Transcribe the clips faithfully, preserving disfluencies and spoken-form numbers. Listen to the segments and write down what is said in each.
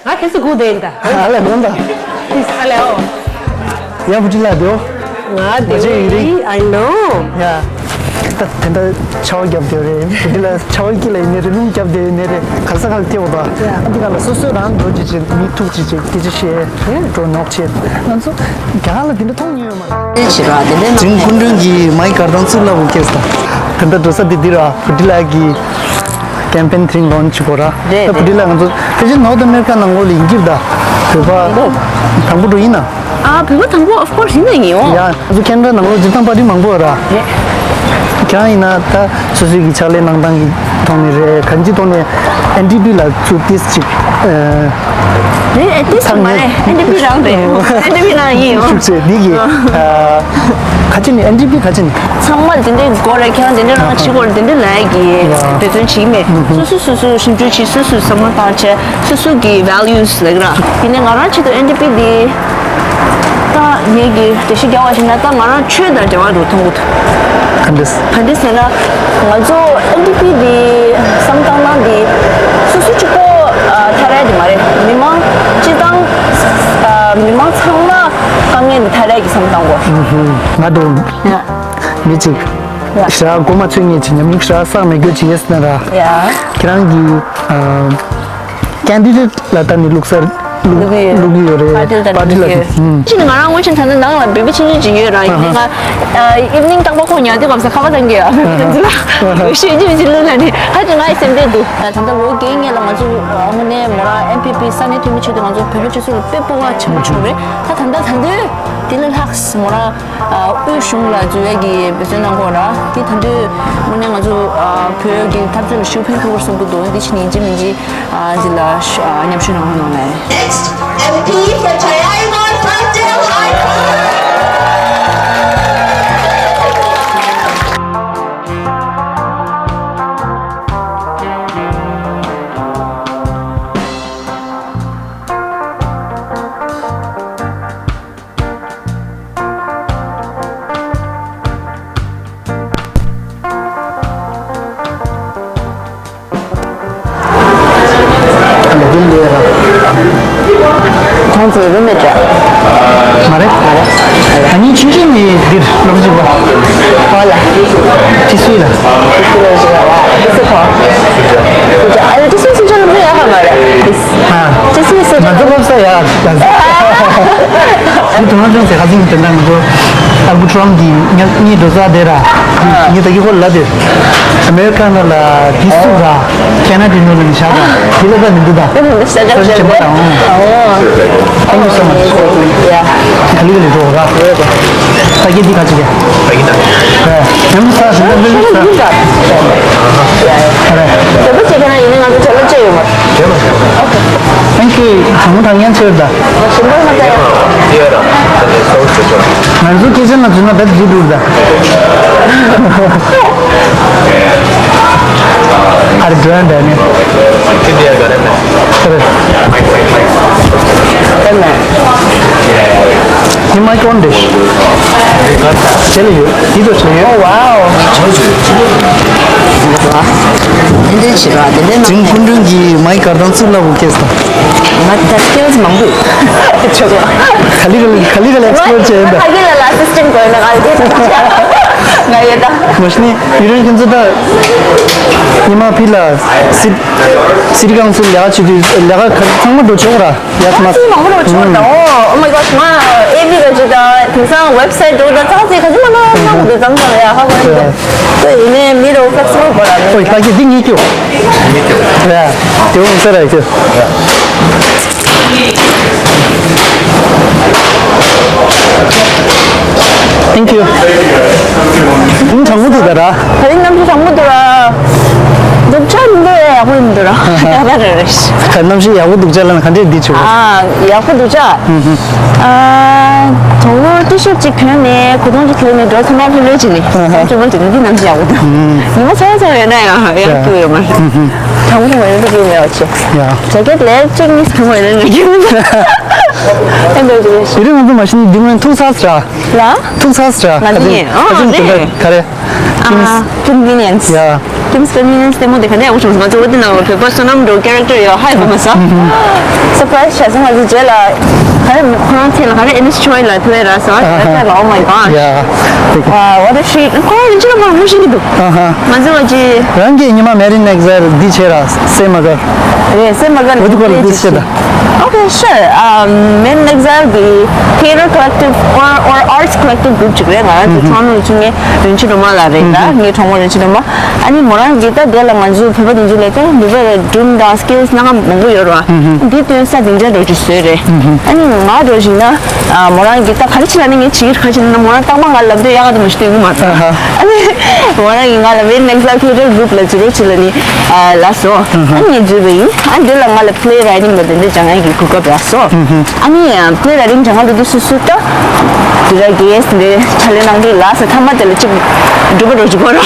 ང་ཁྱེད་ཚོ་སྒུག་བསྡད་ཡིན་ད། ཨ་ལས་མོན་ད། ཨ་ལས་ཨོ། ཡ་བུ་ཁྲིད་ལ་དེའོ། ང་དེ་ཡིན། I know། ཡ། ད་དེ་འདྲ་ཆར་པ་བརྒྱབ་བསྡད་རེད། བུ་ཁྲིད་ལ་ཆར་པ་དཀྱིལ་ལ་ཡིན་ནའི་རེད། རླུང་བརྒྱབ་བསྡད་ཡིན་ནའི་རེད། ག་ས་ག་ལ་ཐེབས་པ། ཨ་འདི་ག་ལ་སོ་སོས་རང་འགྲོ་ཅི་བྱེད། མི་ཐུག་ཅི་བྱེད། སྐད་ཆ་བཤད། འགྲོ་ནོག་བྱེད། ང་ཚོ་རྒྱ་གར་ལ་དེ་འདྲ་མཐོང་མྱོང་ཡོད་མ་རེད། བྱེད་ར་དེ་འདྲ་ནང་ནས། ཇིམ་སྐུ་མགྲོན་གྱིས་མའི་གར་དང་གཙུག་ལག་འུ་ཁེས་དང་། ད་ལྟ་འགྲོ་ས་དེ་འདི་ར། བུ་ཁྲིད་ལགས་ཀྱི་ཀེམ་པེན་དེ་རིང་ལོན་ཆི་གོ་ར། རེད་ད་བུ་ཁྲིད་ལགས་ང་ཚོ་ཕལ་ཆེར་ནོར་ཐ་ཨ་མེ་རི་ཀ་ནང་ལོགས་ལ་ཡིན་གྱི་རེད་ད། བོད་པ་དང་པོ་དང་པོ་འགྲོ་ཡིན་ན། ཨ་བོད་པ་དང་པོ་of course ཡིན་ན་ཡིན་ཨོ། ཡ་ང་ཚོ་ཁེ་ན་ཌ་ནང་ལོགས་སྤྱིར་བཏང་པར་ཊི་མང་པོ་ཡོད་ར། རེད། ཁྱེད་རང་ཡིན་ན་ད་སོ་སོའི་གི་ཕྱག་ལས་གནང་སྟངས་ཀྱི་ཐོག་ནས་རེད། གང་ཅིའི་ཐོག་ནས་ཨེན་ཌི་པི་ལ་ཚུར་ཏིས་ཅིག་ཨ། རེད། ཨེ་ཏིས་མ་རེད། ཨེན་ཌི་པི་རང་རེད། ཨེན་ཌི་པི་རང་ཡིན་ཨོ། ཤུགས་ཆེ་འདི་གི་ཨ། ག་ཅི་ནི་ཨེན་ཌི་པི་ག་ཅི་ནི། ཚང་མ་དེ་འདྲའི་སྐོར་རེད། ཁྱེད་རང་དེ་འདྲའི་རང་བྱེད་དགོས་རེད། དེ་འདྲའི་ལབ་ཡ་གི་འབད་བརྩོན་བྱེད་མེད། སོ་སོ་སོ་སོ་ཞིབ་འཇུག་བྱེད། སོ་སོས་བསམ་བློ་བཏང་བྱས། སོ་སོ་གི་ཝེ་ལིའུ་སི་ལབ་ཀྱི་ར། དེ་ནས་ང་རང་ཆེད་དུ་ཨེན་ཌི་པི་འདི་ད་ངེད་ཀྱི་འགྲེལ་བཤད་རྒྱག་པ་ཞིག་ན་ད་ང་རང་ཆོས་དང་འབྲེལ་བ་འདུག་མཐོང་གི་འདུག་ག་འདྲས། ག་འདྲས་ཟེར་ན། ང་ཚོ་ཨེན་ཌི་པི་འདི་བསམ་བཏང་སྟངས་འདི་སོ་སོ་གཅིག་པོ་ཨ་ཐར་ཡ་འདི་མ་རེད། མི་མང་སྤྱིར་བཏང་ཨ་མི་མང་ཚང་མ་དཀའ་ངལ་འདི་ཐར་ཡ་གི་བསམ་བཏང་གོ། ང་དང་ཡ། མི་གཅིག་ཡ། ཞེ་དྲག་མགོ་མ་ཚོས་ངེས་ཀྱི་ཉམས་མྱོང་ཞེ་དྲག་བསགས་མེད་རྒྱུ་ཅིག་ཡིན་ཟེར་ན་ར། ཡ། ཁྱེད་རང་གི་ཨ་ཀེན་ཌི་ཌེ་ཊི་ལ་ལྟ་ནས་བླུག་ས་བླུག་བླུག་གི་ཡོད་རེད། པར་ཊི་ལ་ལྟ་ནས་བླུག་གི་ཡོད། ཅི་ནི་ང་རང་སྔོན་ཆད་ད་ནི་ནང་ལ་བེ་བི་ཆུང་ཆུང་ཅིག་ཡོད་ར། ཡིན་ནའི་ང་ཨ་ཨིབ་ནིང་རྟག་པར་ཁོ་ཉལ་དུས་སྐབས་སུ་ཁ་པར་བཏང་གི་ཡོད། བེ་བི་དེ་ཚོ་ལ་ཤེས་རྒྱུ་ཅི་ལུགས་ལ་ནི་ཧ་ཅང་ང་ཡི་སེམས་བདེ་འདུག་ད་ལྟ་ལོ་བརྒྱད་སྔོན་ལ་ང་ཚོ་དངོས་གནས་མོ་རང་ཨེན་ཕི་པི་ས་གནས་འཐུས་མི་ཆེད་དུ་ང་ཚོ་བོད་པའི་སྤྱི་ཚོགས་ལ་དཔེ་སྤོབས་པ་ཆེན་པོ་བྱུང་རེད། ད་ད་ལྟ་ད་དུང་དེ་ལས་ལྷག་མོ་རང་ཨ་དབུས་གཞུང་ལ་འཛུལ་ཡས་ཀྱི་འབད་བརྩོན་གནང་གི་ཡོད་ར། དེ་ད་དུང་དངོས་གནས་ང་ཚོ་ཨ་བོད་ཀྱི་འཐབ་རྩོད་ལ་ཞེ་པོ་ཕན་ཐོགས་པར་བསམ་གྱི་འདུག་འདི་ཕྱི་ནས་ཡིན་གཅིག་མིན་གཅིག་ཨ་འདི་ལ་ཤ་ཨ་མཉམ་ཞུགས་གནང་རོགས་གནང་ལེ། Next, M P for Chayaiwar Pastel High School. ཁོང་ཚོས་རུམ་མེད་འདྲ། མ་རེད། མ་རེད། ཨ་ནི་ཆུང་ཆུང་ནས་འདིར་སློབ་ཆེན་པ། ཧོ་ལ། ཅི་སུའི་ལ། ཅི་སུའི་ལ་ཞིག་ལ་བ། ཅི་སུ་ཁོ། ཨ་ནི་ཅི་སུའི་སུ་ཆ་ལ་ཡག་པ་མ་རེད། ཨ། ཅི་སུའི་སུ་ཆ་ང་ཚོ་སློབ་ས་ཡག་ཡག་ཟེར། འདི་དུང་ལ་ཅུང་ཟད་ཁ་སིང་དེ་འདྲ་ང་ཚོ་ཨལ་བུ་ཊོན་གྱི་ཉག་གཉིས་འགྲོ་ས་དེ་ར། ངས་ད་གི་ཧོ་ལ་དེ། ཨ་མེ་རི་ཀ་ནང་ལ་དེ་སུ་ར། ཁེ་ན་ཌའི་ནང་ལ་ནི་ཤ་ར། དེ་ལ་ད་མི་འདུག་ད། ས་ཆ་ཆེན་པོ་དང་། Thank you so much. ཡ། ག་ལི་ག་ལི་འགྲོ་ར། ས་གི་འདི་ག་ཅི་ག་ཡང་ས་ཞིང་ད་འདི་ས། ཨ་རེ། དེ་བུ་ཅི་ག་ན་ཡིན་ན་ང་ཚོ་ཆ་ལ་ཅི་ཡོད་མ། Thank you. ཐང་ཐང་ཡན་ཆོད་ད། ང་ཚོ་སྐད་ཆ་ན་ཚུལ་ན་ད་ཇི་འདུག་ད། ཨ་རེ་འགྲོ་ཡ་འདྲ་ནི། ཨ་རེ། ཨ་ལ། ཉི་མ་ཀོན་ཌིཤ། ཆེ་ལ་ཡོད། དེ་ཚོ་ཆེ་ཡོད། ཨོ་ཝའོ། དེ་འདྲའི་བྱེད་ར་དེ་འདྲའི་ནང་ཇིམ་སྐུ་མགྲོན་གྱིས་མའི་གར་དང་གཙུག་ལག་འུ་ཁེས་དང་། ང་ད་སྐྱེལ་མང་པོ་ཆོག་ག་ག་ལི་ག་ལི་ག་ལི་ག་ལི་ཨེག་སི་པོ་ལོར་བྱས་ཡིན་ད། ཁ་གི་ལ་ལ་སི་སི་ཊེམ་དགོས་ན་ང་ལ་དེ་ང་ཡོད་ད། མ་གཞི་ནས་ཡུ་རེན་ཁྱེད་ཚོ་ད་ཉི་མ་ཕི་ལ་སི་སི་ཊི་ཀའུན་སིལ་ལས་ཀ་བྱེད་དུས་ལས་ཀ་ག་ཚང་མ་འགྲོ་ཆོག་ར། Yes, ma'am. ཙི་མང་པོ་རོ་ཆོག་ད། ཨོ། Oh my gosh. ང་ཨེ་བི་ག་ཅི་ད་དེང་སང་ཝེབ་སའིཊ་འགྲོ་ད་ཙང་ཙི་ག་ཅི་མ་ན་ན་གུ་དེ་ཙམ་ཙམ་ཡ་ཧ་གོ་ཡིན། ད་ཡིན་ནའི་མི་རོ་ཕེག་སི་བལ་པོ་ལ་ནི། ཨོ་ད་གི་དེ་ངེད་ཀྱོ། ཡ། དེ་འོང་ས་ར་ཀྱོ། Thank you. ཨིན་གྲང་མོ་འདུག་ད་ར། ད་རིང་གནམ་གཤིས་གྲང་མོ་འདུག་ར། སྡུག་ཅག་མི་འདུག་ཨེ། ཡག་པོ་ཡིན་འདུག་ར། ཡག་པོ་རེད་རེད། ད་གནམ་གཤིས་ཡག་པོ་སྡུག་ཅག་ལ་ག་འདྲས་འདི་བྱུང་། ཨ། ཡག་པོ་སྡུག་ཅག་ཨ། དོ་བོ་ཏི་ཤོབ་ཅིག་གྱོན་ནས་གོས་ཐུང་ཅིག་གྱོན་ནས་འགྲོ་ཚང་མ་ལྷོད་ལྷོད་ཅིག་ནི། ཨ་ཧ། ཅོ་མོ་དེ་ནི་འདི་གནམ་གཤིས་ཡག་པོ་འདུག་ཉི་མ་ཚ་བ་ཚ་བ་ཡོད་ན་ཡང་ཡང་སྐྱུག་ཡོད་མ་རེད། གྲང་མོ་ཐུང་བ་ཡོད་ན་སྐྱུག་མེད་པ་བྱེད། ཡ། ཇེ་ཀེཊ་ལས་གཅིག་གཉིས་གྲང་མོ་ཡོད་ན་ང་སྐྱུག་མེད། ཨེ་འདྲ་ཅིག་རེད། ཡུ་རིང་ང་ཚོ་མ་གཞི་ནས་འདི་སྔོན་ཐུག་ཚར་ཟེར། ལ། ཐུག་ཚར་ཟེར། ང་ཚོ་ག་ཚོད་ཨ་ག་ཚོད་ནས་ཨ་ག་རེ། ཨ། ཀིན་ཝི་ནི་ཡན་སི། ཡ། Kim's Convenience ལྟད་མོ་དེ་ག་ནས་ཡག་པོ་བྱུང་སོང་། ང་ཚོ་འོ་དེ་ནང་བོད་པ་བསོད་ནམས་སྒྲོལ་character ཡོད་ཧ་ཡོད་པ་མ་ཟ། Surprise བྱས་སོང་། ང་ཚོ་རྗེས་ལ་ག་རེ་ཁོ་རང་ཐད་ལ་ག་རེ་Ernest Choi ལ་play ར་ཟ་བ་ཨ་ཧ། དེ་ལ། Oh my god. Yeah. Wow, what a treat. ཁོ་རང་རིན་ཆེན་རྣམ་པར་ངོ་ཤེས་ཀྱི་འདུག་ཨ་ཧ། ང་ཚོ་བ་ཅི། རང་གིས་ཉི་མ་Made in Exile འདི་བྱས་ར། སེམས་མ་དགའ། རེད། སེམས་མ་དགའ་ལ་འོ་དེ་སྐོར་ལ་play འདི་བྱས་ཤིག་ད། Okay, sure. Um, Made in Exile གི་Theatre Collective or or Arts Collective group ཅིག་རེད། ང་རང་ཚོ་Toronto ལ་ཆུང་ངའི་རིན་ཆེན་སྒྲོལ་མ་ལགས་རེད་ད། ངའི་གྲོགས་མོ་རིན་ཆེན་སྒྲོལ་མ། ཨ་ནི་མོ་རང་གིས་ད་དེ་ལ་ང་ཚོའི་བོད་པ་དེ་ཚོ་ལ་ད་འདི་བ་ལ་སྒྲུང་དང་skills སྣ་ཁ་མང་པོ་ཡོད་རེད་བ། འདི་སྟོན་ས་དེ་འདྲ་འགྲོ་རྒྱུ་བཟོས་རེད། ཨ་ནི་ང་འགྲོ་བཞིན་ན་ཨ་མོ་རང་གིས་ད་ག་རེ་བྱེད་ལ་ནི་ངས་བྱེད་ཀྱི་རེད། ག་རེ་བྱེད་ན་མོ་རང་རྟག་པར་ང་ལབ་དུས་ཡག་ག་དུ་མ་ཞིག་སྟོན་གི་མ་རེད། ཨ་ནི་མོ་རང་གིས་ང་ལ་Made in Exile Theatre Group ལ་འཛུལ་རོགས་བྱེད་ལ་ནི་ཨ་ལབ་སོང་། ཨ་ནི་ངས་འཛུལ་བ་ཡིན། ཨ་འདི་ལ་ང་ལ་play writing ལ་དེ་འདྲ་སྦྱང་ཡག་གི་གོ་སྐབས་རག་སོང་། ཨ་ནི་play writing སྦྱང་ཡག་འདུག་དུས་སུ་སུ་ད་དེ་འདྲ་གི་དེ་འདྲའི་ཕྱག་ལས་གནང་གི་ལགས་ཟེར། ཐ་མ་དེ་ལ་གཅིག་སྒྲུབ་པ་རོགས་གྱིས་གོ་ར།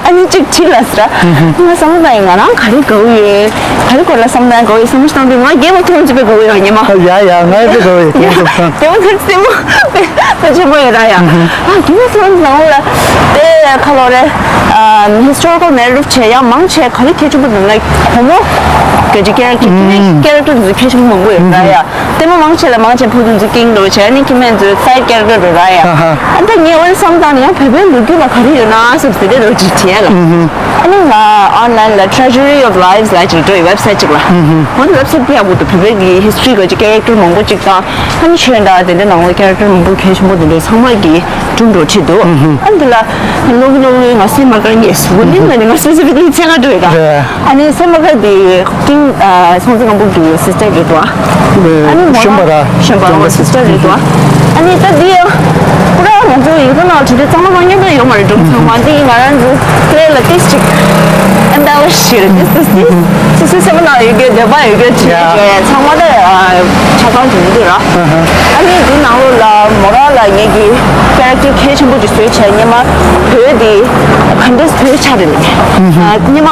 ཨ་ནི་གཅིག་ཁྲིད་ལ་ཟེར། ང་བསམ་བློ་བཏང་ཡིན། ང་རང་ག་རེ་དགའ་བོ་ཡོད། ག་རེ་སྐོར་ལ་བསམ་བློ་བཏང་དགའ་བོ་ཡོད་བསམ་བློ་བཏང་དུས་ང་Game of Thrones དཔེ་དགའ་བོ་ཡོད་ཉི་མ། ཡ་ཡ། ང་ཡི་དཔེ་དགའ་བོ་ཡོད། Game of Thrones དཔེ་མོ་དཔེ་དཔེ་ཆེན་པོ་ཡོད་ར་ཡ། ཨ་Game of Thrones ནང་ལ་དེ་ཁ་ལོ་རེ། ཨམ་historical narrative བྱས་ཡ་མང་ཆེ་ག་རེ་གལ་ཆེན་པོ་འདུག་ལ་བུ་མོ་ག་ཅི་character character དེ་ཚོ་གལ་ཆེན་པོ་མང་པོ་ཡོད་ར་ཡ། ལྟད་མོ་མང་ཆེ་ལ་མང་ཆེ་ཕོ་དེ་ཚོ་ཀིང་འགྲོ་བྱས་ནི་ཁྱིམ་མེད་ཚོའི་side character འགྲོ་ར་ཡ། ཨ་ད་ངས་འོ་བསམ་བཏང་ནས་ཡང་བོད་པའི་ལོ་རྒྱུས་ལ་ག་རེ་ཡོད་ན་བསམ་སྟེ་དེ་རོ་ཅིག་བྱས་ལ། ཨ་ནི་ང་online ལ་Treasury of Lives ལ་ཅིག་འགྲོ་ཡི་website ཅིག་ལ། འོ་དེ་website དེ་ཡག་པོ་འདུག་བོད་པའི་གི་history ག་ཅི་character མང་པོ་ཅིག་དང་། ཨ་ནི་ཆོས་དང་དེ་འདྲ་ནང་ལ་character མང་པོ་གལ་ཆེན་པོ་དེ་འདྲ་ཚང་མ་གི་སྒྲུང་འགྲོ་ཁྲིད་འདུག་ཨ་ནི་དེ་ལ་ལོ་གི་ལོ་གི་ང་སེམས་མ་དགའ་ངེས་སུ་ནི་ང་ནི་ང་specifically ཚེ་ང་འགྲོ་ཡོད་ད། ཨ་ནི་སེམས་མ་དགའ་དེ་ཀིང་སྲོང་བཙན་སྒམ་པོ་གི་sister རེད་དོ། ཨ་ནི་མོ་གཞོན་པ་ར། གཞོན་པ་ར་sister རེད་དོ། ཨ་ནི་ད་དེ་ཡང་པུ་ར་ང་ཚོ་ཡིག་ཚང་ནང་དྲི་དྲི་ཚང་མ་མ་ཉན་པ་ཡོད་མ་རེད། སྒྲུང་ཚང་མ་དེ་ང་རང་ཚོ་play ལ་ཏིས་ཅིག་embellish བྱེད་རེད། ཏིས་ཏིས་ཏིས། སོ་སོའི་སེམས་པ་ནང་ཡོད་རྒྱུ་འདོད་པ་ཡོད་རྒྱུ་བྲིས་ཡ་ཡོད་ཡ་ཚང་མ་ད་ཆ་ཚང་བྱེད་མི་འདུག་ར། ཨ་ནི་དེ་ནང་ལོགས་ལ་མོ་རང་ལ་ངེད་ཀྱི་character གལ་ཆེན་པོ་ཅིག་བཟོས་བྱས་སྙེ་མ་བོད་དེ་ག་འདྲས་བོད་ཆགས་རེད་མེད། སྙེ་མ་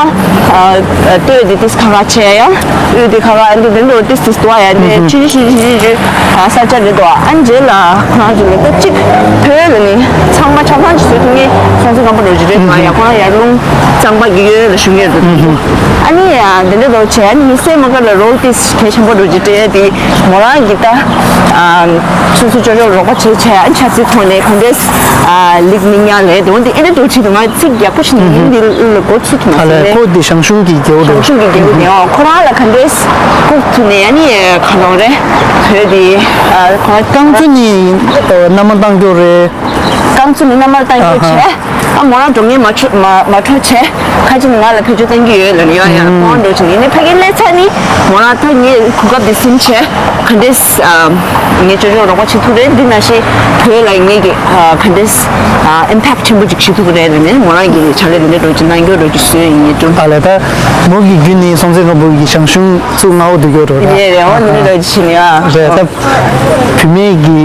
ལྟོས་དེ་ཏིས་ཁ་ཁ་བྱས་ཡང་དབུས་དེ་ཁ་ཁ་འདི་འདི་འདྲ་ཏིས་ཏིས་དུ་བ་ཡ་དེ་ཆི་ཆི་ཆི་ཆི་ཆི་ས་ཆ་རེད་དོ། ཨ་ནི་རྗེས་ལ་ཁོ་རང་ཚོ་ལ་ད་གཅིག་བོད་ལ་ནི་ཚང་མ་ཆ་ཚང་ཅིག་བཟོས་ཐུབ་ངེས་སྲོང་བཙན་སྒམ་པོ་རོ་ཅིག་རེད་མ་ཡ། ཁོ་རང་ཡར་ཀླུང་གཙང་པ་གི་ཡོལ་ལ་བཞུགས་ཡོད་འདུག་ཨ་ནི་འདི་འདྲ་རོ་བྱས་ཨ་ནི་མི་སེར་མ་ག་ལ་རོལ་ཏིས་གལ་ཆེན་པོ་རོ་ཅིག་སྤྲད་དེ་མོ་རང་གི་ད་སོ་སོ་ཅོ་ཅོ་རོགས་པ་བྱས་བྱས་ཨ་ནི་ཆ་ཚིག་ཐོག་ནས་གང་འདྲས་ལིག་མི་ཉག་ལས་དེ་འོན་ཏེ་ཨེ་འདྲ་འགྲོ་ཁྲིད་དུ་ང་ཚིག་ཡག་པོ་ཞིག་ནས་ཡིན་འདི་ལ་འགོ་ཚུགས་ཐུབ་མ་ཨ་ལས་སོང་ནས། ཁོ་འདི་ཞང་ཞུང་གི་རྒྱལ་པོ་ཞང་རེད། ཞུང་གི་རྒྱལ་པོ་ནས་ཨོ་ཁོ་རང་ལ་གང་འདྲས་ཁུག་ཐུབ་ནས་ཨ་ནི་ག་ནོ་རེད་བོད་དེ་ཁོ་རང་རྐང་བཙུན་ནི་མནའ་མ་བཏང་རྒྱུ་རེད། རྐང་བཙུན་ནི་མནའ་མ་བཏང་རྒྱུ་ཨ་ཧ། བྱས། ཨ་མོ་རང་འགྲོ་ངེས་མ་འཕྲོ་མ་མ་འཕྲོ་བྱས། ཁ་ཅིག་ནི་ང་ལ་བེད་སྤྱོད་གཏོང་གི་ཡོད་ལབ་ནས་ཡོད་ཡ། ཁོང་འགྲོ་ཅིག་ཡིན་ནའི་ཕ་གིའི་ལས་ཚ་ནི་མོ་རང་ད་ངའི་གོ་སྐབས་འདི་ཟིན་བྱས་ག་འདྲས་ངའི་ཅོ་ཅོ་རོགས་པ་བྱེད་ཐུབ་རེད། འདི་ན་ཤི་བོད་ལ་ངེད་ཀྱི་ག་འདྲས་impact ཆེན་པོ་ཅིག་བྱེད་ཐུབ་ཀྱི་རེད་ལབ་ནས་མོ་རང་གི་ཕྱག་ལས་འདི་འདྲ་འགྲོ་ཅིག་གནང་རྒྱུ་འགྲོ་ཅིག་བཟོས་ཡིན་ནས་སྒྲུང་། ཨ་ལས་ད་མོ་གི་རྒྱུད་ནི་སྲོང་བཙན་སྒམ་པོ་གི་ཞང་ཞུང་ཚུ་མངའ་འོག་འདུག་ཡོད་རེད་རེད་རེད། འོ་འདི་འདྲ་འགྲོ་ཅིག་བྱེད་ནས་ཨ་རེད་ད། བུད་མེད་ཀྱི་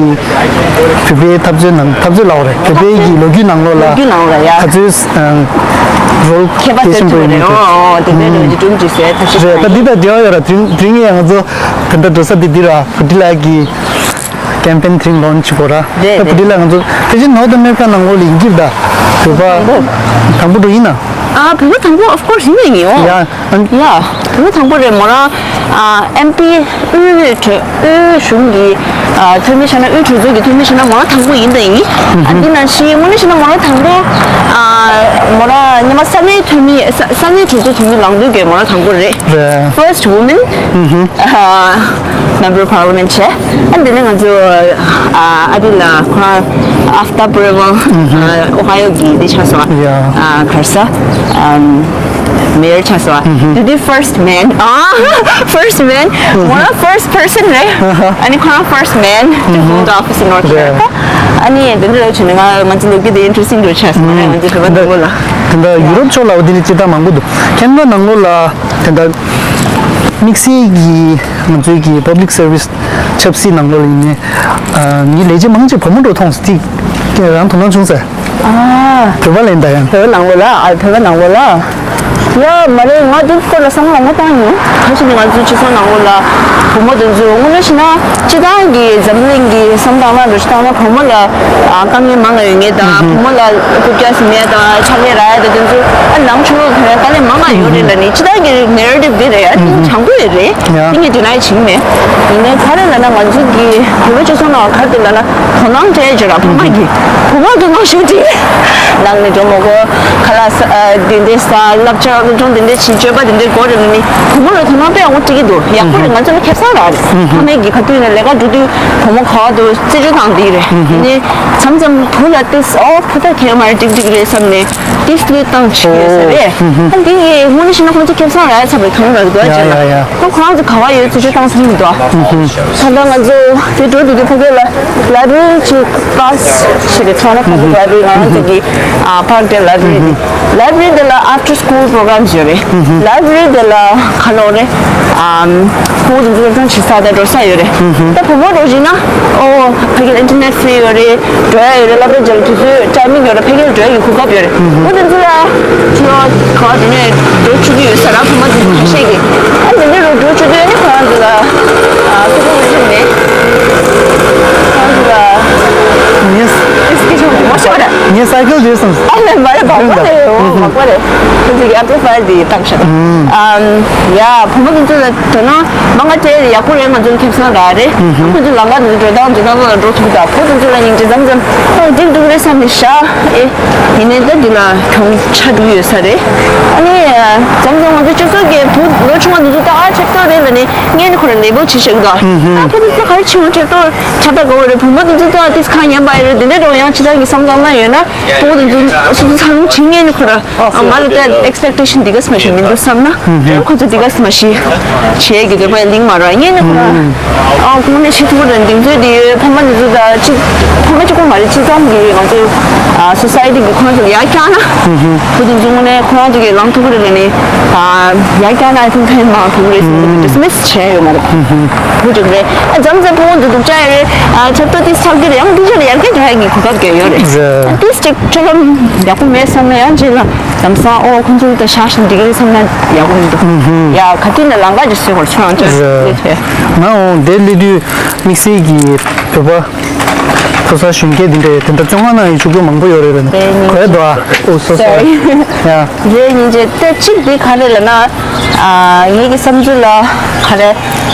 བོད་པའི་འཐབ་རྩོད་ནང་འཐབ་རྩོད་ལབ་པ་རེད། བོད་པའི་གི་ལོ་རྒྱུས་ནང་ལོགས་ལ་ལོ་རྒྱུས་ནང་ལ་ཡ་ག་ཚོད་རོལ་ཁྱད་པར་གལ་ཆེན་པོ་ཡིན་ནི་རེད། ཨོ་དེ་འདྲའི་ལོ་རྒྱུས་སྒྲུང་ཅིག་ཟེར་ཐབས་ཤེས་རེད་ད། འདི་དང་འབྲེལ་བ་ཡོད་ར། དེ་རིང་དེ་རིང་ངས་ང་ཚོ་དེ་འདྲ་འགྲོ་ས་འདི་འདི་ར་བུ་ཁྲིད་ལགས་ཀྱི་campaign དེ་རིང་launch བྱེད་དགོས་ར། རེད་ད་བུ་རེད། ཁྲིད་ལགས་ང་ཚོ་དེ་བཞིན་North America ནང་ལོགས་ལ་ཡིན་གྱི་རེད་ད། བོད་པ་དང་པོ་དང་པོ་འགྲོ་ཡིན་ན། ཨ་བོད་པ་དང་པོ་of course ཡིན་ནི་ཡིན་ཨོ། ཡ། ཡ། བོད་དང་པོ་རེད་མོ་རང་། ཨ་MP དབུས་གྲོས་དབུས་གཞུང་གི་ཨ་འཐུས་མི་བྱས་ན་དབུས་གྲོས་ཚོགས་ཀྱི་འཐུས་མི་བྱས་ན་མོ་རང་དང་པོ་ཡིན་དང་ཡིན། ཨ་འདི་ནང་བཞིན་དངོས་གནས་བྱས་ན་མོ་རང་དང་པོ་ཨ་མོ་རང་སྔོན་མ་ས་གནས་འཐུས་མི་ས་ས་གནས་གྲོས་ཚོགས་འཐུས་མི་ལངས་དུས་ཀྱི་མོ་རང་དང་པོ་རེད། རེད། First woman ཨ་Member of Parliament བྱས། ཨ་འདི་ནས་ང་ཚོ་ཨ་ཨ་རི་ལ་ཁོ་རང་Aftab Bremer ཨ་ཨོ་ཧའི་ཡོ་གི་འདི་ཆགས་སོང་། ཡ། ཨ་ག་རེ་ཟ། ཨམ། Mayor ཆགས་སོང་། དེ་དུས་first man ཨ་first man ང་རང་first person རེད། ཨ་ནི་ཁོ་རང་first man to hold office in North America། ཨ་ནི་དེ་འདྲ་བྱས་ནས་ང་ང་ཚོ་ལོ་རྒྱུས་དེ་interesting འདྲ་ཆགས་སོང་། ང་ཚོ་བོད་པ་དང་པོ་ལ། དེ་འདྲ་ཡུ་རོབ་ཕྱོགས་ལ་འོ་དེ་ནི་སྤྱིར་བཏང་མང་པོ་འདུག་ཁེ་ན་ཌ་ནང་ལོགས་ལ་དེ་འདྲ་དམིགས་བསལ་གྱི་ང་ཚོའི་གི་public service ཆབ་སྲིད་ནང་ལོགས་ལ་ཡིན་ནའི་ངའི་ལས་བྱེད་མང་ཆེ་བུ་མོ་འགྲོ་མཐོང་སོང་། དེ་རང་དོ་སྣང་བྱུང་ཟེར། ཨ། བོད་པ་ལེན་ད་ཡང་། བོད་པ་ནང་ལོགས་ལ་ཨ་བོད་པ་ནང་ལོགས་ལ། ཡ་མ་རེད། ང་འདི་སྐོར་ལ་བསམ་བློ་མང་པོ་བཏང་ཡིན། ད་ཕྱིན་ནས་ང་ཚོའི་སྤྱི་ཚོགས་ནང་ལོགས་ལ་ བུ་མོ་དེ་ཚོ་དངོས་གནས་བྱས་ན་སྤྱིར་བཏང་གི་འཛམ་གླིང་གི་བསམ་སྟངས་ལ་འགྲོ་ཆ་བཏང་ན་བུ་མོ་ལ་ཨ་དཀའ་ངལ་མང་ང་ཡོད་ངེས་དང་། བུ་མོ་ལ་རྐུབ་བཀྱག་ཟིན་ཡ་དང་ཕྱག་ལས་རག་ཡ་དང་། དེ་ཚོ་ཨ་ནང་ཆོས་ལུགས་ཐོན་ཡ་དཀའ་ལས་མང་ང་ཡོད་རེད་ལབ་ནས་སྤྱིར་བཏང་གི་ནེ་རེ་ཊིབ་དེ་རེད། ཡ་དེ་དྲང་པོ་ཡོད་རེད། དེ་ངས་ཌི་ནའི་བྱེད་ཀྱི་མེད། ཡིན་ནའི་ག་རེ་ལབ་ན་ང་ཚོ་གི་བོད་པའི་སྤྱི་ཚོགས་ནང་ག་རེ་འདུག་ལབ་ན་དོ་སྣང་སྤྲད་ཡོད་ར། ཕ་མ་གིས་བུ་མོ་ལ་དོ་སྣང་ཞེ་པོ་སྤྲད། ནང་ནས་འགྲོ་མ་དགོས། ཁ་ལག་ཟ་ཨ་དེ་འདྲ་ཟ། སློབ་སྦྱོང་སློབ་སྦྱོང་དེ་འདྲ་བྱེད། སྤྱོད་པ་དེ་འདྲ་དགོས་རེད་ལབ་ནས་བུ་མོ་ལ་དོ་སྣང་དཔེ་ཡག་པོ་སྤྲད་ཀྱི་འདུག་ཡག་པོ་རེད། ང་ཚོ་ལ་ཁེ་བཟང་རག་རེད། ཕ་མས་ཀྱིས་ག་དུས་ནས་ལས་ཀ་འགྲོ་དུས་བུ་མོ་ག་པར་འདུག་རྩིས་སྤྲོད་བཏང་བསྡད་རེད། ཡིན་ནའི་མཚམས་མཚམས་བུ་ལ་ཏིས་ཨོ་ཕ་ད་ཁྱེད་མ་རེད་འགྲིག་འགྲིག་རེད་བསམ་ནས་ཏིས་ཏིས་བཏང་བྱེད་ཀྱི་ཡོད་ས་རེད། ཨ་འདི་ཡིས་དངོས་གནས་བཤད་ན་ཁོང་ཚོ་ཁེ་བཟང་རག་ཚར་བའི་ཐོག་ནས་རེད་འདུག་ཡ་ཅེ་ལ། ཡ་ཡ། ཁོ་ཁོ་རང་ཚོ་ག་པར་ཡོད་རྩིས་སྤྲོད་བཏང་ས་མི་འདུག་ད་ལྟ་ང་ཚོ་དེ་འགྲོ་དུས་དུས་ཕ་གི་ལ་ལའི་བྷི་རི་ཅིག་པཱ་སི་བྱས་རེད། ཚོགས་ན་ཕ་གི་ལའི་བྷི་རི་ང་རང་ཚོ་གི་ཨ་པཱར་ཀ་དེ་ལའི་བྷི་རི་དེ། ལའི་བྷི་རི་དེ་ལ་after school programs ཡོད་རེད། ལའི་བྷི་རི་དེ་ལ་ག་ལབ་རེད། ཨམ་ཕྲུ་གུ་དེ་ཚོ་སློབ་སྦྱོང་བྱེད་ས་དང་འགྲོ་ས་ཡོད་རེད། ད་བུ་མོ་འདྲ་བོ་ཡིན་ན་ཨོ་ཕ་གི་ལ་ཨིན་ཊར་ནེཊ་ཧྥི་རི་ཡོད་རེད། འགྲོ་ཡ་ཡོད་རེད། སློབ་གྲྭ་རྒྱག་དུས་ཚོད་ཊའི་མིང་ཡོད་རེད། ཕ་གི་ལ་འགྲོ་ཡ་གི་གོ་སྐབས་ཡོད་རེད། འོ་དེ་ཚོ་ལ་ཁྱོད་ག་པར་འགྲོ་ནས་འགྲོ་བཅུག་གི་ཡོད་ས་ར། ཕ་མ་དེ་ཚོ་ཁ་ཤས་ཀྱིས་ཨ་འདི་འདྲ་རུ་འགྲོ་བཅུག་གི་ཡོད་ནི་ཁོ་རང་ཚོ་ལ་ཨ་སུ་ཁོ་རུ་ཆེ་མེད། ཁོ་རང་ཚོ་ལ་ངས་ཨེག་སི་ཀིའུ་ཤན་མང་པོ་ཤོར་ར། ངས་སའི་ཀལ་བརྗེས་སོང་། ཨ་ལས་མ་རེད། བག་མ་རེད། འོ་བག་མ་རེད། ཁོ་ཚོ་གི་ཨམ་པི་ལི་ཕ་ཡར་དེ་བཏང་ཤག་ཨམ་ཡ་བུ་མོ་དེ་ཚོ་ལ་དོ་སྣང་མང་ང་སྤྲད་ཡག་པོ་རེད། ང་ཚོ་ལ་ཁེ་བཟང་རག་རེད། ཁོ་ཚོ་ལམ་ཁ་དེ་ཚོ་འགྲོ་སྟངས་འགྲོ་སྟངས་ལ་འགྲོ་ཐུབ་ད། ཁོ་ཚོ་ཚོ་ལ་སྙིང་རྗེ། མཚམས་མཚམས་ཨོ་འགྲིག་འགྲིག་རེད་བསམ་ནས་བཞག་ཨེ། ཡིན་ནའི་ད་འདི་ལ་གྱོང་ཆ་འགྲོ་གི་ཡོད་ས་རེད། ཨ་ནི་མཚམས་མཚམས་ང་ཚོ་སྤྱི་ཚོགས་ཀྱི་བུ་ལོ་ཆུང་བ་འདི་ཚོ་ད་ཨ་ཁྲེབ་ཏོག་རེད་ལབ་ནས་ངས་ནི་ཁོ་ར་ལེ་བལ་བྱེད་བཞག་གི་འདུག་ཨ་ཁོ་ཚོ་ཚོ་ག་རེ་བྱེད་འོང་། ཁྲེབ་ཏོག་ཆགས་པ་དགའ་བོ་རེད། བུ་མོ་དེ་ཚོ་ད་ཏིས་ཁ་ཉན་པ་ཡི་རེད། དེ་འདྲ་འགྲོ་ཡང་ཅི་ལྟར་གྱི་བསམ་བློ་བཏང་ན་ཡོད་ན་བུ་མོ་དེ་ཚོ་སོ་སོ་ཚང་བྱེད་ངེས་ནི་ཁོ་ར། ང་ལ་ད་ཨེག་སི་པེག་ཊེ་ཤན་འདི་ག་སེ་མ་ཞིག་མི་འདུག་བསམ་ན། ཁོ་ཚོ་འདི་ག་སེ་མ་ཞིག་བྱེད་ཀྱི་འདུག་པ་ལིང་མ་ར་ངས་ནི་ཁོ་ར། ཨ་ཁོང་ནས་ཤི་ཐུག་ར་གདེང་ཚོད་འདི་ཡོད། ཕ་མ་འདི་ཚོ་ད་ཅི་ཕ་མ་གཅིག་པོ་མ་རེད། སྤྱི་ཚོགས་ཀྱི་ང་ཚོ་ཨ་སོ་སའི་ཊི་གི་ཁོང་ཚོ་ལ་ཡར་བཀྱག་ན། ཁོ་འདི་ཚོ་དངོས་གནས་ཁོ་རང་ཚོ་གི་ལངས་ཐུག་རེད་ལ་ནི། ཨ་ཡར་བཀྱག་ན་ཨ་ཐིང་ཕན་མང་ཐུག་རེད་ཟེར་ནས་ཌི་སི་མི་སི་བྱས་ཡོད་མ་རེད། ཁོ་ཚོ་རེད། ཨ་མཚམས་མཚམས་ཕ་མ་འདི་སྡུག་ཅག་ཡོད་རེད། ཨ་ཁྲེབ་ཏོག་ཏིས་ཆགས་ཀྱི་རེད། ཡང་འདི་ཆ་ལ་ཡར་རྒྱས་འགྲོ་ཡ་གི་གོ་སྐབས་ཀྱང་ཡོད་རེད། ཨ་ཏིས་ཅིག་སྤྱོད་ལམ་ཡག་པོ་མེད་བསམ་ན་ཡང་རྗེས་ལ་ལམ་སང་ཨོ་ཁོང་ཚོ་ད་ཤག་ཤག་འགྲིག་གི་རེད་བསམ་ན་ཡག་པོ་མི་འདུག་ཡ་ག་དུས་ནས་ལམ་ཁ་ཅིག་བཟོས་པར་ཆོག་ཡང་ཅིག་བཟོས་བྱས། ང་འོང་དེ་སླེབས་དུས་དམིགས་བསལ་གྱི་བོད་པ་ཕོ་གསར་གཞོན་སྐྱེས་འདི་འདྲའི་དེ་འདྲ་བཅོ་ལྔ་ནང་ཡི་ཆུ་རྒྱུན་མང་པོ་ཡོད་རེད་པས་ནི། དེ་ནི་གོ་ཡ་འདུག་ཨ། ཨོ་སོ་སོ་རི། ཡ། རེད་སྙིང་རྗེ། ད་གཅིག་འདི་ག་རེ་ལབ་ན། ཨ་ངེད་ཀྱི་བསམ་ཚུལ་ལ་ག་རེ།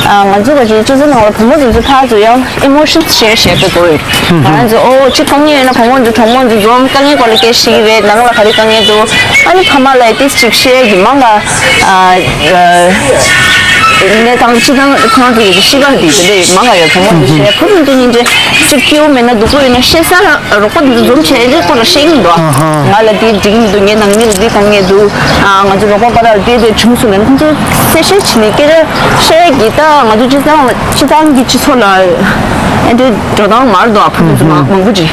ཨ་ང་ཚོ་ག་ཅིག་སྤྱི་ཚོགས་ནང་ལ་བུ་མོ་དེ་ཚོ་ཕར་ཚུར་ཡང་ཨི་མོ་ཤན་སི་ཤེར་བྱེད་དགོས་ཀྱི་ཡོད། ང་རང་ཚོ་ཨོ་ཅིག་དཀའ་ངལ་ཡོད་ན་བུ་མོ་ཚོ་གྲོགས་མོ་ཚོ་འཛོམས། དཀའ་ངལ་སྐོར་ལ་སྐད་བཤད་ཀྱི་རེད། ནང་ལ་ག་རེ་དཀའ་ངལ་འདུག་ཨ་ནི་ཕ་མ་ལ་ཏིས་ཅིག་བཤད་ཀྱི་མང་ག་ཨ་ཨ་གནས་སྟངས་སྤྱི་བཏང་ཁོ་རང་ཚོ་གི་ཤེས་པ་འདི་དེ་འདྲ་མང་ག་ཡོད། བུ་མོ་ཚོ་བཤད། བུ་མོ་ཚོ་སྙིང་རྗེ། སི་ཀིའུ་མེད་ན་སྡུག་པོ་ཡོད་ན་བཤད་ས་རོགས་པ་འདི་ཚོ་འཛོམས་བྱས་རེད། ཁོ་ལ་བཤད་ཀྱི་འདུག་ང་ལ་འདི་འགྲིག་མི་འདུག་ངའི་ནང་མི་ལ་འདི་དཀའ་ངལ་འདུག་ཨ་ང་ཚོ་རོགས་པ་པ་ལ་འདི་འདི་བྱུང་སོང་ལབ་ན་ཁོ་ཚོ་གསལ་བཤད་བྱས་ནས་སྐད་ཆ་བཤད་ཀྱི། ད་ང་ཚོ་སྤྱི་བཏང་ལ་སྤྱི་བཏང་གི་སྤྱི་ཚོགས་ལ་ཨེ་འདྲའི་འགྲོ་སྟངས་མར་འདུག་ཨ་བུ་མོ་ཚོ་མང་མང་པོ་ཅིག་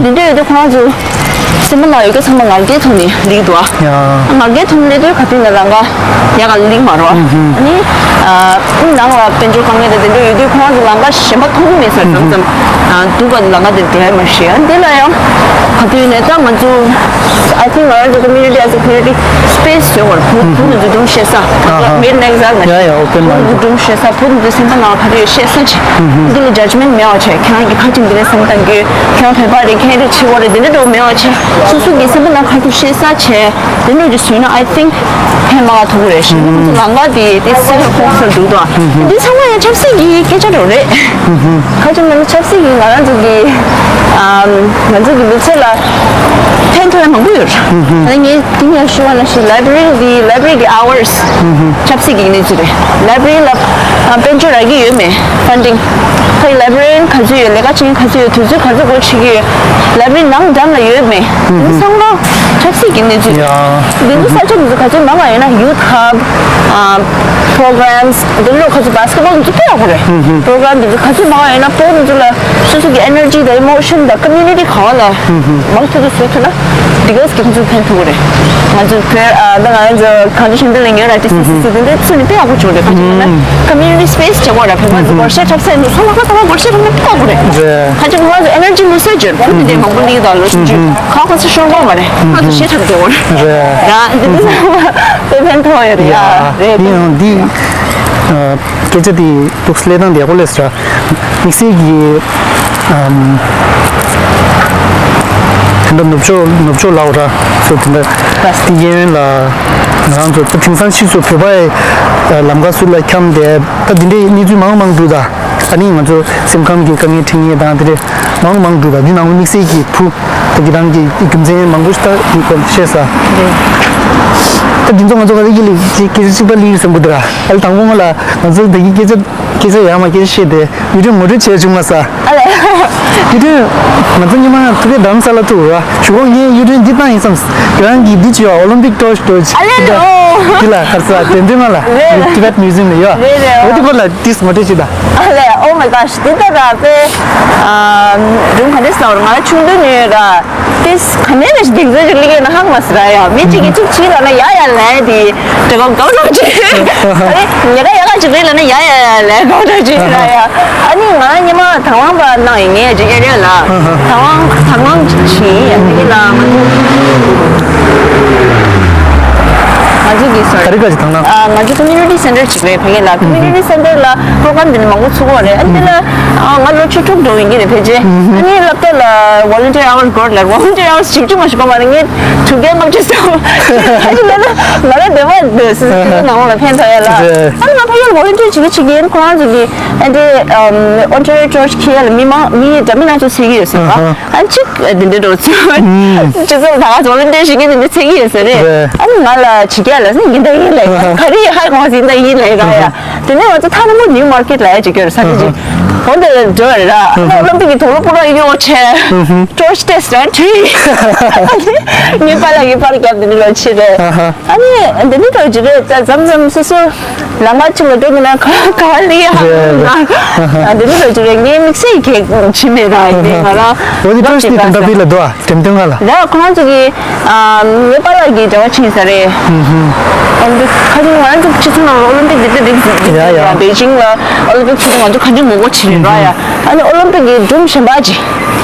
འདི་འདྲ་ཡོད་དུས་ཁོ་རང་ཚོ་སེམས་པ་ནང་ཡོད་སྐད་ཚང་མ་ངར་སྐད་ཐོག་ནས་སླེབས་འདུག་ཨ་ཡ། ངར་སྐད་ཐོག་ནས་སླེབས་དུས་ག་དུས་ནས་ལམ་ཁ་ཡག་ག་སླེབས་མ་རེད་པ། ཨ་ནི་ཨ་ནང་ལ་དཔལ་འབྱོར་དཀའ་ངལ་དང་དེ་འདྲ་ཡོད་དུས་ཁོ་རང་ཚོ་ལམ་ཁ་གཞན་པ་མཐོང་གི་མེད་ཟེར། མཚམས་མཚམས་ཨ་སྡུག་ག་ལམ་ཁ་དེ་འགྲོ་ཡ་མ་ཤེས། ཨ་འདི་ལ་ཡང་ག་དུས་ནས་ད་ང་ཚོ་I think ང་རང་ཚོ་community as a community space ཟེར་བ་རེད། བུ་བུ་ནི་འཛུལ་སྒྲོམ་བཤད་ས། ཨ་ཧ། མེད་ནེག་ཟར་ན། ཡ་ཡ། open བུ་ནི་འཛུལ་སྒྲོམ་བཤད་ས། བུ་ནི་འཛུལ་སེམས་པ་ནང་ག་རེ་ཡོད་བཤད་ས་ཆེ། འདི་ལ་ཇཇ་མེན་ཊི་མེད་པ་བྱས། ཁྱེད་རང་གི་ཁ་ཅིག་འདི་ལ་བསམ་བཏང་གི་ཡོད། ཁྱེད་རང་བོད་པ་རེད། ཁྱེད་རང་རེད་ཕྱི་པ་རེད། འདི་འདྲ་འགྲོ་མེད་པ་བྱས། སོ་སོ་གི་སེམས་པ་ནང་ག་རེ་བཤད་ས་བྱས། འདི་འདྲ་ཅིག་བཟོས་ན་I think ཕན་མ་ཐོགས་རེད་ཤི། ང་ཚོ་ལམ་ཁ་དེ་དེ་སི་ཊི་ཁོང་ཚོར་འདུག་དང་། འདི་ཚང་མ་ཡང་ཆབ་སྲིད་ཀྱི་སྐད་ཆ་འགྲོ་རེད། ཁ་ཅིག་ང་ཚོ་ཆབ་སྲིད་ཀྱིས་ང་རང་ཚོ་གི་ཨམ་ང་ཚོ་གི་མི་ཚེ་ལ་ཕན་ཐོགས་ཡ་མང་པོ་ཡོད་རེད། ཨ་ནི་ངས་འདི་ངས་ཞུ་བ་ནང་བཞིན་ལའི་བྷ་རི་འདི་ལའི་བྷ་རི་གི་ཨ་ཝར་སི་ཆབ་སྲིད་ཀྱི་གནས་ཚུལ་རེད། ལའི་བྷ་རི་ལ་ཨ་དཔལ་འབྱོར་རག་གི་ཡོད་མེད། ཕན་ཌིང་། ཁ་ཡི་ལའི་བྷ་རི་ཡན་ག་ཚོད་ཡོད། ལས་ཀ་བྱེད་མཁན་ག་ཚོད་ཡོད། དུས་ཚོད་ག་ཚོད་འགོར་བྱེད་ཀྱི་ཡོད། ལའི་བྷ་རི་ནང་འགྲམ་ལ་ཡོད་མེད། འདི་ཚང་མ་ཆབ་སྲིད་ཀྱི་གནས་ཚུལ། ཡ། འདི་ཚོ་ས་ཆ་འདི་ཚོ་ག་ཚོད་མང་ང་ཡོད་ན་ཡུ་ཐི་ཧབ། ཨ་པོ་རོ་གྷ་རམ་སི། འདི་ལོ་ག་ཚོད་བྷ་སི་ཀེ་ཊི་བོལ་འདི་ཚོ་དཔེ་ཡག་པོ་རེད། པོ་རོ་གྷ་རམ་འདི་ཚོ་ག་ཚོད་མང་ང་ཡོད་ན་པོ་རོ་འདི་ཚོ་ལ་སོ་སོ་གི་ཨེ་ནར་ཇི་དང་ཨི་མོ་ཤན་དང་ཀོ་མིའུ་ནི་ཊི་གང་ལ་མང་ཐུབ་ཐུབ་བཟོ་ཐུབ་ན་འདི་ག་ཙམ་གྱི་ཁོང་ཚོ་ཕན་ཐོགས་རེད། ང་ཚོ་བོད་ཨ་ད་ང་ཚོ་གང་ཅི་ཤིན་ཏུ་ལས་ངན་ར་ཏི་སི་སི་སི་དེ་འདྲ་ཚུད་ནས་དཔེ་ཡག་པོ་བྱུང་རེད། གང་ཅི་ལབ་ན་ཀོ་མིའུ་ནི་ཊི་སི་པེ་སི་བྱེད་དགོས་ར། བོད་པ་ཚོ་སྒོར་གཞས་འཁྲབ་ས་ནི་ས་ལ་ཁ་ས་ལ་སྒོར་གཞས་འཁྲབ་ན་དཔེ་ཡག་པོ་རེད། རེད། གང་ཅི་ང་ཚོ་ཨེ་ནར་ཇི་མི་སོས་བརྗོད་བོད་དེ་འདྲའི་མང་པོ་ལིག་དང་ལོ་ཆུང་ཆུང་ཁ་ཁ་ས་ཤོར་དགོས་མ་རེད། ང་ཚོ་གཞས་འཁྲབ་དགོས་རེད། རེད། ཡ་འདི་འདི་ཚང་མ་དཔེ་ཕན་ཐོགས་ཡོད་རེད། ཡ་ཡ་རེད། ཡིན་ཡང་འདི། སྐད་ཆ་དེ་འདུག་སླེབས་སྟངས་དེ་ཡག་པོ་སླེབས་སོང་ར། དམིགས་བསལ་གྱི་ཨམ། དེ་འདྲ་ནུབ་ཕྱོགས་ནུབ་ཕྱོགས་ལ་འོ་ར་ཚོ་དེ་འདྲ་དེ་གཡས་གཡོན་ལ་ང་རང་ཚོ་ད་དེང་སང་ཕྱིས་སུ་བོད་པ་ཡི་ལམ་ཁ་ཟུར་ལ་འཁྱམས་ཏེ་ད་དེ་འདྲའི་གནས་ཚུལ་མང་མང་འདུག་ད་ཨ་ནི་ང་ཚོ་སེམས་ཁམས་ཀྱི་དཀའ་ངལ་འཕྲད་མཁན་དང་དེ་འདྲ་མང་མང་འདུག་ད་འདི་ནང་དམིགས་བསལ་གྱི་བུ། ད་གི་རང་གི་རྒྱུ་མཚན་མང་པོ་ཞིག་ད་གི་སྐོར་བཤད་ས། ད་འདི་ཚོ་ང་ཚོ་ག་རེ་གི་ལི་ཅི་སྐད་ཆ་གཅིག་པ་ལི་ཡིན་བསམ་གི་འདུག་ར། ཨ་ལ་དང་པོ་ང་ལ་ང་ཚོ་ད་གི་སྐད་ཆ་སྐད་ཆ་ཡག་མ་སྐད་ཆ་བཤད་དེ་གཡུ་སྒྲོན་ངོ་སྤྲོད་བྱས་བྱུང་མ་ས། ཨ་ལས། གཡུ་སྒྲོན་ང་ཚོ་ཉི་མ་ཐུག་གི་རྡ་རམ་ས་ལ་ཐུག་ར་ཞུ་གོ་ངས་གཡུ་སྒྲོན་འདི་བཏང་ཡིན་བསམ། རང་གི་འདི་ཅི་ཡོ་ཨོ་ལིམ་པིག་ཊོར་ཆི་ཊོར་ཆི་ཨ་ལས་ལས་འོ། འདི་ལ་ག་རེ་ཟ་དེ་འདྲ་མ་ལ་རེད་རེད། ཊི་བེཊ་མིའུ་ཛི་ཡམ་ལ་ཡོ། རེད་རེད་འོ་འོ། དེ་སྐོར་ལ་ཏིས་ངོ་སྤྲོད་བྱེད་ད། ཨ་ལས། Oh my gosh. དེ་ལྟ་ར་དཔེ་ཨ་རུང་ག་འདྲས་ཟེར་ང་ཆུང་དུས་ནས་ར་ཏིས་ག་ནས་ནས་སྡིག་ཚོད་ཅིག་ལི་གེ་ན་ཧང་མ་སི་ར་ཡ། མི་གཅིག་གིས་ཚུགས་ཆི་ལ་ན་ཡ་ཡ་ལས་དེ་དྲི་གོ་གོ་ལོ་ཅིག་ཨ་ལས་ཉེ་ག་ཡ་ག་ཅིག་རེད་ལ་ན་ཡ་ཡ་ཡ་ལས་གོ་ལོ་ཅིག་ར་ཡ། ཨ་ནི་ང་ཉི་མ་དང་བླངས་པ་ན་ཡིན་ངས་ཅིག་ཨེ་རེད་ལ་དང་བླངས་དང་བླངས་ཅིག་ཡ་དེ་ལ་ང་ང་ཚོ་གི་སོ་རི། ག་རེ་ག་ཅིག་དང་ན། ཨ་ང་ཚོ་community center ཅིག་རེད་ཕ་གི་ལ། community center ལ་program དེ་འདྲ་མང་པོ་ཚུགས་ཀྱི་རེད། ཨ་ནི་དེ་ལ་ཨ་ང་ལོ་བཅུ་དྲུག་འགྲོ་ཡིན་གྱི་རེད་ཕལ་ཆེར། ཨ་ནི་སློབ་གྲྭ་ལ་volunteer hours དགོས་ལ་volunteer hours ཞིབ་ཅིག་མ་ཞིག་གོ་མ་རེད། ངས་དྲུག་བརྒྱ་ལྔ་བཅུ་ཟེར་བ་ཨ་ནི་ལ་ལ་ང་ལ་བདེ་བ་འདོད་སྲིད་ནང་ལ་ཕན་ཐོགས་ཡ་ལ། ཨ་ནི་ང་ཕ་གི་ལ་volunteer བྱེད་ཀྱི་བྱེད་ཀྱི་ཡིན། ཁོ་རང་ཚོ་གི་ཨ་འདི་Ontario George ཁྱེད་ལ་མི་མང་མི་འདྲ་མི་སྣ་ཚོ་ཚེ་གི་ཡོད་ཟེར་བ། ཨ་གཅིག་འདི་འདྲ་འགྲོ་ཚུལ། སྤྱི་ཚོགས་ད་ག་ཚོ་ལ་འདྲེ་ཞིག་གིས་འདི་འདྲ་ཚེ་གི་ཡོད་ཟེར་རེད། རེད། ཨ་ནི་ང་ལ་ཇི་རྒྱ་ལ་སེ་ཡིན་ད་ཡིན་ལས་ག་རེ་ཧ་གོ་སེ་ཡིན་ད་ཡིན་ལས་ག་ཡ། དེ་ནས་ང་ཚོ་ཐ་ན་མོ་ནིའུ་མར་ཀེཊ་ལ་ཡ་ཅིག་ཡོད་རེད་ས་ཆ་ཅིག་འོ་འདི་འགྲོ་རེད་ར། ཨ་ནི་ཨོ་ལིམ་པིག་གི་དུག་ལོག་པོ་ར་གཡོག་བྱས། ཊོར་ཆི་ཊེ་སི་ར་བྲིས། ངའི་པཱ་ལགས་ཀྱི་པར་རྒྱབ་འདི་འདྲ་ལོ་ཆེ་རེད། ཨ་ནི་འདི་འདྲ་འགྲོ་ཅིག་རེད། ད་མཚམས་མཚམས་སོ་སོ། ལམ་ཁ་ཅིག་ལ་འགྲོ་གི་ན་ག་ག་ལི་ཧ་གོ་ན། ཨ་འདི་ནི་ལོ་ཅིག་རེད། ངའི་དམིགས་བསལ་གྱི་ཕྱི་མེད་ར་ཡིན་ང་རང་། འོ་དེ་ཀྲོས་དེ་དེ་འདྲ་བི་ལ་འདུག་ཨ། འགྲེམས་སྟོན་ཁང་ལ། ར་ཁོ་རང་ཚོ་གི་ཨ་ངའི་པཱ་ལགས་ཀྱི་འབྲེལ་བ་ཕྱིན་ས་རེད། ཨོ་ལིམ་པིག་ཁ་ཅིག་ང་རང་ཚོ་ཕྱི་ཚུན་ལ་ཨོ་ལིམ་པིག་འདི་འདྲ་འདི་འདི་ཡ་ཡ། པེ་ཅིང་ལ་ཨོ་ལིམ་པིག་ཕྱི་ཚུན་ང་ཚོ་ཁ་ཅིག་ངོ་རྒོལ་བྱེད་རེད་ར་ཡ། ཨ་ནི་ཨོ་ལིམ་པིག་གི་སྒྲུང་གཞན་པ་ཅིག་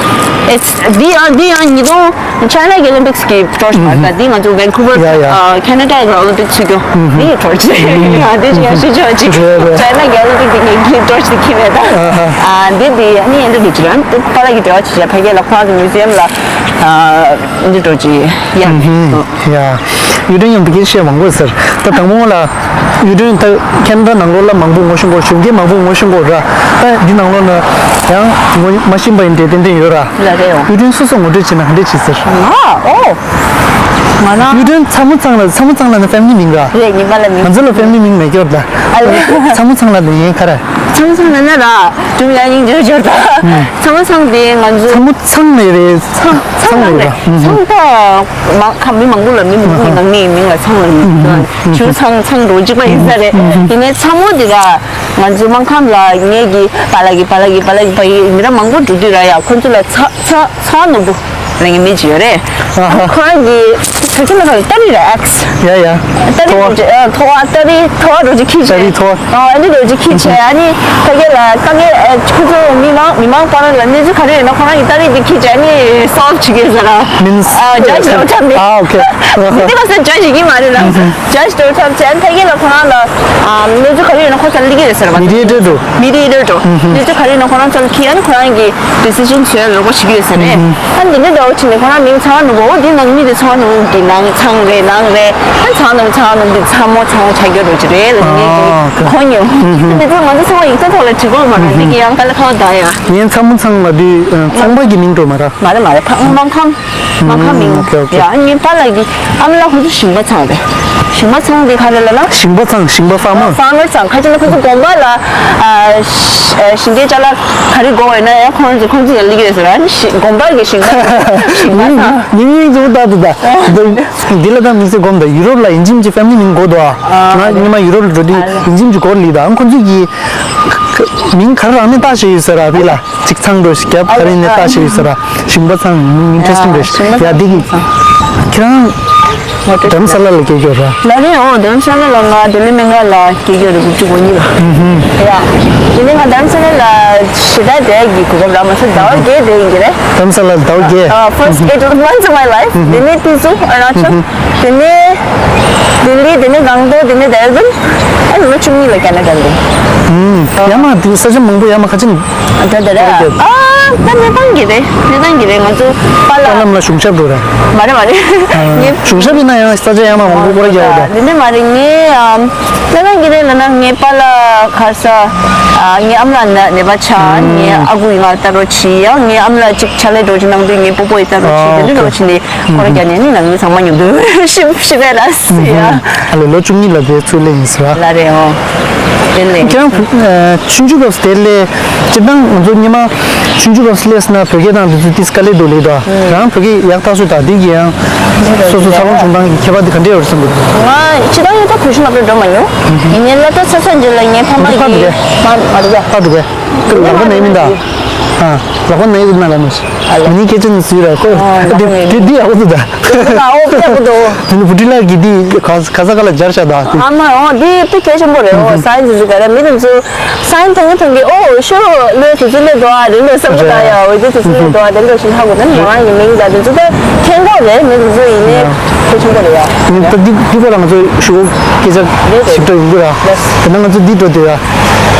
ཨེ་འདི་ཡང་འདི་ཡང་ཉིས་སྟོང་China གི་Olympics གི་ཊོར་ཆི་མ་རེད་ད། འདི་ང་ཚོ་Vancouver ཡ་ཡ། ཨ་Canada གི་Olympics ཚུད་རྒྱུ་འདི་ཡི་ཊོར་ཆི་རེད། ཡ་འདི་ཅི་ཡང་ཤེས་ཆོག་ཅིག་རེད་རེད། China གི་Olympic འདི་ངས་འདི་ཊོར་ཆི་འདི་ཁྱེར་མེད་ད། ཨ་འདི་འདི་ཨ་ནི་ཨེ་འདྲ་འདི་ཅི་རེད། ཨ་ནི་པཱ་ལགས་ཀྱི་འབྲེལ་བ་ཆེ་ཆེ་ཕ་གི་ལ་ཁོ་རང་གི་museum ལ་ཨ་འདི་ཊོར་ཆི་ཡ། ཡ། གཡུ་སྒྲོན་ཡང་འདི་གའི་བཤད་མང་པོ་ཟེར། ད་དང་པོ་ལ་གཡུ་སྒྲོན་ད་ཁེ་ན་ཌ་ནང་ལོགས་ལ་མང་པོ་ངོ་ཤེས་གོ་གཞོན་སྐྱེས་མང་པོ་ངོ་ཤེས་གོ་ར། ད་འདི་ནང་ལོགས་ན་ཡང་ངོ་མ་ཤེས་པ་ཡིན་འདྲ་ཏན་ཏན་ཡོད་ར། ལ་རེད་འོ། གཡུ་སྒྲོན་སོ་སོ་ངོ་སྤྲོད་བྱེད་ན་ག་འདྲས་བྱེད་ཟེར། ང་ཨོ། ང་ན། གཡུ་སྒྲོན་ཚ་མོ་ཚང་ལ་ཚ་མོ་ཚང་ལ་ནི་ཕེ་མི་ལི་མིང་ར། རེད་ཉི་མ་ལ་མིང་། ང་ཚོ་ལ་ཕེ་མི་ལི་མིང་མེད་ཀྱོར་ད། ཨ་ལེ། ཚ་མོ་ཚང་ལ་ལེ་ཡིན་ཁ་ར། ཚ་མོ་ཚང་ལ་ན་ར། ཀྲུང་ཡ་ཡིན་འཇོར་འཇོར་ད། ཚ་མོ་ཚང་དེ་ང་ཚོ། ཚ་མོ་ཚང་ལེ་རེད། ཚང་ཚང་ལེ་ར། ཚང་ད། མ་ཁ་མི་མང་པོ་ལ་མི་མང་པོ་ནང་མིའི་མིང་ལ་ཚང་ལ་མིང་། ཆུ་ཚང་ཚང་འགྲོ་གཅིག་པ་ཡིན་ས་རེད། དེ་ནས་ཚ་མོ་དེ་ར། ང་ཚོ་སྨར་ཁམས་ལ་ངེད་ཀྱི་པཱ་ལགས་ཀྱི་པཱ་ལགས་ཀྱི་པཱ་ལགས་ཀྱི་པ་ཡི་མི་རབས་མང་པོ་འགྲོ་དུས་ར་ཡ་ཁོ་ཚོ་ལ་ཚ་ཚ་ཚ་ནོར་བུ་ལ་ངའི་མི་གཅིག་ཡོད་རེད། ཁོ་རང་གི་ཐུགས་ཀྱི་ལ་ཁ་ལ་སྟ་རི་ར་ཨེགས། ཡ་ཡ། སྟ་རི་ཐོ་བ། འགྲོ་ཅི་ཨ་ཐོ་བ་སྟ་རི་ཐོ་བ་འགྲོ་ཅི་ཁྱི་ཆེ། སྟ་རི་ཐོ་བ། ཨ་འདི་འགྲོ་ཅི་ཁྱི་ཆེ། ཨ་ནི་ཕ་གི་ལ་ཁ་གི་ཨ་ཁོ་ཚོ་མི་མང་མི་མང་བར་ལ་གནས་ཚུལ་ག་རེ་ཡོད་ན་ཁོ་རང་གི་སྟ་རི་དེ་ཁྱི་ཆེ། ཨ་ནི་སོལབ་བྱེད་ཀྱི་ཟེར་ར། མིན་ཨ་ཇ་ཇི་ལ་ཐབས་མེད། ཨ་ཨོ་ཁེ། འདི་ག་ས་ཇ་ཇི་གི་མ་རེད་ར། Judge དུ་ཐབས་ཅན་ཕ་གི་ལ་ཁོ་རང་ལ་ཨ་གནས་ཚུལ་ག་རེ་ཡོད་ན་ཁོ་ཚ་ལི་གི་རེད་ཟེར་བ། Mediator དུ། Mediator དུ། གནས་ཚུལ་ག་རེ་ཡོད་ན་ཁོ་རང་ཚ་ལི་ཁི་ཡ་ནི་ཁོ་རང་གི་decision བཟོས་རོགས་པ་བྱེད་ཀྱི་ཡོད་ཟེར་ནས། ཨ་འདི་འདྲ་འདྲ་བོ་བྱས་ནས་ཁོ་རང་མིང་ཚང་བ་ནུབ་བོ་འདི་ནང་མི་འདི་ཚང་བ་ནུབ་གི་ནང་ཚང་རེད་ནང་རེད། ཨ་ཚང་ནུབ་ཚང་བ་ནུབ་འདི་ཚང་མོ་ཚང་བ་ཆ་རྒྱུ་རོ་ཅི་རེད་ལ་ངས་ཀྱི་ཁོ་ཉོ། ཨ་འདི་ཚོ་ང་ཚོ་ཚང་བ་ཡིག་ཚང་ཐོག་ལ་བྲིས་དགོས་མ་རེད། འདི་གི་ཡང་ཁ་ལ་ཁ་བ་ད་ཡ། ངས་ཚང་མོ་ཚང་མ་དུས་ཚང་པ་གི་མིང་འགྲོ་མ་ར། མ་རེད་མ་རེད་ཕ་མ་ཁམ། མ་ཁ་མིང་། ཨོ་ཁེ་ཨོ་ཁེ། ཡ་ངའི་པཱ་ལགས་ཀྱི་ཨ་མ་ལགས་ཁོ་ཚོ་ཞིང་པ་ཚང་རེད། ཞིང་པ་ཚང་དེ་ག་རེ་ལབ་ན། ཞིང་པ་ཚང་ཞིང་པ་ཕར་མར། ཕར་མར་ཚང་ཁ་ཅིག་ན་ཁོ་ཚོ་དགོན་པ་ལ་ཨ་ཞིང་སྡེ་ཅ་ལག་ག་རེ་དགོས་ཡོད་ན་ཡང་ཁོ་ཚོ་ཁོ་ཚོ་ཡང་ལི་གི་རེད་ཟེར། ཨ་ནི་ཞིང་དགོན་པ་གི་ཞིང་པ་ཞིང་པ་ཚང་། མིང་མིང་ཚོ་ད་དུ་ད་འདི་ལ་ད་མིང་ཚེ་སྒོམ་ད་ཡུ་རོབ་ལ་ཡིན་གཅིག་མིན་གཅིག་ཕེ་མི་ལི་མིང་དགོས་འདུག་ཨ་ང་ཉི་མ་ཡུ་རོབ་ལ་འགྲོ་དུས་ཡིན་གཅིག་མིན་གཅིག་གོ་ལི་ད་ཨ་ཁོ་ཚོ་གི་མིང་ག་རེ་རང་ནས་བཏགས་བཞག་ཡོད་ཟེར་ར་བི་ལ། གཅིག་ཚང་འགྲོ་ཞིག་རྒྱབ་ག་རེ་ནས་ལྟ་ཞིག་ཡོད་ཟེར་ར། ཞིང་པ་ཚང་ཨིན་ཊི་རེ་སི་ཊིང་རེད། ཡ་འདི་གི་ཁྱེད་རང་དྷ་རམ་ས་ལ་ལ་སྐྱེས་ཡོད་ར། ལ་རེད་འོ། དྷ་རམ་ས་ལ་ལ་ང་ལྡི་ལི་སྨན་ཁང་ལ་སྐྱེས་ཡོད་རེད། དགུ་བཅུ་གོ་གཉིས་ལ། ཡ། དེ་ནས་ང་དྷ་རམ་ས་ལ་ལ་ཞེ་དྲག་བསྡད་ཀྱི་གོ་སྐབས་རག་མ་སོང་། ཟླ་བ་བརྒྱད་བསྡད་ཡིན་གྱི་རེད། དྷ་རམ་ས་ལ་ཟླ་བ་བརྒྱད། ཨ། first eight months of my life དེ་ནས་ཏུ་ཛུ་ཨ་རུ་ན་ཅལ། དེ་ནས་ལྡི་ལི། དེ་ནས་གང་ཏོ། དེ་ནས་དེ་ར་དུན། ཨ་ནི་ལོ་བཅུ་གཉིས་ལ་ཁེ་ན་ཌ་འགྲོ། ཨུམ། ཡ་མ་དེ་ས་ཆ་མང་པོ་ཡ་མ་ཁ་ཆེ་ནི། ད་ད་ད་ཨ་ད་གནས་སྟངས་ཀྱི་རེད། གནས་སྟངས་ཀྱི་རེད། ང་ཚོ་པཱ་ལགས། པཱ་ལགས་ལ་གཞུང་ཞབས་འགྲོ་རེད། མ་རེད་མ་རེད། ངས་གཞུང་ཞབས་ཡིན་ན་ཡང་ས་ཆ་ཡ་མ་མང་པོ་སྐོར་རྒྱག་འོ་ད། འདི་འདྲ་མ་རེད། ངས་ཨམ། གནས་སྟངས་ཀྱི་རེད་ལབ་ན་ངའི་པཱ་ལགས་ཁ་ས། ཨ་ངའི་ཨ་མ་ལགས་ནད་པ་ཆགས། ངའི་ཨ་ཁུ་ཡིས་ང་ལྟ་རོགས་བྱས། ཡང་ངའི་ཨ་མ་ལགས་ཅིག་ཕྱག་ལས་འགྲོ་ཅིག་གནང་དུས་ངའི་སྤོ་བོ་ཡིས་ལྟ་རོགས་བྱས། དེ་འདྲ་འགྲོ་བྱས་ནས་སྐོར་རྒྱག་ནས་ནི་ང་ཚང་མ་མཉམ་དུ་ཤི་ཤི་བས་ལ་སི་ཡ། ཨ་ལས་ལོ་བཅུ་གཉིས་ལ་དེ་ཚུར་སླེབས་ཡིན་ཟེར་བ། ལ་རེད་ཨོ། དེ་ལས། ཁྱེད་རང་ཆུང་ཆུང་སྐབས་སུ་དེ་སླེབས། སྤྱིར་བཏང་ང་ཚོ་སྔོན་མ་ཆུང་ཆུང་སྐབས་སུ་སླེབས་ན་བོད་སྐད་དང་དེ་ཚོ་ཏིས་དཀའ་ལས་འདུག་ལེགས་དོ། རང་བོད་སྐད་ཡག་ཐག་ཆོད་དང་དེ་གི་ཡང་སོ་སོ་འཚར་ལོངས་བྱུང་སྟངས་ཀྱི་ཁྱད་པར་དེ་ག་འདྲས་ཡོད་རེད་བསམ་གི་འདུག་ང་སྤྱིར་བཏང་ཡོད་ད་བོད་གཞུང་སློབ་གྲྭར་འགྲོ་མ་མྱོང་། ཡིན་ནའི་སློབ་གྲྭ་ཚར་ཚར་རྗེས་ལ་ངའི་ཕ་མ་འདི་ཕར་འགྲོ་གས། མ་མ་འགྲོ་གས། ཕར་འགྲོ་གས། ལག་པ་ན་ཡིན་མིན་ད། ཨ། ལག་པ་ན་ཡིན་ན་ལ་མ་ཤི། ཨ་ལ། མི་ནི་སྐད་ཆ་ནི་སུས་ར་ཁོ། ཨ་ལག་པ་ན་ཡིན། དེ་དེ་ཡག་པོ་འདུག་ད། ཨོ་ཨོ་ཨོ་ཨོ་ཨོ། དེ་ནི་བུ་ཁྲིད་ལགས་ཀྱིས་དེ་ག་ག་ས་ག་ལ་སྦྱར་བཞག་ད་དེ། ཨ་མ་ཨོ་དེ་དཔེ་གལ་ཆེན་པོ་རེད། ཨོ་སའེན་སི་ཟེར་ག་རེ་མི་དེ་ཚོ་སའེན་སི་མཐོང་གི་མཐོང་གི་ཨོ་ཤོ་ལོས་དེ་ཚོ་ལས་འགྲོ་ཨ་རེད་ལོས་བསམ་གི་ད་ཡ། འོ་དེ་དེ་ཚོ་ལས་འགྲོ་ཨ་རེད་ལོས་ཤིན་ཧ་གོ་ད་ནི་ང་རང་གི་མིང་ད་དེ་ཚོ་ད་མཁྱེན་གོ་རེད། མི་དེ་ཚོ་ཡིན་ནའི་གལ་ཆེན་པོ་རེད་ཡ། ནི་ད་འདི་འདི་སྐོར་ལ་ང་ཚོ་ཞུ་སྐད་ཆ་རེད་རེད། ཞིབ་ཕྲ་ཡོང་གི་ར། ལགས། དེ་ན་ང་ཚོ་འདི་འགྲོ་དེ་ཡ།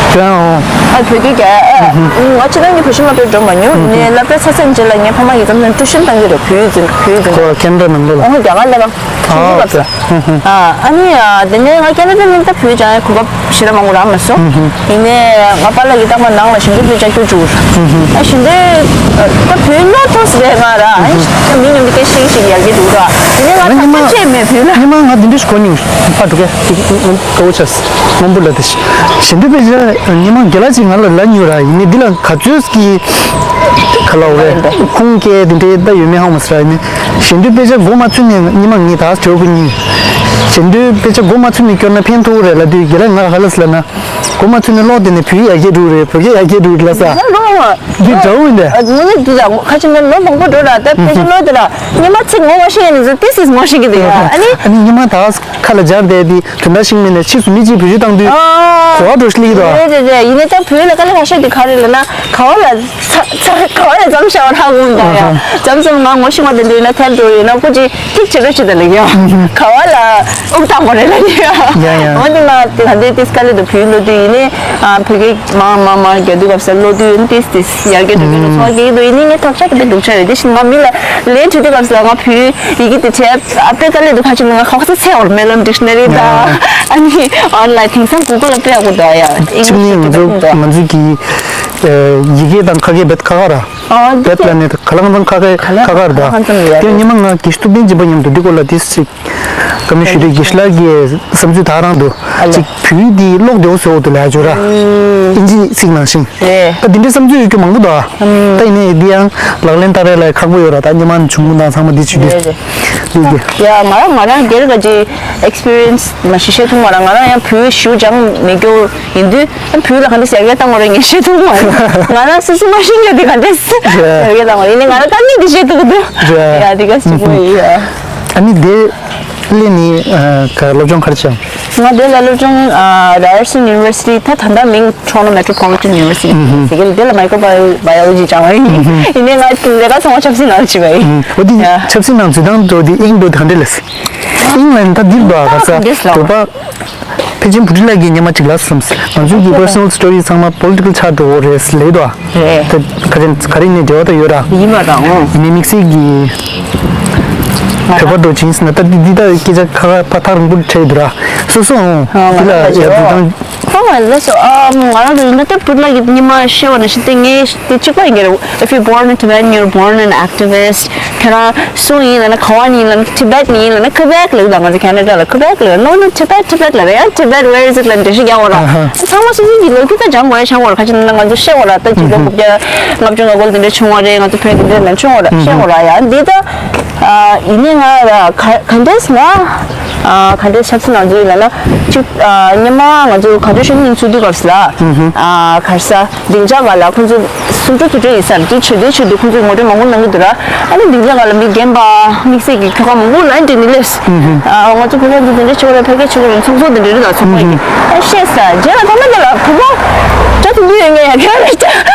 ཁྱོད་རང་ཨོ། ཨ་བོད་སྐད་རྒྱག་ཨ། ང་ཕྱི་ནང་གི་བོད་གཞུང་སློབ་གྲྭར་འགྲོ་མ་མྱོང་། ནས་སློབ་གྲྭ་ཚར་ཚར་རྗེས་ལ་ངའི་ཕ་མ་ཡི་ཙམ་ནས་ཊུ་ཤན་བཏང་གི་རེད། བོད་ཡིག་འཛིན་བོད་ཡིག་འཛིན་ཁོ་ཁེ་ན་ཌ་ནང་ལོགས་ལ། ཨོ་རྒྱ་གར་ལ་ར། ཨ་ཨ་ཨ་ནི་དེ་ནས་ང་ཁེ་ན་ཌ་ནང་ད་བོད་སྦྱང་ཡ་གོ་སྐབས་ཞེ་དྲག་མང་པོ་རག་མ་སོང་། ཡིན་ནའི་ང་པཱ་ལགས་ཀྱིས་རྟག་པར་ནང་ལ་ཞིང་འབྲོག་པའི་ལྕགས་ཀྱུ་བཅུག་ཨ་ཞིང་འབྲོག་ད་བོད་ལོ་ཐོག་སི་རེད་ང་ར། ཨ་མི་མཉམ་དུ་སྐད་ཤེས་ཤིག་ཡར་རྒྱས་འདུག་ར། དེ་ནས་ང་ད་ཚོད་ཆེས་མེད་བོད་ལ། ཉི་མ་ང་འདི་འདྲ་ཞིག་གོ་མྱོང་། ཕ་འགྲོ་གས་དཀའ་བོ་ཆགས་སོང་། སྔོན་པོ་ལ་དེ་ཞིང་འབྲོག་པའི་ལྕགས་ཉི་མ་རྒན་ལགས་ཅིག་ང་ལ་ལབ་མྱོང་ར། ཡིན་ནའི་འདི་ལ་ག་ཚོད་ཀྱི་ག་ལ་འོ་རེད། ཁུངས་སྐྱེལ་དེ་འདྲའི་ད་ཡོད་མེད་ཧ་གོ་མ་སོང་ར། ཡིན་ནའི་ཞིང་འབྲོག་དཔེ་ཆ་མགོ་མ་ཚོས་ནས་ཉི་མ་ངས་ད་དྲི་བ་ཁོ་གཉིས། ཞིང་འབྲོག་དཔེ་ཆ་མགོ་མ་ཚོས་ནས་སྐྱོར་ན་ཕན་ཐོགས་རེད་ལབ་དུས་རྒན་ལགས་ང་ལ་ག་ལབ་སོང་ལབ་ན། མགོ་མ་ཚོས་ནས་ཀློག་དེ་ནས་བོད་ཡིག་ཡར་རྒྱས་འགྲོ་གི་རེད། བོད་སྐད་ཡར་རྒྱས་འགྲོ་གི་རེད་ལབ་ས། ད་ཀློག་མ། འདི་འདྲ་བོ་ཡིན་ད། ཨ་ངོ་ནས་འདི་ད་ཁ་ཅིག་ནས་ལོ་མང་པོ་འགྲོ་ར། ད་དཔེ་ཆ་ཀློག་དེ་ར་ཉི་མ་ཚིག་ངོ་མ་ཤེས་ཡ་ནི་ཚོ་ཏིས་ཏིས་མ་ཤེས་ཀྱི་འདུག་ཡ། ཨ་ནི། ཨ་ནི་ཉི་མ་ད་ཁ་ལ་སྦྱར་བསྡད་དེ་དོན་དག་ཤེས་མེད་ནས་ཕྱིས་སུ་མི་གཅིག་བེད་སྤྱོད་བཏང་དུས། ཨ། གོ་བ་འགྲོ་ཤི་ལི་གི་འདུག་ཨ། རེད་རེད་རེད། ཡིན་ནའི་ད་བོད་ལ་དཀའ་ལས་ཁག་ཤོས་དེ་ག་རེ་ལབ་ན་ག་བ་ལ་ཚ་ཚ་ག་བ་ལ་མཚམས་བཞག་པ་ཧ་གོ་མི་འདུག་ཡ། ཨ་ཧ། མཚམས་མཚམས་ང་ངོ་ཤེས་པ་དེ་འདྲ་ཡིན་ན་ཐལ་འགྲོ་ཡིན་ན་ཁོ་ཅིག་ཐིག་བྱེད་རོགས་བྱེད་ད་ལབ་ཡ། ག་བ་ལ་དབུགས་བཏང་དགོས་རེད་ལབ་ཡ། ཡ་ཡ། འོན་ཏེ་ང་དེ་ད་ལྟའི་ཏིས་དཀའ་ལས་དུ་བོད་ཡིག་སློབ་དུས་ཡིན་ནའི་ཨ་བོད་སྐད་མང་མང་མང་རྒྱག་དུས་སྐབས་སུ་སློབ་དུས་ཡིན་ཏིས་ཏིས་ཡར་རྒྱས་འགྲོ་གི་འདུག་ཚོར་བ་སྐྱེ་གི་འདུག་ཡིན་ནའི་ངའི་དོགས་ཆ་དེ་འདྲ་འདུག་ཆ་རེད། དེ་བཞིན་ང་མི་ལ་ལན་དྲིས་དུས་སྐབས་སུ་ང་བོད་ཡིག་གི་དེ་བྱས་ཨ་དཔེ་དཀའ་ལས་དུ་ཁ་ཆེ་ནི་ང་ཁ་ཁ་ཚ་ཚེ་འོར་མེ་ལོན་ཌིག་ཤ་ན་རི་དང་ཨ་ནི་ཨོན་ལ་ཡིན་དེང་སང་གུ་གུལ་ལ་དཔེ་ཡག་པོ་འདུག་ཡ། ཨིང་ལིཤ་ནི་ང་ཚོ་ང་ཚོ་གི་ཡི་གེ་དང་ཁ་སྐད་རྦད་ཁག་ཁག་ར། ཨ་འདི་བེད་ལ་ནི་ཁ་ལག་ཚང་ཁ་ཁ་ཁ་ཁར་དོ། ཁ་ཚང་ཡོད་དེ་རེད། ཉི་མ་ང་དགེ་བཤེས་ཐུབ་བསྟན་སྦྱིན་པ་མཉམ་དུ་འདི་སྐོར་ལ་དེ་ཞིག་བཀའ་མོལ་ཞུས་དུས་དགེ་བཤེས་ལགས་ཀྱིས་བསམ་ཚུལ་ད་རང་འདུག་ཨ་ལ། ཅིག་བོད་ཡིག་འདི་ཀློག་བདེ་བོ་བཟོ་འོ་དུ་ལ་ཡ་བརྗོད་ར། ཨིན་ཇི་ཚིག་ནང་བཞིན། རེད། ད་འདི་འདྲའི་བསམ་ཚུལ་ཡོད་རྒྱུ་མང་པོ་འདུག་ཨ། ད་ཡིན་ནའི་འདི་ཡང་ལག་ལེན་བསྟར་ཡ་ལ་ཁག་པོ་ཡོད་ར། ད་སྔོན་མ་ནས་བྱུང་ཁུངས་དང་ཚང་མ་འདི་བྱེད་དུས། རེད་རེད། འདི་འདི། ཡ་ང་རང་ང་རང་སྒེར་ག་ཅིག་ཨེག་སི་པི་རི་ཡན་སི་མ་ཤེས་ཤེས་ཐུབ་མ་ར། ང་རང་ཡང་བོད་ཡིག་ཞེ་པོ་སྦྱངས་མེད་རྒྱུ། ཡིན་དུས་ཨ་བོད་ལ་ག་འདྲ་ཟེར་ཡ་བཏང་བ་རེད་ངས་ཤེས་ཐུབ་མ་རེད། ང་རང་སོ་སོ་མ་ཤེས་རྒྱུ་དེ་ག་འདྲ་ཟེར་ཡ་བཏང་བ་རེད། ཡིན་ནའི་ང་རང་དཀའ་ངལ་དེ་ཤེས་ཐུབ་ཀྱི་འདུག་རེད། ཡ་དེ་ག་ཞིག་མ་ཡིན་ཡ། ཨ་ནི་དེ་སླེབས་ནས་ཨ་ག་སློབ་སྦྱོང་ག་རེ་བྱས། ང་དེ་ལ་སློབ་སྦྱོང་ཨ་Ryerson University ད་ད་ལྟ་མིང་Toronto Metropolitan University ཟེར་གི་རེད། དེ་ལ་microbiology སྦྱངས་པ་ཡིན། ཡིན་ནའི་ང་ལས་ཀ་ཚང་མ་ཆབ་སྲིད་ནང་བྱས་པ་ཡིན། འོ་དེ་ཡ། ཆབ་སྲིད་ནང་འཛུལ་སྟངས་འགྲོ་དེ་ཨིང་འགྲོ་དེ་ག་འདྲ་ལས། ཨིང་ལན་ད་འདིར་འགྲོ་ཨ་ག་ས་འདིར་ལོ། བོད་པ། ཕལ་ཆེར་བུ་ཁྲིད་ལགས་ཀྱིས་སྔོན་མ་གཅིག་ལབ་སོང་། ང་ཚོའི་གི་personal story ཚང་མ་political ཆགས་འགྲོ་འོ་རེད་ལབ་དོ། རེད། ད་ཁ་ཅན་ག་རེ་ནས་འབྲེལ་བ་ད་ཡོད་ར། ཡིན་པ་དང་འོང་། ཡིན་ནའི་དམིགས་བསལ་གྱི་བོད་པ་འགྲོ་ཕྱིན་ཟེར་ན་ད་འདི་འདི་ད་སྐད་ཆ་ཁ་ཁ་ཕ་ཐག་རིང་པོ་འཕྲད་ཡོད་འདུག་ར། སོ་སོ་འོང་། ཨ་འདི་ལ་ཡ་འདུག་དང་། ཨ་ལགས་སོ། ཨ་ང་རང་ཚོ་ཡིན་ན་ད་བུ་ལགས་ཀྱིས་ཉི་མ་བཤད་པ་ནང་བཞིན་དེ་ངས་དེ་གཅིག་པ་ཡིན་གྱི་རེད། If you're born a Tibetan, you're born an activist. ཁྱེད་རང་སུ་ཡིན་ལབ་ན་ག་བ་ནས་ཡིན་ལབ་ན་Tibet ནས་ཡིན་ལབ་ན་Quebec ལབ་ད་ང་ཚོ་Canada ལ་Quebec ལབ། No, no, Tibet, Tibet ལབ་རེད། ཡང་Tibet, where is it ལབ་འགྲེལ་བཤད་རྒྱག་འོ་ར། ཨ་ཧ། ཚང་མ་སོ་སོ་གི་ལོ་རྒྱུས་ད་སྦྱང་དགོས་ཡ་ཆགས་འོ་ར། ཁ་ཅིག་ན་ང་ཚོ་བཤད་འོ་ར། ད་ཆིག་སྟོང་དགུ་བརྒྱ་ལྔ་བཅུ་ང་དགུ་ལ་དེ་འདྲ་བྱུང་བ་རེད། ང་ཚོ་བོད་དེ་འདྲ་ལ་བྱུང་འོ་ར། བཤད་འོ་ར། ཡང་འདི་ད་ཡིན་ནའི་ང་ར་ག་ག་འདྲས་ན་ག་འདྲས་ཆབ་སྲིད་ནང་འཛུལ་ཡིན་ལབ་ན་ཅིག་སྔོན་མ་ང་ཚོ་ག་ཚོད་ཤོད་ནི་ཚུལ་དུས་སྐབས་ལ་ག་རེ་ས། སྡིངས་ཆ་སྒང་ལ་ཁོང་ཚོ་སུམ་ཅུ་སོ་བདུན་ཡིན་ས་རེད། དེ་ཆེ་དེ་ཆེ་དུས་ཁོང་ཚོས་ངོ་སྤྲོད་མང་པོ་གནང་གི་འདུག་ར། ཨ་ནི་སྡིངས་ཆ་སྒང་ལ་མི་རྒན་པ་དམིགས་བསལ་གྱི་ཁྱོ་ག་མང་པོ་ལ་འདྲི་ནི་སླེབས། ཨ་ང་ཚོ་བོད་པ་ཚོ་དེ་འདྲ་ཆེ་བ་རེད། ཕ་གི་ཆེ་བ་རེད། ཚོགས་གཙོ་དེ་འདྲ་རེད་ད་ཚོགས་པ་ཡིན། ཨ་བཤད་ས་རྗེས་ལ་ཐ་མ་དེ་ལ་བུ་མོ་སྐྲ་དེ་འདྲ་ཡོད་ངེས་ཡ་ག་རེ་ད་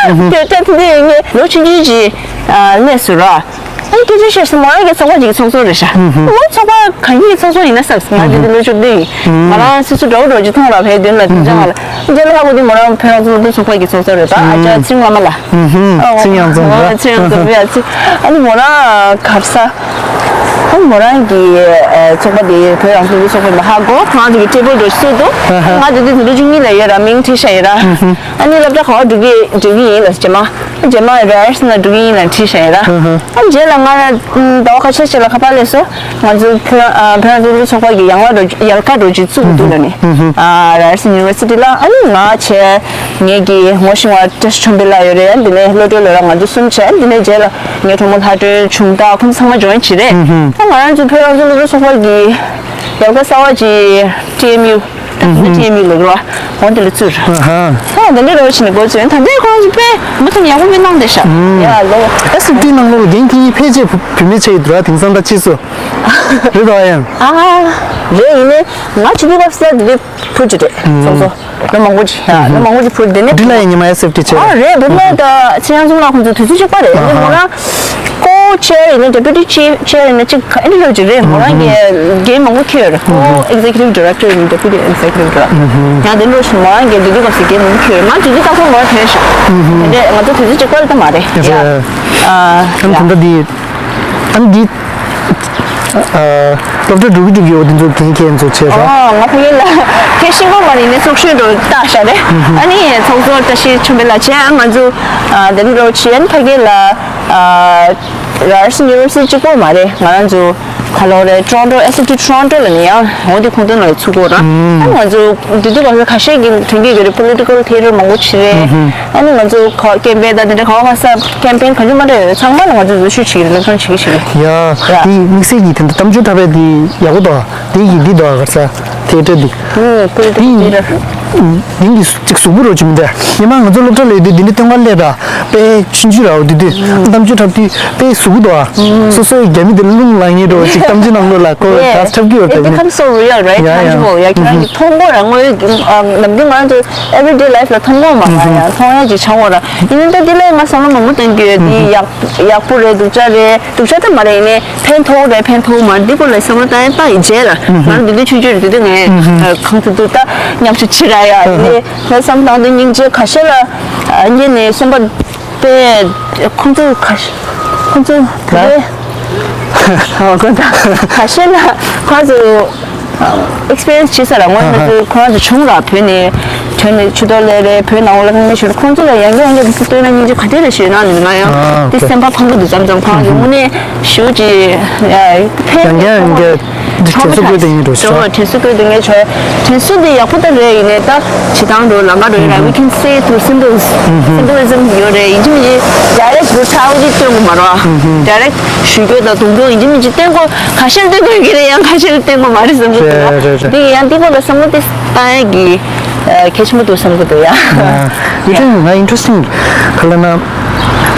དེ་སྐྲ་དེ་འདྲ་ཡོད་ངེས་ལོ་ཆུང་ཆུང་ཅིག་སླེབས་སོང་ར། ཨ་ནི་སྐད་ཆ་བཤད་སོང་། མོ་རང་གི་ཚོགས་པ་ཅིག་གི་ཚོགས་གཙོ་རེད་ཤག་ཨུ་ཧུ། མོ་ཚོགས་པ་གང་ཡིན་ཚོགས་གཙོ་ཡིན་ན་བསམས། ང་འདི་འདི་ལོ་བཅུ་བདུན་ཡིན། ང་རང་སོ་སོ་འདྲ་བོ་འདྲ་བོ་ཅིག་མཐོང་ར་བས་དོན་ལ་དོན་ཅང་ལ། རྗེས་ལ་ཧ་གོ་དུས་མོ་རང་བོད་རང་བཙན་སློབ་ཕྲུག་ཚོགས་པ་གི་ཚོགས་གཙོ་རེད་པ། ཨ་ཅག་ཚེ་རིང་བླ་མ་ལགས། ཨུ་ཧུ། ཚེ་རིང་ཚང་ཨ་ཚེ་རིང་ཚང་ཡ་ཚེ། ཨ་ནི་མོ་རང་གར་ས། ཨ་ནི་མོ་རང་གི་ཚོགས་པ་དེ་བོད་རང་བཙན་སློབ་ཕྲུག་ཚོགས་པ་ཡིན་པ་ཧ་གོ། ཁོ་རང་ཚོ་གི་ཊེ་བལ་འདྲ་བོ་བཟོས་འདུག་ང་དེ་དུས་དུས་ལོ་བཅུ་གཉིས་ལ་ཡོད་ར། མིང་བྲིས་བཞག་ཡོད་ར། ཨ་ནི་སློབ་གྲྭ་ག་པར་འགྲོ་གི་འགྲོ་གི་ཡིན་ལབ་རྗེས་མ། རྗེས་མ་ར་ཨར་སི་ལ་འགྲོ་གི་ཡིན་ལབ་བྲིས་བཞག་ཡོད་ར། ཨ་ཧ། ཨ་རྗེས་ལ་ང་ཟླ་བ་ཁ་ཤས་ཤིག་ལ་ཁ་པར་སླེབས་སོང་། ང་ཚོ་བོད་ཨ་བོད་རང་བཙན་སློབ་ཕྲུག་ཚོགས་པ་གི་ཡང་ལ་རོ་ཡལ་ག་རོ་ཅིག་བཙུགས་འདུག་ལ་ནི། ཨ་ར་ཨར་སི་ཡུ་ནི་ཝར་སི་ཊི་ལ། ཨ་ནི་ང་བྱས་ངེད་ཀྱི་ངོ་ཤེས་པ་བཀྲ་ཤིས་ཆོས་འཕེལ་ལགས་ཡོད་རེད། ཨ་འདི་ནས་བློ་གྲོས་ལགས་ར། ང་ཚོ་གསུམ་བྱས། ཨ་འདི་ནས་རྗེས་ལ་ངའི་གྲོགས་མོ་ལྷ་སྒྲོན་ཆུང་བདག་ཁོང་ཚོ་ཚང་མ་ཇོ་ཡིན་བྱས་རེད། ཨ་ང་རང་ཚོ་བོད་རང་བཙན་སློབ་ཕྲུག་ཚོགས་པ་གི་ཡལ་ག་གསར་བ་ཅིག་ཊི་ཨེམ་ཡུ། ད་ལྟ་ཊི་ཨེམ་ཡུ་ལ་རོ། འོ་འདི་ལ་བཙུགས། ཨ་ཧ། ད་འདི་འདྲ་རོ་བྱས་ནས་འགོ་བཙུགས། ད་ལྟའི་ཁོ་རང་ཚོ་དཔེ་མུ་མཐུད་ནས་ཡག་པོ་དཔེ་གནང་བསྡད་ཤག་ཡ་ལོ། ཨེ་སི་ཨེཕ་ཊི་ནང་ལོགས་ལ་འགན་འཁྱེར་མཁན་ཕལ་ཆེར་བུ་བུད་མེད་ཆགས་ཡོད་འདུག་ར། དེང་སང་ད་ཕྱིས་སུ་རེད་དོ། ཡང་ཨ་རེད། ཡིན་ནའི་ང་ཆུ་ཚོད་སྐབས་སུ་དེ་འདྲའི་བུ་ཅིག་རེད། ཚོགས་གཙོ་ལོ་མང་པོ་ཅིག་ཡ་ལོ་མང་པོ་ཅིག་བུ་དེ་ནས་འདི་ལ་ཡང་ཉི་མ་ཨེ་སི་ཨེཕ་ཊི་ཆེ་ར། ཨ་རེད། བུད་མེད་ད་ཚེ་དབྱངས་ཚུང་ལགས་ཁོང་ཚོ་དུས་ཚོད་གཅིག་པ་རེད། ཡིན་ནའི་མོ་རང་ཀོ་ཆེར་ཡིན་ན་ཌེ་པུ་ཊི་ཆེར་ཡིན་ན་གཅིག་ཨ་ནི་ལོ་གཅིག་རེད། མོ་རང་གི་འགན་མང་པོ་འཁྱེར་ཡོད་རེད། ཁོ་ཨེག་ཛེ་ཀུ་ཊིབ་ཌི་རེག་ཊར་ཡིན། ཌེ་པུ་ཊི་ཨེག་ཛེ་ཀུ་ཊིབ་ཌི་རེག་ཊར། ཡང་དེ་འདྲ་ཞིག་མོ་རང་གི་དུས་དུས་སྐབས་སུ་འགན་མང་པོ་འཁྱེར་ཡོད། ང་དུས་དུས་ཏག་ཏག་མོ་རང་ཐོན་ཤག་དེ་འདྲ་ང་ཚོ་དུས་ཚོད་གཅིག་པ་ལ་ད་མ་རེད། ཡ་ཨ་ད་ལྟ་འདི་ཨ་ནི་འདི་སློབ་གྲྭ་འགྲོ་གི་འགྲོ་གི་ཡོད། འདི་ཚོ་འགན་འཁྱེར་ཚོ་བྱས་ར། ཨོ་ང་ཕ་གི་ལ་ཁྱེད་ཤིང་ཀོང་མ་རེད། ནས་ཚོགས་ཤོས་འགྲོ་ལྟ་ཤ་རེད། ཨ་ནི་ཚོགས་གཙོ་བཀྲ་ཤིས་ཆོས་འཕེལ་ལགས་བྱས། ང་ཚོ་དེ་འདྲ་བྱས། ཨ་ནི་ཕ་གི་ལ། ར་ཨར་སི་ཡུ་ནི་ཝར་སི་ཊི་གཅིག་པོ་མ་རེད། ང་རང་ཚོ་ག་ལོ་རེད། ཊོ་རོན་ཊོ། ཨེ་སི་ཨེཕ་ཊི་ཊོ་རོན་ཊོ་ལ་ནི་ཡང་འོ་དེ་ཁོང་ཚོ་ནང་ལ་ཚུགས་དགོས་ར། ཨ་ང་ཚོ་དུས་དུས་ག་ས་ཁ་ཤས་ཀྱི་དོན་གྱི་ག་རེ་པོ་ལི་ཊི་ཀལ་ཐི་ཡེ་ཊར་མང་པོ་བྱེད་རེད། ཨ་ནི་ང་ཚོ་ཁ་ཀེམ་པེན་དང་དེ་འདྲ་ག་བ་ག་ས་ཀེམ་པེན་ག་ཚོད་མ་འདྲ་ཡོད་རེད། ཚང་མ་ལ་ང་ཚོ་འཛུལ་ཞུགས་བྱེད་ཀྱི་རེད། ལེགས་ཤོམ་བྱེད་ཀྱི་བྱེད་ཀྱི་རེད། ཡ་ཡ་དེ་དམིགས་བསལ་གྱི་དེ་འདྲ་གཏམ་བརྗོད་འཁྲབ་པའི་དེ་ཡག་པོ་འདུག་དེ་ཡི་འདི་འདུག་ག་ས་ཐི་ཡེ་ཊར་འདི། ཨ་པོ་ལི་ཊི་ཀལ་ཐི་ཡེ་ཊར། འདི་གི་ཅིག་གཟུགས་པོ་རོ་ཅིག་མི་འདྲ། སྔོན་མ་ང་ཚོ་སློབ་གྲྭ་ལ་ཡོད་དུས་འདི་འདྲའི་སྟོན་ཁ་སླེབས་ར། དཔེ་ཆུང་ཆུང་ར་བ་འདུག་དུས་གཏམ་བརྗོད་འཁྲབ་དུས་དཔེ་གཟུགས་པོ་འདུག་ཨ། སོ་སོའི་རྒྱ་མི་དེ་རླུང་ལངས་ངེས་འགྲོ་བ་ཅིག་གཏམ་བརྗོད་ནང་ལོགས་ལ་ཁོ་ད་འཁྲབ་ཀྱི་ཡོད་པ་དེ་ནི། It becomes so real, right? ཡ་ཡ། Tangible. ཡ་ཁྱེད་རང་གིས་མཐོང་གོ་ར། དངོས་ཡོད་ཀྱི་ནམ་རྒྱུན་ང་རང་ཚོ་everyday life ལ་མཐོང་གོ་མ་ར། ཡ་མཐོང་ཡ་ཅིག་ཆགས་འོ་ར། ཡིན་ནའི་ད་འདི་ལ་ང་བསམ་བློ་མང་པོ་གཏོང་གི་ཡོད། འདི་ཡག་ཡག་པོ་རེད། སྡུག་ཅག་རེད། སྡུག་ཅག་ད་མ་རེད། ཡིན་ནའི་ཕན་ཐོགས་རེད་ཕན་ཐོགས་མ་རེད། འདི་སྐོར་ལ་བསམ་བློ་བཏང་ཡ་བཏང་ཡི་རྗེས་ལ་ང་རང་འདི་དུས་ཆུང་ཆུང་རེད། དེ་དུས་ངས་གང་དུ་འདུག་ད་མཉམ་ཞུགས་བྱེད་ར་ཡ། ཡིན་ནའི་ངས་བསམ་བཏང་དུས་སྙིང་རྗེ་ཁ་ཤས་ལ་ཉན་ནས་གསུངས་པ་དཔེ་ཁོང་ཚོ་ཁ་ཤས་ཁོང་ཚོ་དེ་ཁ་ཤས་ལ་ཁོང་ཚོ་ཨེག་སི་པི་རི་ཡན་སི་བྱེད་ས་ལ་དངོས་གནས་ཁོ་རང་ཚོ་བྱུང་ར། བོད་ནས་ཐོན་ནས་ཕྱི་ལོགས་ལ་རེད། བོད་ནང་ལ་ལྷང་ལྷང་ཞུ་ར། ཁོང་ཚོ་ལ་ཡང་བསྐྱར་ཡང་བསྐྱར་དུ་བསྟོད་ན་སྙིང་རྗེ་ག་དེ་རེད་ཞུས་ན་ནི་ང་ཡང་དེ་སེམས་པ་ཕམ་གི་འདུག་མཚམས་མཚམས་ཁོ་རང་ཚོ་དངོས་གནས་ཞུ་ཅི་ཕན་ཡང་བསྐྱར་ཡང་བསྐྱར་དྲན་གསོ་དགོས་དེ་ཡིན་འགྲོ་ཞུ་ར། དྲན་གསོ་དགོས་དེ་ངས་བྱོས། དྲན་གསོ་འདི་ཡག་པོ་ད་རེད། ཡིན་ནའི་ད་བྱེད་སྟངས་འགྲོ་ལམ་ཁ་འགྲོ་ཡིན་ར། We can say through symbols. Symbolism ཡོད་རེད། ཡིན་གཅིག་མིན་གཅིག་direct brutality སྟོན་དགོས་མ་རེད་བ། Direct ཞུ་རྒྱུ་དང་རྡུང་རྡུང་ཡིན་གཅིག་མིན་གཅིག་སྟོན་དགོས། ཁ་ཤས་སྟོན་དགོས་ཀྱི་རེད། ཡང་ཁ་ཤས་སྟོན་དགོས་མ་རེད་བསམ་གྱི་འདུག་ར། རེད་རེད་རེད། འདི་ཡང་འདི་སྐོར་ལ་བསམ་བློ་དེ་བཏང་ཡ་གི་གལ་ཆེན་པོ་འདུག་བསམ་གྱི་འདུག་ཡ། ཡུ་ཊུབ་ང་ཨིན་ཊི་རེ་སི་ཊིང་ག་ལ་ན་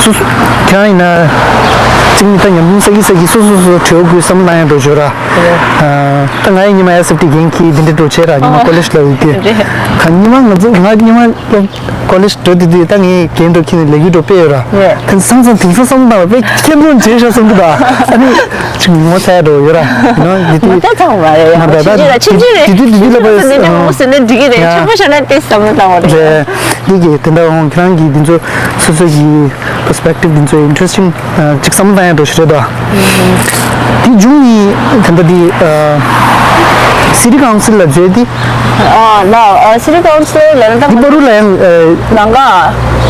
སུ་སུ་ཁྱེད་རང་ཡིན་ན་གཅིག་མི་ད་ཉམས་མྱོང་བསགས་ཀྱི་བསགས་ཀྱི་སོ་སོ་སོ་དྲི་བ་དགོས་བསམ་བློ་བཏང་ཡ་འགྲོ་བརྗོད་ར། ད་ང་ཡི་ཉི་མ་ཨེ་སི་ཨེཕ་ཊི་འགན་འཁྱེར་འདི་འདྲ་འགྲོ་བྱས་ར། ཉི་མ་ཀོ་ལེཇ་ལ་ཡོད་དུས་ད་ཉི་མ་ང་ཚོ་ང་ཉི་མ་སློབ་ཀོ་ལེཇ་འགྲོ་དུས་དུས་ད་ངས་འགན་འགྲོ་ཁྱེར་ནས་ལས་འགུལ་འགྲོ་དཔེ་ཡོད་ར། དེ་སང་སང་དེང་སང་བསམ་བློ་བཏང་བ་དཔེ་ཁྱེད་རང་བྱས་ཤག་བསམ་གི་འདུག་ཨ་ནི་ཅིག་ངོ་ཚ་ཡ་འགྲོ་ཡོད་ར། ཡིན་ནོ་འདི་དུས་ང་ད་ཚ་བ་རེད་ཡ། ང་ད་ད་ཕྱིན་ཅི་ར་ཕྱིན་ཅི་རེད། དེ་དུས་དེ་དུས་ལ་ཕྱིན་ཅི་ར་ཕྱིན་ཅི་ར་ངོ་ཟེར་ན་འགྲིག་གི་རེད། ཡ། ཆེན་པོ་བྱས་ན་དེ་བསམ་བློ་བཏང་བ་རེད། རེད། འདི་གི་དེ་འདྲ་འོང་ཁྱེད་རང་གི་འདི་ཚོ་སོ་སོ་གི་པར་སི་པེག་ཊིབ་འདི་ཚོ་ཨིན་ཊི་རེ་སི་ཊིང་ཅིག་བསམ་བློ་བཏང་ཡ་འགྲོ་ཞིག་རེད་དོ། དེ་བྱུང་ནི་ད་ལྟ་དེ་སི་ཊི་ཀའུན་སིལ་ལ་འཛུལ་ཏེ། ཨ་ལ་སི་ཊི་ཀའུན་སིལ་ལ་ད་དེ་པ་རུ་ལ་ཡང་ལང་ག་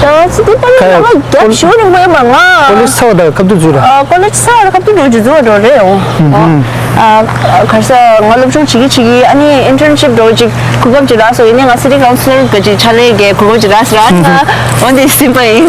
ད་སི་ཊི་པ་རུ་ལ་ང་རྒྱབ་ཞུ་རིང་པོ་ཡོད་མ་ང་ཀོ་ལེཇ་ཚར་བ་དང་སྐབས་དུ་འཛུལ་ར། ཀོ་ལེཇ་ཚར་བ་དང་སྐབས་དུ་འགྲོ་རྒྱུ་འཛུལ་བ་འགྲོ་རེད་འོ། ཨ་ག་ས་ང་སློབ་སྦྱོང་བྱེད་ཀྱི་བྱེད་ཀྱི་ཨ་ནི་ཨིན་ཊརན་ཤིབ་འགྲོ་ཅིག་གོ་སྐབས་ཅིག་རག་སོང་། ཡིན་ནའི་ང་སི་ཊི་ཀའུན་སིལ་ག་ཅིག་ཕྱག་ལས་ཀྱི་གོ་སྐབས་ཅིག་རག་སོང་ར། འོ་འདི་སེམས་པ་ཡིན།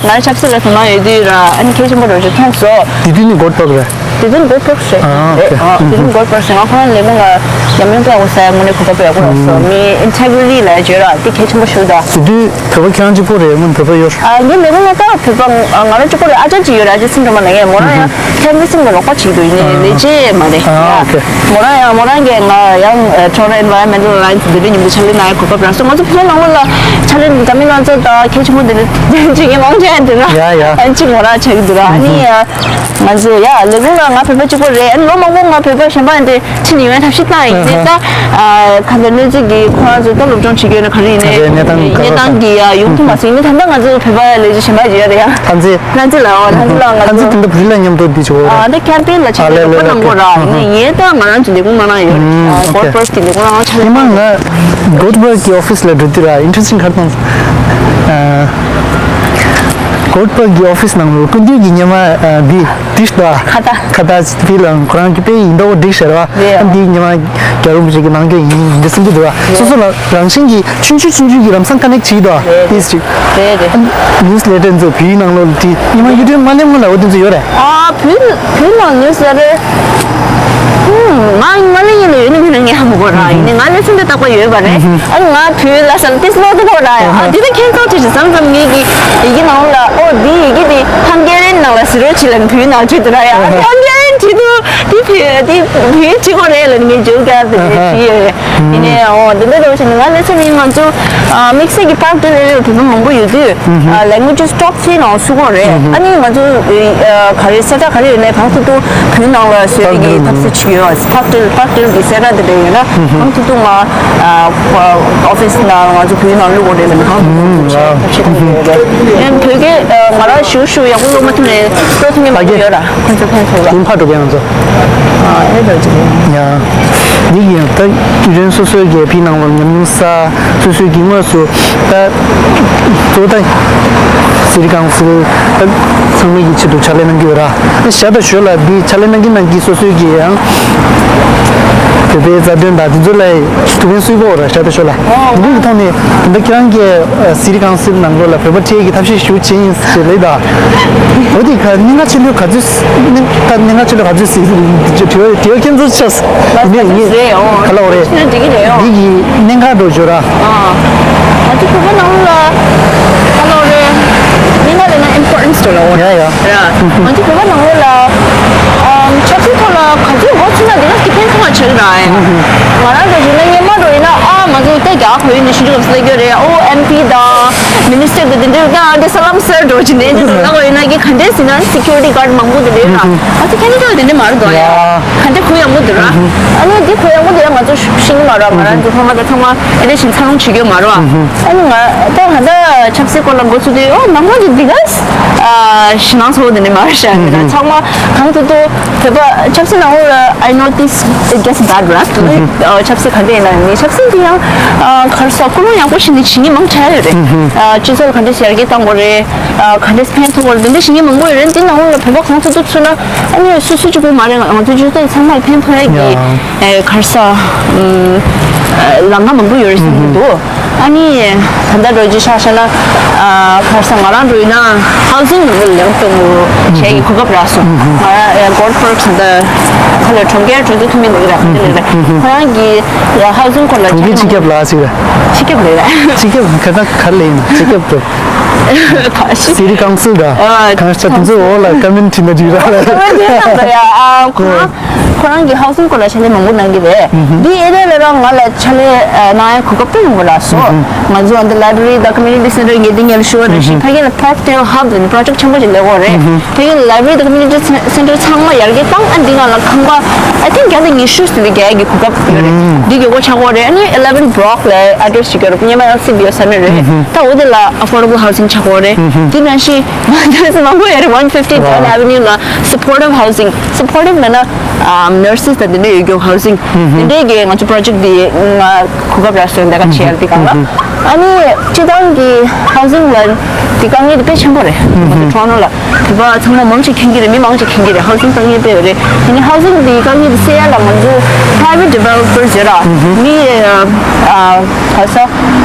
ང་ཆབ་སྲིད་ལ་དོ་སྣང་ཡོད་དུས་ར་ཨ་ནི་གལ་ཆེན་པོ་འགྲོ་ཅིག་མཐོང་སོང་། དེ་དུས་ནི་གོ་ཊ་པར་རེད། དེ་དུས་གོ་ཊ་པར་རེད། ཨ་ཨོ་ཁེ། ཨ་དེ་དུས་གོ་ཊ་པར་རེད། ང་ཁོ་རང་ལས་ཁུངས་ལ་ ཉམས་མྱོང་སྤེལ་དགོས་ས་ཡ་དངོས་གནས་གོ་སྐབས་སྤྲད་དགོས་རག་སོང་། མི་ཨིན་ཊེག་རི་ཊི་ལབ་ཡ་ཅིག་ཡོད་ར། དེ་གལ་ཆེན་པོ་ཞིག་རེད་ད། དེ་དུས་བོད་པ་ཁྱེད་རང་གཅིག་པོ་རེད། སྔོན་བོད་པ་ཡོད། ཨ་ངའི་ལས་ཁུངས་ལ་ད་བོད་པ་ང་རང་གཅིག་པོ་རེད། ཨ་ཅག་ཅིག་ཡོད་ར། ཨ་ཅག་སེང་སྒྲོལ་མ་ལབ་མཁན། མོ་རང་ཡང་ཁེ་མི་སིང་ལ་རོགས་པ་བྱེད་ཀྱི་འདུག་ཡིན་ནའི་ལས་བྱེད་མ་རེད། ཨ་ཨོ་ཁེ། མོ་རང་ཡང་མོ་རང་གིས་ང་ཡང་ཊོ་རོན་ཊོ་ཨེན་ཝའི་རོན་མེན་ཊལ་ཨ་ལ་ཡན་སི་འདི་འདྲའི་མཉམ་དུ་ཕྱག་ལས་གནང་ཡ་གོ་སྐབས་རག་སོང་། ང་ཚོ་བོད་ནང་ལོགས་ལ་ཕྱག་ལས་འཛམ་གླིང་ལ་ཚོ་ད་གལ་ཆེན་པོ་འདི་འདྲ་བྱེད་མཁན་མང་ཆེ་འདུག་ར། ཡ་ཡ། ཨ་གཅིག་མོ་རང་ཆགས་ཀྱི་འདུག་ར། ཨ་ནི་ང་ཚོ་ཡ་ལས་ཁུངས་ལ་ང་བོད་པ་གཅིག་པོ་རེད། ཨ་ནི་ལོ་མང་པོ་ང་བོད་པ་གཞན་པ་འདི་ཕྱི་ནས་ཡོང་བའི་ཐབས་ཤེས་བཏང་ཡིན། དེ་ད་ཁ་ཚ་གནོད་འཚེ་གི་ཁོ་རང་ཚོ་ད་སློབ་སྦྱོང་བྱེད་ཀྱི་ཡོད་ན་ག་རེ་ཡིན་ནའི་ག་རེ་གནས་སྟངས་ག་གནས་རེ་སྟངས་ཀྱི་ཡ་ཡོང་ཐུབ་མ་སོང་། ཡིན་ནའི་ད་ལྟ་ང་ཚོ་བོད་པ་ལས་བྱེད་གཞན་པ་ཡོད་རེད་ཡ། ལྷ་མཛེས། ལྷ་མཛེས་ལ་འོ་ལྷ་མཛེས་ལ་ང་ལྷ་ཚོ་མཛེས་དེ་འདྲ་བུ་རི་ལ་མཉམ་དུ་འདི་བྱེད་འོ་ར། ཨ་ད་ཁེམ་པེན་ལ་ཕྱག་ལས་རོགས་པ་གནང་གོ་ར། ཡིན་ནའི་ངས་ད་ང་རང་ཚོ་ལས་ཁུངས་མ་གནང་ཡོད་རེད། ཨ་གོ་ལཌ་བྷརག་གི་ལས་ཁུངས་ལ་ང་ཕྱག་ལས་ཉི་མ་ང་གོལཌ་བྷརག་གི་ཨོ་ཕི་སི་ལ་འགྲོ་དུས་ར་ཨིན་ཊ་རེ་སི་ཊིང་ག་རེ་མཐོང་སོང་། ཨ་གོལཌ་བྷརག་གི་ཨོ་ཕི་སི་ནང་ལ་སྐུ་མདུན་གྱི་སྔོན་མ་ཨ་འདི་འདི་ལྟ་ཁ་བཏགས། ཁ་བཏགས་དེ་ལ་ཁོ་རང་གི་དཔེ་ཡིན་མདོག་བསྒྲིགས་ཤག་ར་བ། རེད། ཨ་འདི་སྔོན་མ་རྒྱལ་བ་རིན་པོ་ཆེ་གི་གནང་རྒྱུ་ཡིན་འདི་གསུང་གི་འདུག་བ། སོ་སོ་ལ་རང་བཞིན་གྱིས་ཆུང་ཆུང་ཆུང་ཆུང་གི་ལམ་སང་ཀ་ནེག་བྱེད་ཀྱི་འདུག་བ། རེད་དེ་ཅིག་རེད་རེད། ཨ་ནིའུ་སི་ལེ་ཊར་ཚོ་བོད་ཡིག་ནང་ལོགས་ལ་བྲིས། སྔོན་མ་ཡུ་ཊུབ་མ་སླེབས་སྔོན་ལ་འོ་དེ་ཚོ་ཡོད་རེད། ཨ་བོད་བོད་ནང་ནིའུ་སི་ལེ་ཊར། ཧུམ། ང་ང་ལ་ཡིན་ལ་ཡོད་ནི་མིན་ན་ངས་ཧ་མ་གོ་ར། ཡིན་ནའི་ང་ལ་སེམས་པ་བརྟག་པ་ཡོད་པ་རེད། ཨ་ང་བོད་ལ་ས་ལ་ཏིས་ལོ་དུ་གོ་ར་ཡ། ཨ་དེ་ད་ཁྱེད་ཚོ་དེ་བྱས་ཙམ་ཙམ་ངེད་ཀྱི་ཡི་གེ་ནང་ལ་ཨོ་དེ་ཡི་གེ་དེ་ཧང་གེ་རན་ནང་ལ་ཟེར་རོགས་བྱེད་ལ་བོད་ནང་བྲིས་དུ་ར་ཡ། ཧང་གེ་རན་བྲིས་དུ་དེ་བོད་དེ་བོད་བྲིས་གོ་རེད་ལ་ངས་བརྗོད་ག་དེ་བྲིས་ཡོད། ཡིན་ནའི་འོ་དེ་འདྲ་འདྲ་བོ་བྱས་ནས་ང་ལ་སེམས་ཡིན་ང་ཚོ་དམིགས་བསལ་གྱི་པཱག་ཏིལ་ཨེ་རི་ཡ་བོད་པ་མང་པོ་ཡོད་དུས། ལེང་གུ་ཨེ་ཇི་ཊོབ་ཊེན་ནང་ཚུད་ཀྱི་ཡོད་རེད། ཨ་ནི་ང་ཚོ་ག་རེ་གསལ་བསྒྲགས་ག་རེ་ཡོད་ནའི་གང་ཐུབ་ཐུབ་བོད་ནང་ལ་བཟོ་ཡས་ཀྱི་ཐབས་ཤེས་བྱེད་ཀྱི་ཡོད། པཱག་ཏིལ་པཱག་ཏིལ་གྱི་གསལ་བསྒྲགས་དེ་འདྲ་ཡོད་ན་གང་ཐུབ་ཐུབ་ང་ཨོ་ཕི་སི་ནང་ང་ཚོ་བོད་ནང་བླུག་དགོས་རེད་ལབ་ནས་གང་ཐུབ་ཐུབ་བྱེད་ཐབས་ཤེས་གཏོང་གི་ཡོད་རེད། ཡང་བོད་སྐད་ང་རང་ཞུ་ཞུ་ཡག་པོ་ཀློག་མ་ཐུབ་ནའི་ཀློག་ཐུབ་མཁན་མང་པོ་ཡོད་ར། ཁོང་ཚོ་ཕན་ཐོགས་ར། དེ་ཕར་འགྲོ་གི་ང་ཚོ། ཨ་ཨེ་འདྲ་ཅིག་རེད། ཡ། འདི་ཡིན་ད་ཡུན་རིང་སོ་སོའི་རྒྱལ་ཕྱི་ནང་ལ་ཉམས་མྱོང་བསགས། སོ་སོའི་གི་དངོས་སུ་ད་གཙོ་ད་སི་ཊི་ཀའུན་སིལ་ད་ཚང་མའི་གི་ཆེད་དུ་ཕྱག་ལས་གནང་གི་ཡོད་ར། ད་ཞར་དང་ཞོར་ལ་འདི་ཕྱག་ལས་གནང་གི་གནང་གི་སོ་སོའི་གི་ཡང་བོད་པའི་རྩ་དོན་དང་དེ་ཚོ་ལ་ཐུགས་ཕན་གསོས་པོ་ར། ཞར་དང་ཞོར་ལ་འདི་གི་ཐོག་ནས་ད་ཁྱེད་རང་གི་སི་ཊི་ཀའུན་སིལ་ནང་ལོགས་ལ་བོད་པ་ཁྲིད་ཀྱི་ཐབས་ཤེས་ཞུ་བྱེད་ཡིན་ཞེས་ལབ་ད། འོ་དེ་ག་གནད་འགག་ཆེ་ལོས་ག་ཚོད་གནད་གནད་འགག་ཆེ་ལོས་ག་ཚོད་སྲིད་དྲི་བ་དྲི་བ་ཁྱེད་ཚོ་ཆགས་ཡིན་ནའི་ངས་རེད་ཨོ། ག་ལ་འོ་རེད། ཁྱེད་ཚོ་འགྲིག་གི་རེད་ཨོ། འདི་གི་གནད་འགག་འགྲོ་བརྗོད་ར། ཨ་ང་ཚོ་བོད་པ་ནང་ལ་ག་ལ་འོ་རེད། གནད་འགག་ལས་ན་ཨིམ་པོར་ཊན་སི་འགྲོ་ལ་འོ་ར། ཡ་ཡ། ར་ང་ཚོ་བོད་པ་ནང་ལ་ཨམ་ཆབ་སྲིད་ཐོག་ལ་ག་ཚོད་འགོ་ཚུགས་ན་དེ་ལ་སི་ཊི་ཕན་ཐོགས་མ་ཆགས་ར། ང་རང་ཚོ་ཡིན་ན་སྔོན་མ་འགྲོ་ཡིན་ན་ཨ་ང་ཚོ་ད་རྒྱ་གར་ཡིན་ན་ཞིབ་འཇུག་སླེབས་ཡོད་རེད། ཨོ་ཨེམ་པི་དང་མི་ནི་སི་ཊར་དང་དེ་འདྲའི་ཀ་ཨ་འདྲ་ས་ལམ་སེར་འགྲོ་བྱེད་ནས་འདི་ཚོ་ལ་འོ་ཡིན་ན་གི་ག་འདྲས་ཟིན་ན་སི་ཀུ་རི་ཊི་གཱཌ་མང་པོ་དེ་འདྲའི་ར། ང་ཚོ་ཁེ་ན་ཌ་ལ་དེ་འདྲ་མ་རེད་དོ་ཡ། ག་འདྲ་གུ་ཡངས་པོ་འདུག་ར། ཨ་ནི་འདི་གུ་ཡངས་པོ་འདུག་ཡ། ང་ཚོ་ཤེས་ཀྱི་མ་རེད། ང་རང་ཚོ་ཚང་མ་ད་ཚང་མ་ཨེ་རེ་བཞིན་འཚར་ལོངས་བྱེད་ཀྱི་ཡོད་མ་རེད་བ། ཨ་ནི་ང་ད་ད་ལྟ་ཆབ་སྲིད་སྐོར་ལ་འགོ་ཚུགས་དུས་ཨོ་ནང་པ་འདི་འདི་ག་ཞེད་སྣང་ཚ་པོ་དེ་འདྲ་མ་རེད་ཤག་ཡིན་ན་ཚང་མ་གང་ཐུབ་ཐུབ་བོད་པ་ཆབ་སྲིད་ནང་ལོགས་ལ་I know this it gets bad rap ཆབ་སྲིད་འདི་ཡང་ག་རེ་ཟེར་ཀུན་སློང་ཡག་པོ་ཞིག་ནས་བྱེད་མཁན་མང་ཆེ་ཡོད་རེད། སྤྱི་ཚོགས་ལ་ག་འདྲ་ཡར་རྒྱས་གཏང་དགོས་རེད། ག་འདྲས་ཕན་ཐོགས་པར་འདི་འདྲ་བྱེད་མཁན་མང་པོ་ཡོད་རེད། འདི་ནང་ལ་བོད་པ་གང་ཐུབ་ཐུབ་ཚུད་ན་ཨ་ནི་སོ་སོ་གཅིག་པུ་མ་རེད། ང་ཚོ་སྤྱི་ཚོགས་ཚང་མར་ཕན་ཐོགས་ཡ་གི་ཨེ་ག་རེ་ཟ། ཨམ་ལམ་ཁ་མང་པོ་ཡོད་རེད་བསམ་གྱི་འདུག་ཨ་ནི་ད་ལྟ་འགྲོ་རྒྱུ་ཆ་བཞག་ན་ཨ་ག་རེ་ཟ། ང་རང་འགྲོ་ཡིན་ན་ཧའུ་སིང་ལམ་སྟོན་བྱེད་ཀྱི་གོ་སྐབས་རག་སོང་། ང་རང་གོལཌ་བྷརག་ད་ཁ་ལ་གྲོང་ཁྱེར་གྲོང་ཚོ་ཐུན་མིན་ལ་རག་ཁོ་རང་གི་ཧའུ་སིང་སྐོར་ལ་གྲོང་ཁྱེར་སྤྱི་ཁྱབ་ལ་ཟེར་བ། སྤྱི་ཁྱབ་རེད། སྤྱི་ཁྱབ་ག་ད་ག་ལ་ཡིན་ན་སྤྱི་ཁྱབ་ཏུ། ཁ་ཤས། སི་ཊི་ཀའུན་སིལ་དང་ཨ་གང་ས་དེ་ཚོའི་འོག་ལ་ཀ་མེན་ཊི་བྲིས་ན་འགྲིག་ར། ཀ་མེན་ཊི་བྲིས་ན་འགྲིག་ཡ། ཨ་ཁོ་རང་ཁོ་རང་གི་ཧའུ་སིང་སྐོར་ལ་ཕྱག་ལས་མང་པོ་གནང་གི་རེད། འདི་ཨེ་རི་ཡ་ལ་རང་ང་ལ་ཕྱག་ལས་གནང་ཡ་གོ་སྐབས་སྤྲད་ཡོང་གི་རག་སོང་། ང་ཚོ་འདི་ལའི་བྷ་རེ་རི་དང་ཀོ་མིའུ་ནི་ཊི་སེན་ཊར་ངས་འདི་ངས་ཞུ་བ་རེད་ཤི། ཕ་གི་ལ་པཱག་ཊེལ་ཧབ་ནི་པྲོ་ཇེཀ་ཆེན་པོ་ཞིག་ལས་འགོ་རེད། ཕ་གི་ལ་ལའི་བྷ་རེ་རི་དང་ཀོ་མིའུ་ནི་ཊི་སེན་ཊར་ཚང་མ་ཡར་རྒྱས་བཏང་། ཨ་འདི་ང་ལ་ཁང་པ་I think བརྒྱ་དང་ཉི་ཤུ་ཟིན་པའི་རྒྱ་ཡག་གི་གོ་སྐབས་ཡོད་རེད། འདི་གི་སྒོ་ཆགས་འགོ་རེད། ཨ་ནི་eleven block ལ་ཨེ་ཌི་རེ་སི་ཞིག་ཡོད་རེད། སྔོན་མ་ཨེལ་སི་བི་ཡོད་ས་མེད་རེད། ད་འོ་དེ་ལ་ཨ་ཕོར་ཌེ་བལ་ཧའུ་སིང་ཆགས་འགོ་རེད། འདི་ནང་བཞིན་ང་ཚོ་མང་པོ་ཡོད་རེད། one fifty Dunn Avenue ལ་སུ་པོར་ཊིབ་ཧའུ་སིང་། སུ་པོར་ཊིབ་ལབ་ན་ཨ་ནར་སི་སི་དང་དེ་འདྲ་ཡོད་རྒྱུ་ཧའུ་སིང་། དེ་འདྲའི་གི་ང་ཚོ་པྲོ་ཇེཀ་འདི་ང་གོ་སྐབས་རག་སོང་། ད་ག་ཆེ་ཡར་འདི་གང་ལ། ཨ་ནི་སྤྱི་བཏང་གི་ཧའུ་སིང་ལ་ དེ་དཀའ་ངལ་དེ་དཔེ་ཆེན་པོ་རེད། ང་ཚོ་Toronto་ལ་བོད་པ་ཚང་མ་མང་ཆེ་མཁྱེན་གྱི་རེད། མི་མང་ཆེ་མཁྱེན་གྱི་རེད། Housing་དཀའ་ངལ་དཔེ་ཡོད་རེད། དེ་ནས་Housing་དེ་དཀའ་ངལ་དེ་སེལ་ཡ་ལ་ང་ཚོ་private developers་ཡོད་ར། མི་ཨ་ག་ས་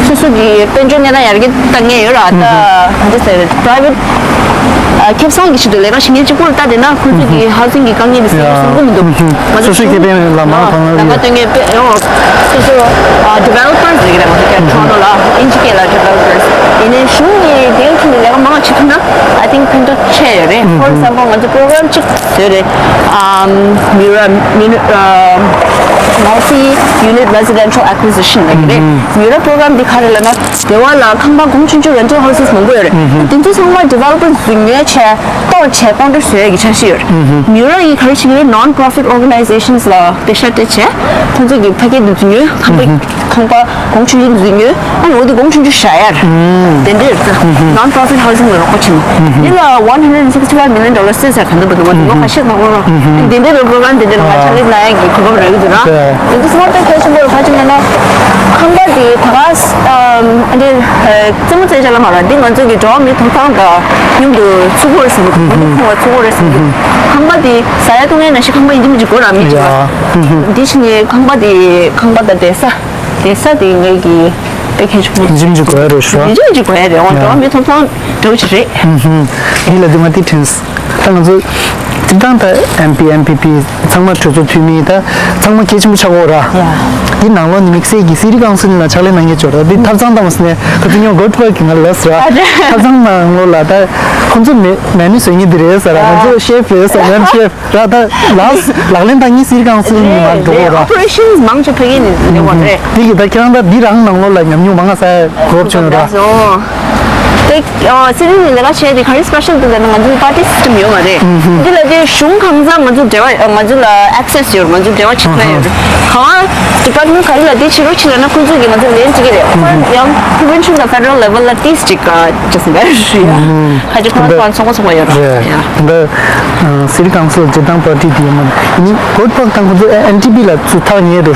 སོ་སོ་གི་དཔལ་འབྱོར་གནས་སྟངས་ཡར་རྒྱས་བཏང་མཁན་ཡོད་ར། ད་ག་འདྲ་ཟེར་private ཨ་ཁེ་བཟང་གི་ཆེད་དུ་ལས་ཀ་བྱེད་མཁན་གཅིག་པུར་ལྟ་བསྡད་ན་ཁོ་ཚོ་གི་Housing་གི་དཀའ་ངལ་དེ་སེལ་ཡ་བསམ་གྱི་མི་འདུག་ང་ཚོ་སོ་སོའི་ཁེ་ཕན་ལ་མར་ཐོན་ལ་ལམ་ཁ་སྟོན་མཁན་དཔེ་ཡོད། སོ་སོ་ཨ་developers་རེད་ར། ང་ཚོ་Toronto་ལ་ཨིན་ཇི་སྐད་ལ་developers་ཡིན་ནའི་གཞུང་གི་དེའི་ཁྲིད་ནས་ལས་ཀ་མང་བ་བྱེད་ཐུབ་ན་I think་ཕན་ཐོགས་ཆེ་ཡོད་རེད། For example་ང་ཚོ་program་གཅིག་བཟོས་རེད། ཨམ་MURA ཨམ་multi unit residential acquisition་ལབ་ཀྱི་རེད། MURA program་འདི་ག་རེ་ལབ་ན་སྡེ་བ་ལ་ཁང་པ་གོང་ཆུང་ཆུང་rental houses་མང་པོ་ཡོད་རེད། དེ་ཚོ་ཚང་མ་developers་ཚོས་ཉོས་བྱས་གཏོར་བྱས་ཀོན་ཊེག་བཟོ་ཡ་གི་འཆར་གཞི་ཡོད་རེད། MURA་ཡིས་ག་རེ་བྱེད་ཀྱི་རེད། Non-profit organizations་ལ་པེ་ཤ་སྤྲད་བྱས་ཁོང་ཚོ་གི་ཕ་སྐད་འདི་ཚོ་ཉོས། ཁང་པ་ཁང་པ་གོང་ཆུང་ཆུང་འདི་ཚོ་ཉོས། ཨ་ནི་འོ་དེ་གོང་ཆུང་ཆུང་བཞག་ཡ་རེད། དེ་འདྲ་རེད་ཙང་non-profit housing་ལ་རོགས་པ་བྱེད་ནས་འདི་ལ་one hundred and sixty five million dollars་སེ་ཟེར་ག་འདུག་པ་འདུག་ང་ཚོ་ལོ་ཁ་ཤས་ནང་ལོགས་ལ་དེ་འདྲ་རེད། པོ་རོ་གྷ་རམ་དེ་འདྲ་ལ་ང་ཕྱག་ལས་གནང་ཡ་གི་གོ་སྐབས་རག་གི་འདུག་ར། དེ་ཚོ་སྔོན་དཔེ་གལ་ཆེན་པོ་རེད། ག་ཅི་ལབ་ན་ཁང་པ་དེ་ད་ག་ཨ་འདི་རྩེད་མོ་རྩེ་བྱ་ལ་མ་ར་འདི་ང་ཚོ་གི་འགྲོ་བ་མིའི་ཐོབ་ཐང་དང་མཉམ་དུ་ཚུགས་པོ་རེད་བསམ་གི་འདུག་ཁང་པ་ཚུགས་པོ་རེད་བསམ་གི་འདུག་ཁང་པ་དེ་ཟ་ཡ་བཏུང་ཡ་ནང་བཞིན་ཁང་པ་ཡིན་གཅིག་མིན་གཅིག་དགོས་ར། མི་གཅིག་ལ་འདི་ཕྱི་ནས་ཁང་པ་དེ་ཁང་པ་དང་བསྡད་ས་བསྡད་ས་དེ་ངེད་ཀྱི་དཔེ་གལ་ཆེན་པོ་ཡིན་གཅིག་མིན་གཅིག་དགོས་ཡ་རེད་ཤག་ཡིན་གཅིག་མིན་གཅིག་དགོས་ཡ་རེད། འོ་འགྲོ་བ་མིའི་ཐོབ་ཐང་འདྲ་བོ་ཅིག་རེད། འདི་ལ་དུ་མ་ཏི་ཁྲིན། ད་ང་ཚོ་སྤྱིར་བཏང་ད་ཨེམ་པི་ཨེམ་པི་པི་ཚང་མ་གྲོས་ཚོགས་འཐུས་མི་ད་ཚང་མ་གལ་ཆེན་པོ་ཆགས་ཀྱི་ཡོད་ར། ཡ། འདི་ནང་ལོགས་ནས་དམིགས་བསལ་གྱི་སི་ཊི་ཀའུན་སིལ་ལ་ཕྱག་ལས་གནང་མཁན་ཅིག་ཡོད་ར། འདི་ཐབ་ཚང་བཏང་བ་ཟེར་ནས་ད་དེ་ཉོ་གོ་ཐུབ་པ་གི་ང་ལབ་ཟེར་ར། ཨ་རེ། ཐབ་ཚང་ནང་ལོགས་ལ་ད་ཁོང་ཚོ་མེ་མེ་ནུ་བཟོ་མཁན་འདི་རེད་ཟེར་ར། ང་ཚོ་ཤེཕ་རེད་ཟེར་ནས་ཤེཕ་ར། ད་ལགས་ལག་ལེན་བཏང་མཁན་སི་ཊི་ཀའུན་སིལ་ནས་མར་འགྲོ་གི་ཡོད་ར། ཨོ་པ་རེ་ཤན་མང་ཆེ་ཕ་གི་ནས་ལེགས་པ་རེད། འདི་གི་ད་ཁྱེད་རང་ད་འདི་རང་ནང་ལོགས་ལ་ཉམས་མྱོང་མང་ང་ས་གོ་སྐབས་བྱུང་ཡོད་ར། དེ་ཨ་སི་ཊི་ནས་ལས་ཀ་བྱས་དེ་ག་རེ་སི་པེ་ཤལ་འདུག་ལབ་ན་ང་ཚོ་པར་ཊི་སི་སི་ཊེམ་ཡོད་མ་རེད། འདི་ལ་དེ་གཞུང་གང་ས་ང་ཚོ་འབྲེལ་བ་ང་ཚོ་ལ་ཨེག་སེ་སི་ཡོད། ང་ཚོ་འབྲེལ་བ་བྱེད་ཐུབ་ཡོད་རེད། གང་ཌི་པར་ཊི་མེན་ཊི་ག་རེ་ལ་དེ་བྱེད་རོགས་བྱེད་ལབ་ན་ཁོང་ཚོ་གིས་ང་ཚོ་ལན་ཅིག་གི་རེད། ཁོ་ཡང་པོ་རོ་ཝིན་ཤལ་དང་ཕེ་ཌེ་རལ་ལེ་ཝལ་ལ་ཏིས་ཅིག་ཅི་ཟེར་བ་རེད་ཡ། ཁ་ཅིག་ཁོ་རང་ཚོ་ཚོགས་པ་ཚོགས་པ་ཡོད་རེད་ཡ། ད་སི་ཊི་ཀའུན་སིལ་སྤྱིར་བཏང་པར་ཊི་དེ་ཡོད་མ་རེད། གོ་ཐུབ་པ་དང་ཁོང་ཚོ་ཨེན་ཌི་པི་ལ་ཚུར་ཐག་ཉེ་འགྲོ།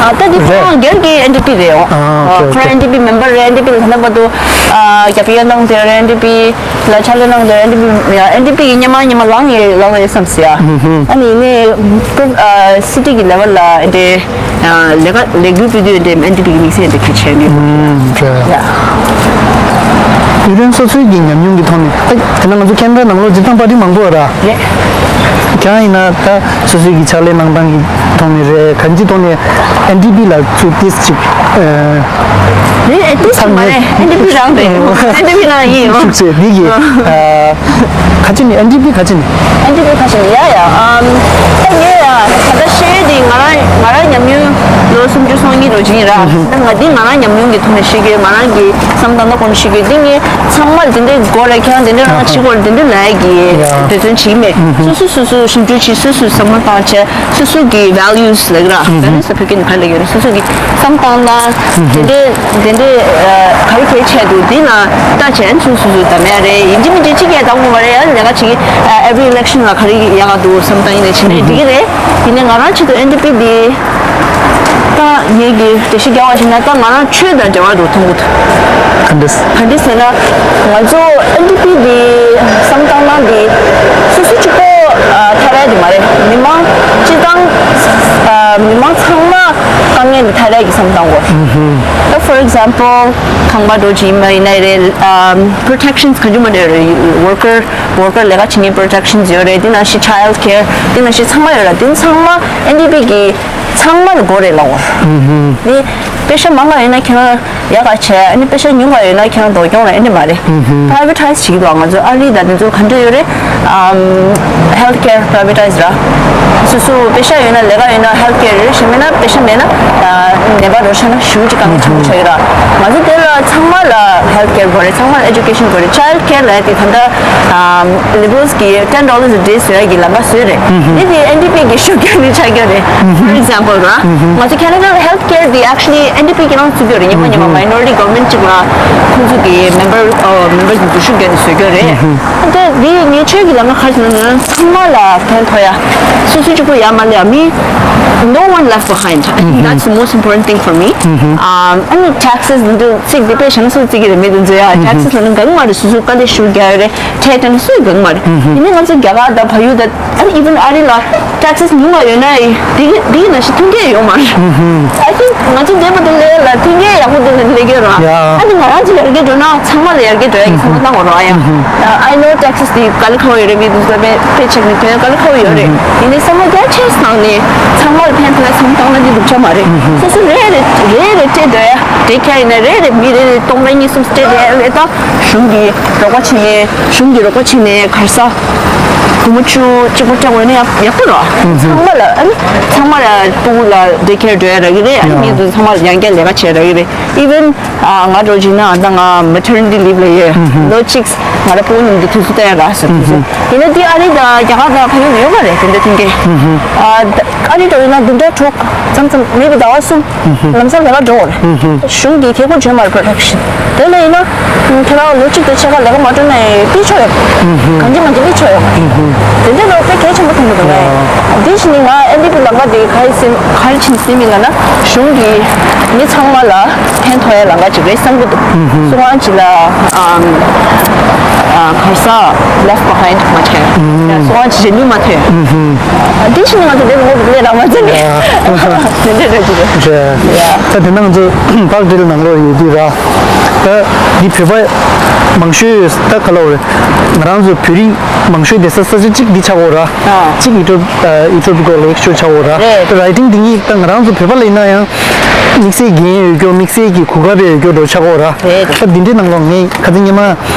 ཨ་ད་དེ་ཁོ་རང་སྒེར་གྱི་ཨེན་ཌི་པི་རེད། ཨོ་ཨ་ཨོ་ཁོ་རང་ཨེན་ཌི་པི་མེམ་བར་རེད། ཨེན་ཌི་པི་ལ་ད་ལྟ་བར་དུ་ཨ་རྒྱབ་སྐྱོར་གནང་བསྡད་རེད། ཨེན་ཌི་པི་ལ་ཕྱག་ལས་གནང་བསྡད་རེད། ཨེན་ཌི་པི་ཡ་ཨེན་ཌི་པི་ཡི་སྔོན་མ་སྔོན་མ་ལངས་ཡོད་ལངས་ཡོད་བསམ་སྲིད་ཨ། ཨ་ནི་ནི་ཨ་སི་ཊི་གི་ལེ་ཝལ་ལ་ཨེ་འདྲས་ཨ་ལས་ཀ་ལས་འགུལ་སྤེལ་དུས་ཨེ་འདྲས་ཨེན་ཌི་པི་གི་དམིགས་བསལ་ཨེ་འདྲས་གལ་ཆེ་ནི་ཡ། ཡུ་རེན་སོ་སོའི་གི་ཉམས་མྱོང་གི་ཐོག་ནས་ཨ་དེ་ན་ང་ཚོ་ཁེ་ན་ཌ་ནང་ལོགས་སྤྱིར་བཏང་པར་ཊི་མང་པོ་ཡོད་ར། རེད། ཁྱེད་རང་ཡིན་ན་ད་སོ་སོའི་གི་ཕྱག་ལས་གནང་སྟངས་ཀྱི་ཐོག་ནས་རེད། གང་ཅིའི་ཐོག་ནས་ཨེན་ཌི་པི་ལ་ཚུར་ཏིས་ཅིག་ཨ། རེད། ཨེ་ཏིས་ཅིག་མ་རེད། ཨེན་ཌི་པི་རང་རེད། ཨེན་ཌི་པི་རང་ཡིན། ཤུགས་ཆེ་འདི་གི་ཨ་ཁ་ཅིག་ནི་ཨེན་ཌི་པི་ཁ་ཅིག་ནི། ཨེན་ཌི་པི་ཁ་ཅིག་ནི་ཡ་ཡ་ཨམ་ད་ངས་ཡ་ད་ལྟ་བཤད་དེ་ང་རང་ང་རང་ཉམས་མྱོང་ལོ་སུམ་ཅུ་སོ་གཉིས་ལོ་ཅིག་ཡིན་ར། ད་ང་འདི་ང་རང་ཉམས་མྱོང་གི་ཐོག་ནས་བཤད་གི་ང་རང་གི་བསམ་སྟངས་ད་ཁོང་ཤེས་གི་འདི་ངས་ཚང་མར་དེ་འདྲའི་སྐོར་ལ་ཁྱེད་རང་དེ་འདྲ་རང་བྱེད་དགོས་རེད། དེ་འདྲ་ལབ་ཡ་གི་འབད་བརྩོན་བྱེད་ཀྱི་མེད། སོ་སོ་སོ་སོ་ཞིབ་འཇུག་བྱེད། སོ་སོས་བསམ་བློ་བཏང་བྱས་སོ་སོ་གི་ཝེ་ལིའུ་སི་ལབ་ཀྱི་ར། ཝེ་ལིའུ་སི་ལ་བོད་སྐད་ནས་ག་རེ་ལབ་ཀྱི་རེད། སོ་སོ་གི་བསམ་སྟངས་དང་དེ་འདྲའི་དེ་འདྲའི་ག་རེ་གལ་ཆེ་འདུག་འདི་ལ་ལྟ་བྱས་སོ་སོ་སོ་སོ་གདམ་ཡ་རེད། ཡིན་གཅིག་མིན་གཅིག་གཅིག་ཡ་གདམ་དགོས་མ་རེད། ཡང་ལས་ཀ་བྱེད་ཀྱི་every election་ལ་ག་རེ་ཡག་ག་འདུག་བསམ་སྟངས་ཡིན་ནའི་བྱེད་ནའི་འགྲིག་གི་རེད། ཡིན་ནའི་ང་རང་ཆེད་དུ་ཨེན་ཌི་པི་འདི། ད་ངེད་ཀྱིས་འགྲེལ་བཤད་རྒྱག་པ་ཞིག་ན་ད་ང་རང་ཆོས་དང་འབྲེལ་བ་འདུག་མཐོང་གི་འདུག་ག་འདྲས། ག་འདྲས་ཟེར་ན་ང་ཚོ་ཨེན་ཌི་པི་འདི་བསམ་སྟངས་ནང་འདི་སོ་སོ་གཅིག་པོ་ཨ་ཐར་ཡ་འདི་མ་རེད། མི་མང་སྤྱི་བཏང་ཨ་མི་མང་ཚང་མ་དཀའ་ངལ་འདི་ཐར་ཡ་གི་བསམ་སྟངས་གོ། ད་for example་ཁང་པ་འགྲོ་ཅིག་ཡིན་པ་ཡིན་ན་རེད། ཨམ་protections་གང་བྱུང་མ་འདྲ་ཡོད་རེད། worker worker་ལས་ཀ་བྱེད་མཁན་protections་ཡོད་རེད། དེ་ནང་བཞིན་child care་དེ་ནང་བཞིན་ཚང་མ་ཡོད་རེད། དེ་ཚང་མ་ཨེན་ཌི་པི་གི་ཚང་མ་ལ་དགོས་རེད་ལབ་འོ། ནི་པེ་ཤ་མང་ག་ཡོད་ན་ཁྱེད་རང་ཡག་ག་བྱས། ཨ་ནི་པེ་ཤ་ཉུང་ག་ཡོད་ན་ཁྱེད་རང་ལྡོག་སྐྱོང་རེད། ཨེ་འདྲ་མ་རེད། privatise་བྱེད་ཀྱི་འདུག་ང་ཚོ་ཨ་རི་དང་དེ་ཚོ་ག་འདྲ་ཡོད་རེད། ཨམ་health care privatise་ར། སོ་སོ་པེ་ཤ་ཡོད་ན་ལས་ཀ་ཡོད་ན་health care་རེད། གཞན་མེད་ན་པེ་ཤ་མེད་ན་ནད་པ་རོ་ཆགས་ན་ཞེ་པོ་ཅིག་དཀའ་ངལ་ཆེན་པོ་ཆགས་ཀྱི་ར། ང་ཚོ་དེ་ལ་ཚང་མ་ལ་health care་དགོས་རེད། ཚང་མ་ལ་education་དགོས་རེད། child care་ལབ་ཡ་དེ་ད་ལྟ་ཨམ་Liberals་གི་ten dollars a day་བཟོ་ཡ་གི་ལམ་ཁ་བཟོས་རེད། འདི་དེ་ཨེན་ཌི་པི་གི་ཤུགས་རྐྱེན་ནི་ཆགས་ཀྱི་རེད། For example་ར། ང་ཚོ་Canada་ལ་health care་དེ་actually་ཨེན་ཌི་པི་གི་རང་བཙུགས་ཀྱི་རེད། ཉི་མ་ཉི་མ་minority government་ཅིག་ལ་ཁོང་ཚོ་གི་member་ཨམ་ མེམ་བར་གྱི་འཛུལ་ཞུགས་བརྒྱབ་ནས་བཟོ་རྒྱུ་རེད། ཨ་ད་འདི་ངས་ཆོས་ཀྱི་ལམ་ལ་ག་རེ་ཟེར་ན་ཚང་མ་ལ་ཕན་ཐོགས་ཡ། སོ་སོ་གཅིག་པོ་ཡ་མ་ལས་ཡ་མི། No one left behind. I think that's the most important thing for me. ཨམ་ཨ་ནི་taxes འདི་ཚིག་འདི་དཔེ་བཞག་ན་སུ་ཚིག་གི་རེད་མི་འདུག་འཛོལ་ཡ། taxes ལ་ནི་གང་མ་རེད། སོ་སོ་དཀའ་ལས་ཞུ་རྒྱག་ཡ་རེད། ཁྲལ་སྤྲད་ན་སུས་གང་མ་རེད། ཡིན་ནའི་ང་ཚོ་རྒྱ་གར་དང་བལ་ཡུལ་དང་ཨ་ནི་even ཨ་རི་ལ་taxes ཉུང་བ་ཡོད་ན་ཡི་འདི་འདི་ནང་བཞིན་མཐུན་རྐྱེན་ཡོད་མ་རེད། I think ང་ཚོ་བདེ་པོ་དེ་ལས་ལ་མཐུན་རྐྱེན་ཡག་པོ་དེ་ལས་ལས་ཀྱི་རེད། Yeah. ཨ་ནི་ང་རང་ཚོ་ཡར་རྒྱས་འགྲོ་ན་ཚང་མ་ལ་ཡར་རྒྱས་འགྲོ་ཡ་གི་བསམ་བློ་བཏང་དགོས་རེད་ཡ། I know taxes དེ་དཀའ་ལས་ཁག་པོ་ཡོད་རེད། མི་དེ་ཚོ་དཔེ་དཔེ་ཆེ་ནས་དོན་དཀའ་ལས་ཁག་པོ་ཡོད་རེད། ཡིན་ནའི་བསམ་བློ་རྒྱ་ཆེ་བཏང་ནས་ཚང་མ་ལ་ཕན་ཐོགས་ཡ་བསམ་བློ་བཏང་ན་འདི་སྡུག་ཅག་མ་རེད། སོ་སོ་རེ་རེ་རེ་རེ་སྤྲད་འགྲོ་ཡ། daycare ཡིན་ན་རེ་རེ་མི་རེ་རེ་སྟོང་ཕྲག་གཉིས་གསུམ་སྤྲད་འགྲོ་ཡ་ལས་ད་གཞུང་གི་རོགས་པ་བྱས་ནས་གཞུང་གི་རོགས་པ་བྱས་ནས་ག་རེ་ཟ། བུ་མོ་བཅུ་གཅིག་པོ་སྤྲད་དགོས་ན་ཡག་ཡག་པོ་རེད། ཚང་མ་ལ་ཨ་ནི་ཚང་མ་ལ་སྤུ་གུ་ལ་daycare འགྲོ་ཡ་རག་གི་རེད། ཨ་ནི་མི་ཚོ་ཚང་མ་ལ་ཡང་བསྐྱར་ལས་ཀ་བྱེད་རག་གི་རེད། Even ཨ་ང་འདྲ་བོ་བྱས་ན་ད་ང་maternity leave ལ་ཡོད། ལོ་གཅིག་ང་རང་སྤུ་གུ་རྣམས་ཀྱི་དུས་ཚོད་སྟེར་ཡ་རག་ཟེར། དུས་ཚོད་ཡིན་ན་འདི་ཨ་རི་དང་རྒྱ་གར་དང་ཕ་གི་ལ་ཡོད་མ་རེད། དེ་འདྲ་མཐུན་རྐྱེན། ཨ་ད་ཨ་རི་འདྲ་བོ་ཡིན་ན་བདུན་ཕྲག་དྲུག་མཚམས་མཚམས་མེད་པའི་ཟླ་བ་གསུམ། ལམ་སང་ལས་ཀ་འགྲོ་བར། གཞུང་གིས་ཁེ་ཁོ་བྱོན་མར་production། དེ་ལས་ཡིན་ན། ཁྱེད་རང་ལོ་གཅིག་དང་ཕྱེད་ཀ་ལས་ཀ་མ་འགྲོ་ན་ཡང་ཕུད་ཆོག་ཡོད། གང་ཅི་མ་ཅི་ཕུད་ཆོག་ཡོད། དེ་འདྲ་ལོ་དཔེ་གལ་ཆེན་པོ་མཐོང་གི་འདུག་ངས། དེ་བཞིན་ནི་ང་ཨེན་ཌི་པི་ལམ་ཁ་དེ་ག་རེ་ཟེར་ག་རེ་བྱས་ནས་ཟིན་མིན་ལབ་ན། གཞུང་གིས་མི་ཚང་མ་ལ་ཕན་ཐོགས་ཡ་ལམ་ཁ་ཅིག་རེད་བསམ་གྱི་འདུག་སུ་གང་ཅིག་ལ་ཨམ། ཨ་གར་ས་left behind མ་བྱས། ཡང་སོང་བ་ཅི་བྱེད་ནུས་མ་ཐོན། དེ་བཞིན་ང་ཚོ་དེ་ལོ་ལས་རང་མ་ཚད་ནས་དེ་འདྲ་འདྲ་ཅིག་རེད། ད་དེ་ནང་ཚོ་པར་འདི་ལ་ནང་ལོགས་ཡོད་དུས་ར། ད་འདི་བོད་པ་མང་ཤོས་ད་ག་ལ་བ་རེད། ང་རང་ཚོ་བོད་རིགས་མང་ཤོས་བསྡད་ས་ས་ཆ་གཅིག་འདི་ཆགས་འོ་ར། གཅིག་ཨི་ཊོ་ཨི་ཊོ་པི་ཀོ་ལེག་ཤོར་ཆགས་འོ་ར། ད་རའི་ཊིང་འདི་གཉིས་ད་ང་རང་ཚོ་བོད་པ་ལ་ཡིན་ན་ཡང་དམིགས་བསལ་འགན་ཡོད་སྐྱོ་དམིགས་བསལ་གྱི་གོ་སྐབས་ཡོད་སྐྱོ་འགྲོ་ཆགས་འོ་ར། ད་འདི་འདྲའི་ནང་ལོགས་ངས་ཁ་སང་ཉི་མ་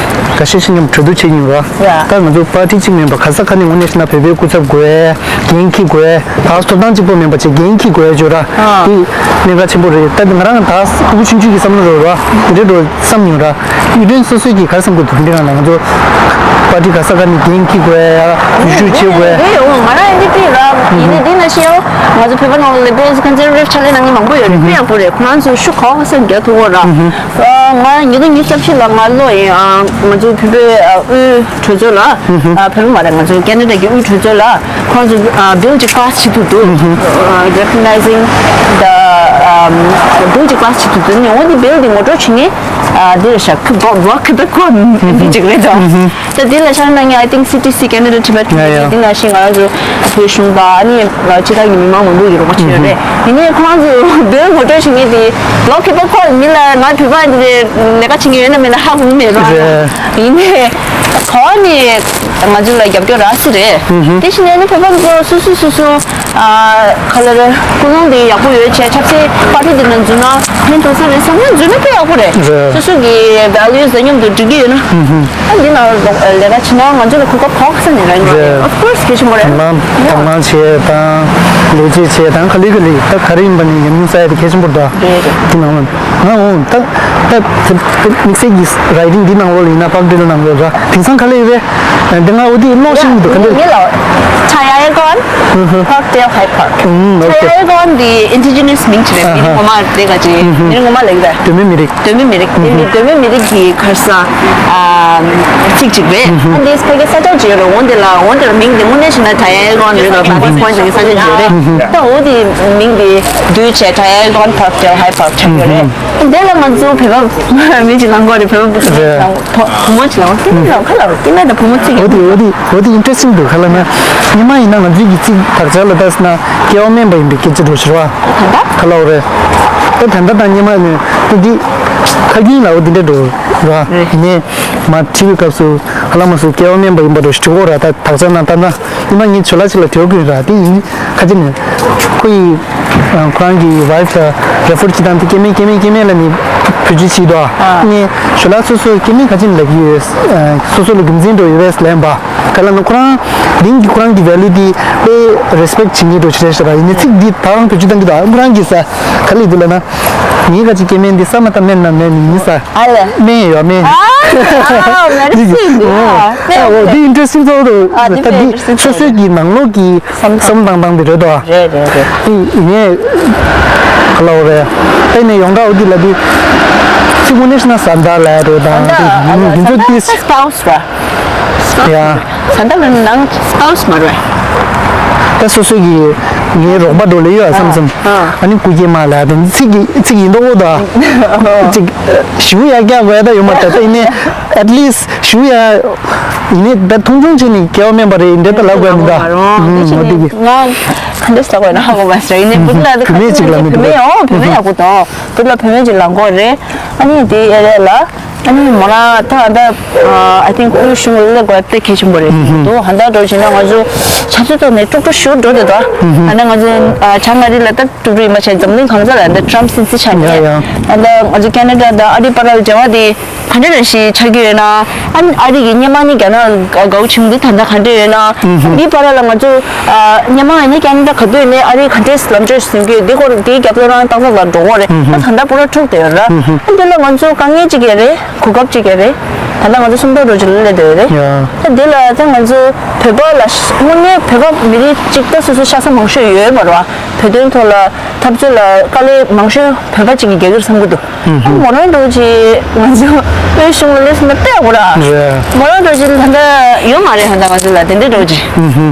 འགའ་ཤས་ཤིག་མཉམ་གྲོས་བསྡུར་བྱེད་མྱོང་ར། ཡ། ད་ང་ཚོ་པར་ཊི་གཅིག་མིན་པ་ག་ས་ག་ནས་དངོས་གནས་བཤད་ན་བོད་པའི་སྐུ་ཚབ་དགོས། འགན་འཁྱེར་དགོས། ད་ཐོབ་ཐང་གཅིག་པོ་མིན་པ་བྱས་འགན་འཁྱེར་དགོས་བརྗོད་ར། ཨ། དེ་གནད་འགག་ཆེན་པོ་རེད། ད་ང་རང་ད་ཕྲུ་གུ་ཆུང་ཆུང་གི་བསམ་བློ་རེད་ར། དེ་འདྲའི་འགྲོ་བསམ་མྱོང་ར། ཡུལ་ཁྲིམས་སོ་སོས་ཀྱིས་ག་རེ་བསམ་དགོས་འདུག་འདི་ནང་ལ་ང་ཚོ་པར་ཊི་ག་ས་ག་ནས་འགན་འཁྱེར་དགོས་ཡ། ཡུལ་ཤུལ་བྱེད་དགོས། རེད་ཡོང་ང་རང་ཨེན་ཌི་པི་ར། ཡིན་ནའི་འདི་ན་ཤེས་ཡོང་ང་ཚོ་བོད་པ་ནང་ལ་ལེ་པོ་ཀོན་སར་ཝེ་ཊིབ་ཕྱག་ལས་གནང་མཁན་མང་པོ་ཡོད་རེད། དཔེ་ཡག་པོ་རེད། ཁོ་རང་ཚོ་ཤུགས་ག་པར་སེམས་རྒྱག་ཐུབ་ཀྱི་ཡོད་ར། ང་ཉིས་སྟོང་ཉི་ཤུ་རྩ་བཞི་ལ་ང་ལོ་ཡིན། ང་ཚོ་བོད་པའི་དབུས་གྲོས་ཚོགས་ལ། བོད་པ་མ་རེད། ང་ཚོ་ཁེ་ན་ཌ་གི་དབུས་གྲོས་ཚོགས་ལ་ཁོང་ཚོ་བིལ་ཅིག་པཱ་སི་བྱེད་ཐུབ་འདུག Recognizing the བིལ་ཅིག་པཱ་སི་བྱེད་ཐུབ་འདུག་ནི་འོ་འདི་བིལ་འདི་ངོ་སྤྲོད་བྱེད་མཁན་འདི་རེད་ཤག Bloc Québécois འདི་ཅིག་རེད་དོ། ད་འདི་ལ་ཤར་ན་ངས་I think C T C Canada Tibet འདི་ན་ཤི་ང་རང་ཚོ་བོད་གཞུང་དང་ཨ་ནི་ཕྱི་ཐག་གི་མི་མང་མང་པོ་ཡོད་རོགས་བྱས་རེད། ཡིན་ནའི་ཁོང་ཚོ་བིལ་ངོ་སྤྲོད་བྱེད་མཁན་འདི་Bloc Québécois མི་ལ་ང་བོད་པ་འདི་ལས་ཀ་བྱེད་མཁན་ཡོད་ན་མེད་ན་ཧ་གོ་མེད་རོགས། ཡིན་ནའི་ག་བ་ནས་ང་ཚོ་ལ་རྒྱབ་སྐྱོར་རག་སྲིད་རེད། དེ་བཞིན་ཨ་ནི་བོད་པ་ཚོ་སོ་སོ་སོ་སོ་ཨ་ག་ལ་རེད། ཀུན་སློང་དེ་ཡག་པོ་ཡོད་བྱས་ཆབ་སྲིད་པར་ཊི་དེ་ནང་འཛུལ་ན་ཕན་ཐོགས་ས་རེད་བསམ་ན་འཛུལ་ན་དཔེ་ཡག་པོ་རེད། རེད། སོ་སོ་གི་ཝེ་ལུ་ཡུ་སི་དང་མཉམ་དུ་འགྲིག་གི་ཡོད་ན། ཨ་འདི་ནང་ལོག་ལས་ཀ་བྱེད་ན་ང་ཚོ་ལ་གོ་སྐབས་ག་པར་ནས་རག་གི་རེད། རེད། Of course གལ་ཆེན་པོ་རེད། དང་བླངས་དང་བླངས་བྱས་དང་ལས་བྱེད་བྱས་དང་ག་ལེ་ག་ལེ་ད་ག་རེ་ཡིན་པ་ནས་ཉམས་མྱོང་བསགས་ཡ་དེ་གལ་ཆེན་པོ་རེད། རེད་རེད། དེ་ནང་ལ་ང་འོང་ད་ད་དམིགས་བསལ་གྱི་རའི་ཊིང་འདི་ནང་ལོགས་ལ་ཡིན་ན་པར་ཊི་ལ་ནང་ལོགས་ར་དེང་སང་ག་ལེ་ཡོད་རེད། འདི་ང་འོ་དེ་ཀློག་ཤེས་ཀྱི་འདུག་ག་འདི་མི་ལ་Thayayagon Parkdale High Park ཨུམ། ཨོ་ཁེ། Thayayagon འདི་ཨིན་ཌི་ཇི་ནས་མིང་ཅིག་རེད། མི་རིགས་ངོ་མ་རེད་ག་ཅིག་མི་རིགས་ངོ་མ་ལེགས་རེད། གདོད་མའི་མི་རིགས། གདོད་མའི་མི་རིགས་དེ་ནི་གདོད་མའི་མི་རིགས་ཀྱི་ཁར་ས་ཚིག་ཅིག་རེད། ཨ་འདི་ཕ་གི་ས་ཆ་ཅིག་ཡོད་རེད། འོ་འདི་ལ་འོ་འདི་ལ་མིང་འདི་དངོས་གནས་བྱས་ན་Thayayagon རེད་ལ་Buckley's Point ཟེར་གྱི་ས་ཆ་ཅིག་ཡོད་རེད། ད་འོ་དེ་མིང་འདི་བསྡུས་བྱས་Thayayagon Parkdale High Park ཆགས་ཡོད་རེད། འདི་ལ་ང་ཚོ་བོད་པ་མི་གཅིག་ལ་མགོ་རེད། བོད་པ་རེད། བུ་མོ་ཅིག་ལ་ཁྱིམ་ལ་ཁ་ལ་ཁྱིམ་ལ་བུ་མོ་གཅིག་འོ་དེ་འོ་དེ་འོ་དེ་ཨིན་ཊི་རེ་སི་ཊིང་འདུག་ག་ལ་ན་ཉི་མ་ཡིན་ན་ང་ཚོའི་གི་ཚིག་དག་ཆ་ལ་ལྟས་ན་སྐྱེ་བ་སྨན་པ་ཡིན་པའི་སྐད་ཆ་འགྲོ་ཕྱིར་བ་ད་ལྟ་ག་ལ་འོ་རེད། ད་ད་ལྟ་དང་ཉི་མ་ནས་ད་འདི་ཁ་རྒྱུན་ལ་འོ་འདི་འདྲ་འགྲོ་ར་ཡིན་ནས་མ་ཁྲིད་པའི་སྐབས་སུ་ཧ་ལམ་སུ་སྐྱེ་བ་སྨན་པ་ཡིན་པ་འགྲོ་ཕྱིར་གོ་ར་ད་དག་ཆ་ན་ད་ན། ཉི་མ་ངའི་ཇོ་ལགས་ཅིག་ལ་དྲི་བ་བཀོད་ར་དེ་ཡིན་ཁ་ཅིག་ནས་ཁོ་ཡི་ཁོ་རང་གི་ཝའི་ཕི་ལ་རེ་ཕར་བྱེད་སྟངས་དེ་སྐྱེ་དམན་སྐྱེ་དམན་སྐྱེ་དམན་ལ་ནི་བེད་སྤྱོད་བྱེད་དོ། ངས་ཇོ་ལགས་སོ་སོ་སྐྱེ་དམན་ག་ཅིག་ལབ་ཀྱི་ཡོད། སོ་སོ་ལ་རྒྱུ་མཚན་འགྲོ་ཡོད་པས་ལན་པ་ག་ལ་ན་ཁོ་རང་དེང་གི་ཁོ་རང་གི་ཝེ་ལུ་དེ་དཔེ་རེ་སི་པེག་བྱེད་ངེས་འགྲོ་ཆེ་རེད་ཤག་ར་ཡིན་ནའི་ཚིག་འདི་ད་རང་བེད་སྤྱོད་གཏང་གི་འདུག་ཁོ་རང་གིས་ས་ག་ལ་ཡིན་འདུག་ལབ་ན་ངའི་ག་ཅིག་སྐྱེ་དམན་འདི་ས་མ་ད་དམན་ན་དམན་མིན་ས། ཨ་ལེ། སྨན་ཡོད་སྨན། ཨ་ཨ་མེ་རི་སི་འདུག་ཨ། ཨ་འོ་འདི་ཨིན་ཊི་རེ་སི་ཊིང་ཚོགས་འདུག་ཨ་འདི་ད་དཔེ་འདི་ཨིན་ཊི་རེ་སི་ཊིང་སོ་སོའི་གི་ནང་ལོགས་ཀྱི་བསམ་བསམ་བཏང་སྟངས་འདི་རེད་དོ། རེད་རེད་རེད། ཨི་ཨི་ངས་ག་ལ་འོ་རེད། ཨེ་ནས་ཡོང་འདྲ་འོ་འདི་ལ་འདི་ དངོས་གནས་ན་བཟའ་ཟླ་ལབ་རེད་དང་དེ་ཡིན་དུས་དེ། སི་པའུ་སི་ར། ཡ། བཟའ་ཟླ་ལ་ནང་སི་པའུ་སི་མ་རེད། ད་སོ་སོ་གི་ངའི་རོགས་པ་འགྲོ་ལེ་ཡོད་བསམ་བསམ། ཨ་ནི་སྐུ་སྐྱེས་མ་ལབ་དང་ཚིག་གི་ཚིག་ཡིན་མདོག་ད། ཅིག་ཞུ་ཡ་རྒྱག་དགོས་ད་ཡོད་མ་རེད་ད་ཡིན་ནའི་at least ཞུ་ཡ་ཡིན་ནའི་ད་མཐོང་ཆུང་བྱས་ནས་སྐལ་བ་དམན་པ་རེད་འདྲ་ད་ལབ་དགོས་མི་ད། ང་ག་འདྲས་ལབ་དགོས་ན་ཧ་གོ་མ་སོང་ཡིན་ནའི་བུ་ལ་ད་བུད་མེད་ཅིག་ལ་མི་བུད་མེད་འདུག་ཨོ་བུད་མེད་ཡག་པོ་དང་བུ་ལ་བུད་མེད་ཅིག་ལ་མགོ་རེད། ཨ་ནི་དེ་ཨེ་རེད་ལ། ཨ་ནི་མོ་རང་ད་ད་I think དབུས་གཞུང་ལ་སླེབས་དགོས་དཔེ་གལ་ཆེན་པོ་རེད་འདུག་ཧ་ད་འགྲོ་བྱས་ན་ང་ཚོ་ཆབ་སྲིད་ཐོག་ནས་དཀྲུག་དཀྲུག་ཞུ་འགྲོ་དེ་དོ། ཨ་ནི་ང་ཚོ་བྱང་ཨ་རི་ལ་ད་དཀྲུག་དཀྲུག་ཡིན་མ་བྱས་འཛམ་གླིང་གང་ས་ལ་ད་ཊམ་སྲིད་འཛིན་ཆགས་ནས་ཡ་ཡ། ཨ་ད་ང་ཚོ་ཁེ་ན་ཌ་དང་ཨ་རི་བར་ལ་འབྲེལ་བ་དེ་ག་འདྲ་རེ་ཞིག་ཆགས་ཀྱི་ཡོད་ན། ཨ་ནི་ཨ་རི་གི་སྔོན་མ་ནི་རྒྱ་ནག་དགའ་བོ་བྱུང་དེ་ད་ལྟ་ག་འདྲ་ཡོད་ན། འདི་བར་ལ་ང་ཚོ་སྔོན་མ་ནི་ཁེ་ན་ཌ་ག་དུས་ནས་ཨ་རི་ག་འདྲས་ལམ་གྲོན་ཟིན་གྱི་འདི་སྐོར་དེའི་རྒྱབ་ལ་རང་ཏག་ཏག་ལ་འགྲོ་གོ་རེད། ད་ད་ལྟ་པུ་ར་འཁྲུག་དེ་ཡོད་ར། ཨ་འདི་ལ་ང་ཚོ་དཀའ་ངལ་ཅིག་ཡོད་རེད། གོ་སྐབས་ཅིག་ཡོད་རེད། ད་ལྟ་ང་ཚོ་སུམ་མདོ་རྡོ་རྗེ་ལ་སླེབས་བསྡད་ཡོད་རེད། ཡ། ད་འདི་ལ་ད་ང་ཚོ་བོད་པ་ལ་དངོས་གནས་བོད་པ་མི་རིགས་གཅིག་ད་སོ་སོ་ཤ་ཚ་མང་ཤོས་ཡོད་མ་རེད་བ། བོད་དོན་ཐོག་ལ་འཐབ་རྩོད་ལ་དཀའ་ལས་མང་ཤོས་བོད་པ་གཅིག་གིས་རྒྱག་གི་རེད་བསམ་གི་འདུག་ཨ་མོ་རང་རྡོ་རྗེ་ང་ཚོ་བོད་གཞུང་ལ་སླེབས་སོང་ན་དཔེ་ཡག་པོ་ར། རེད། མོ་རང་རྡོ་རྗེ་ད་ལྟ་ཡོད་མ་རེད། ད་ལྟ་ང་ཚོ་ལ་དེ་འདྲའི་རྡོ་རྗེ།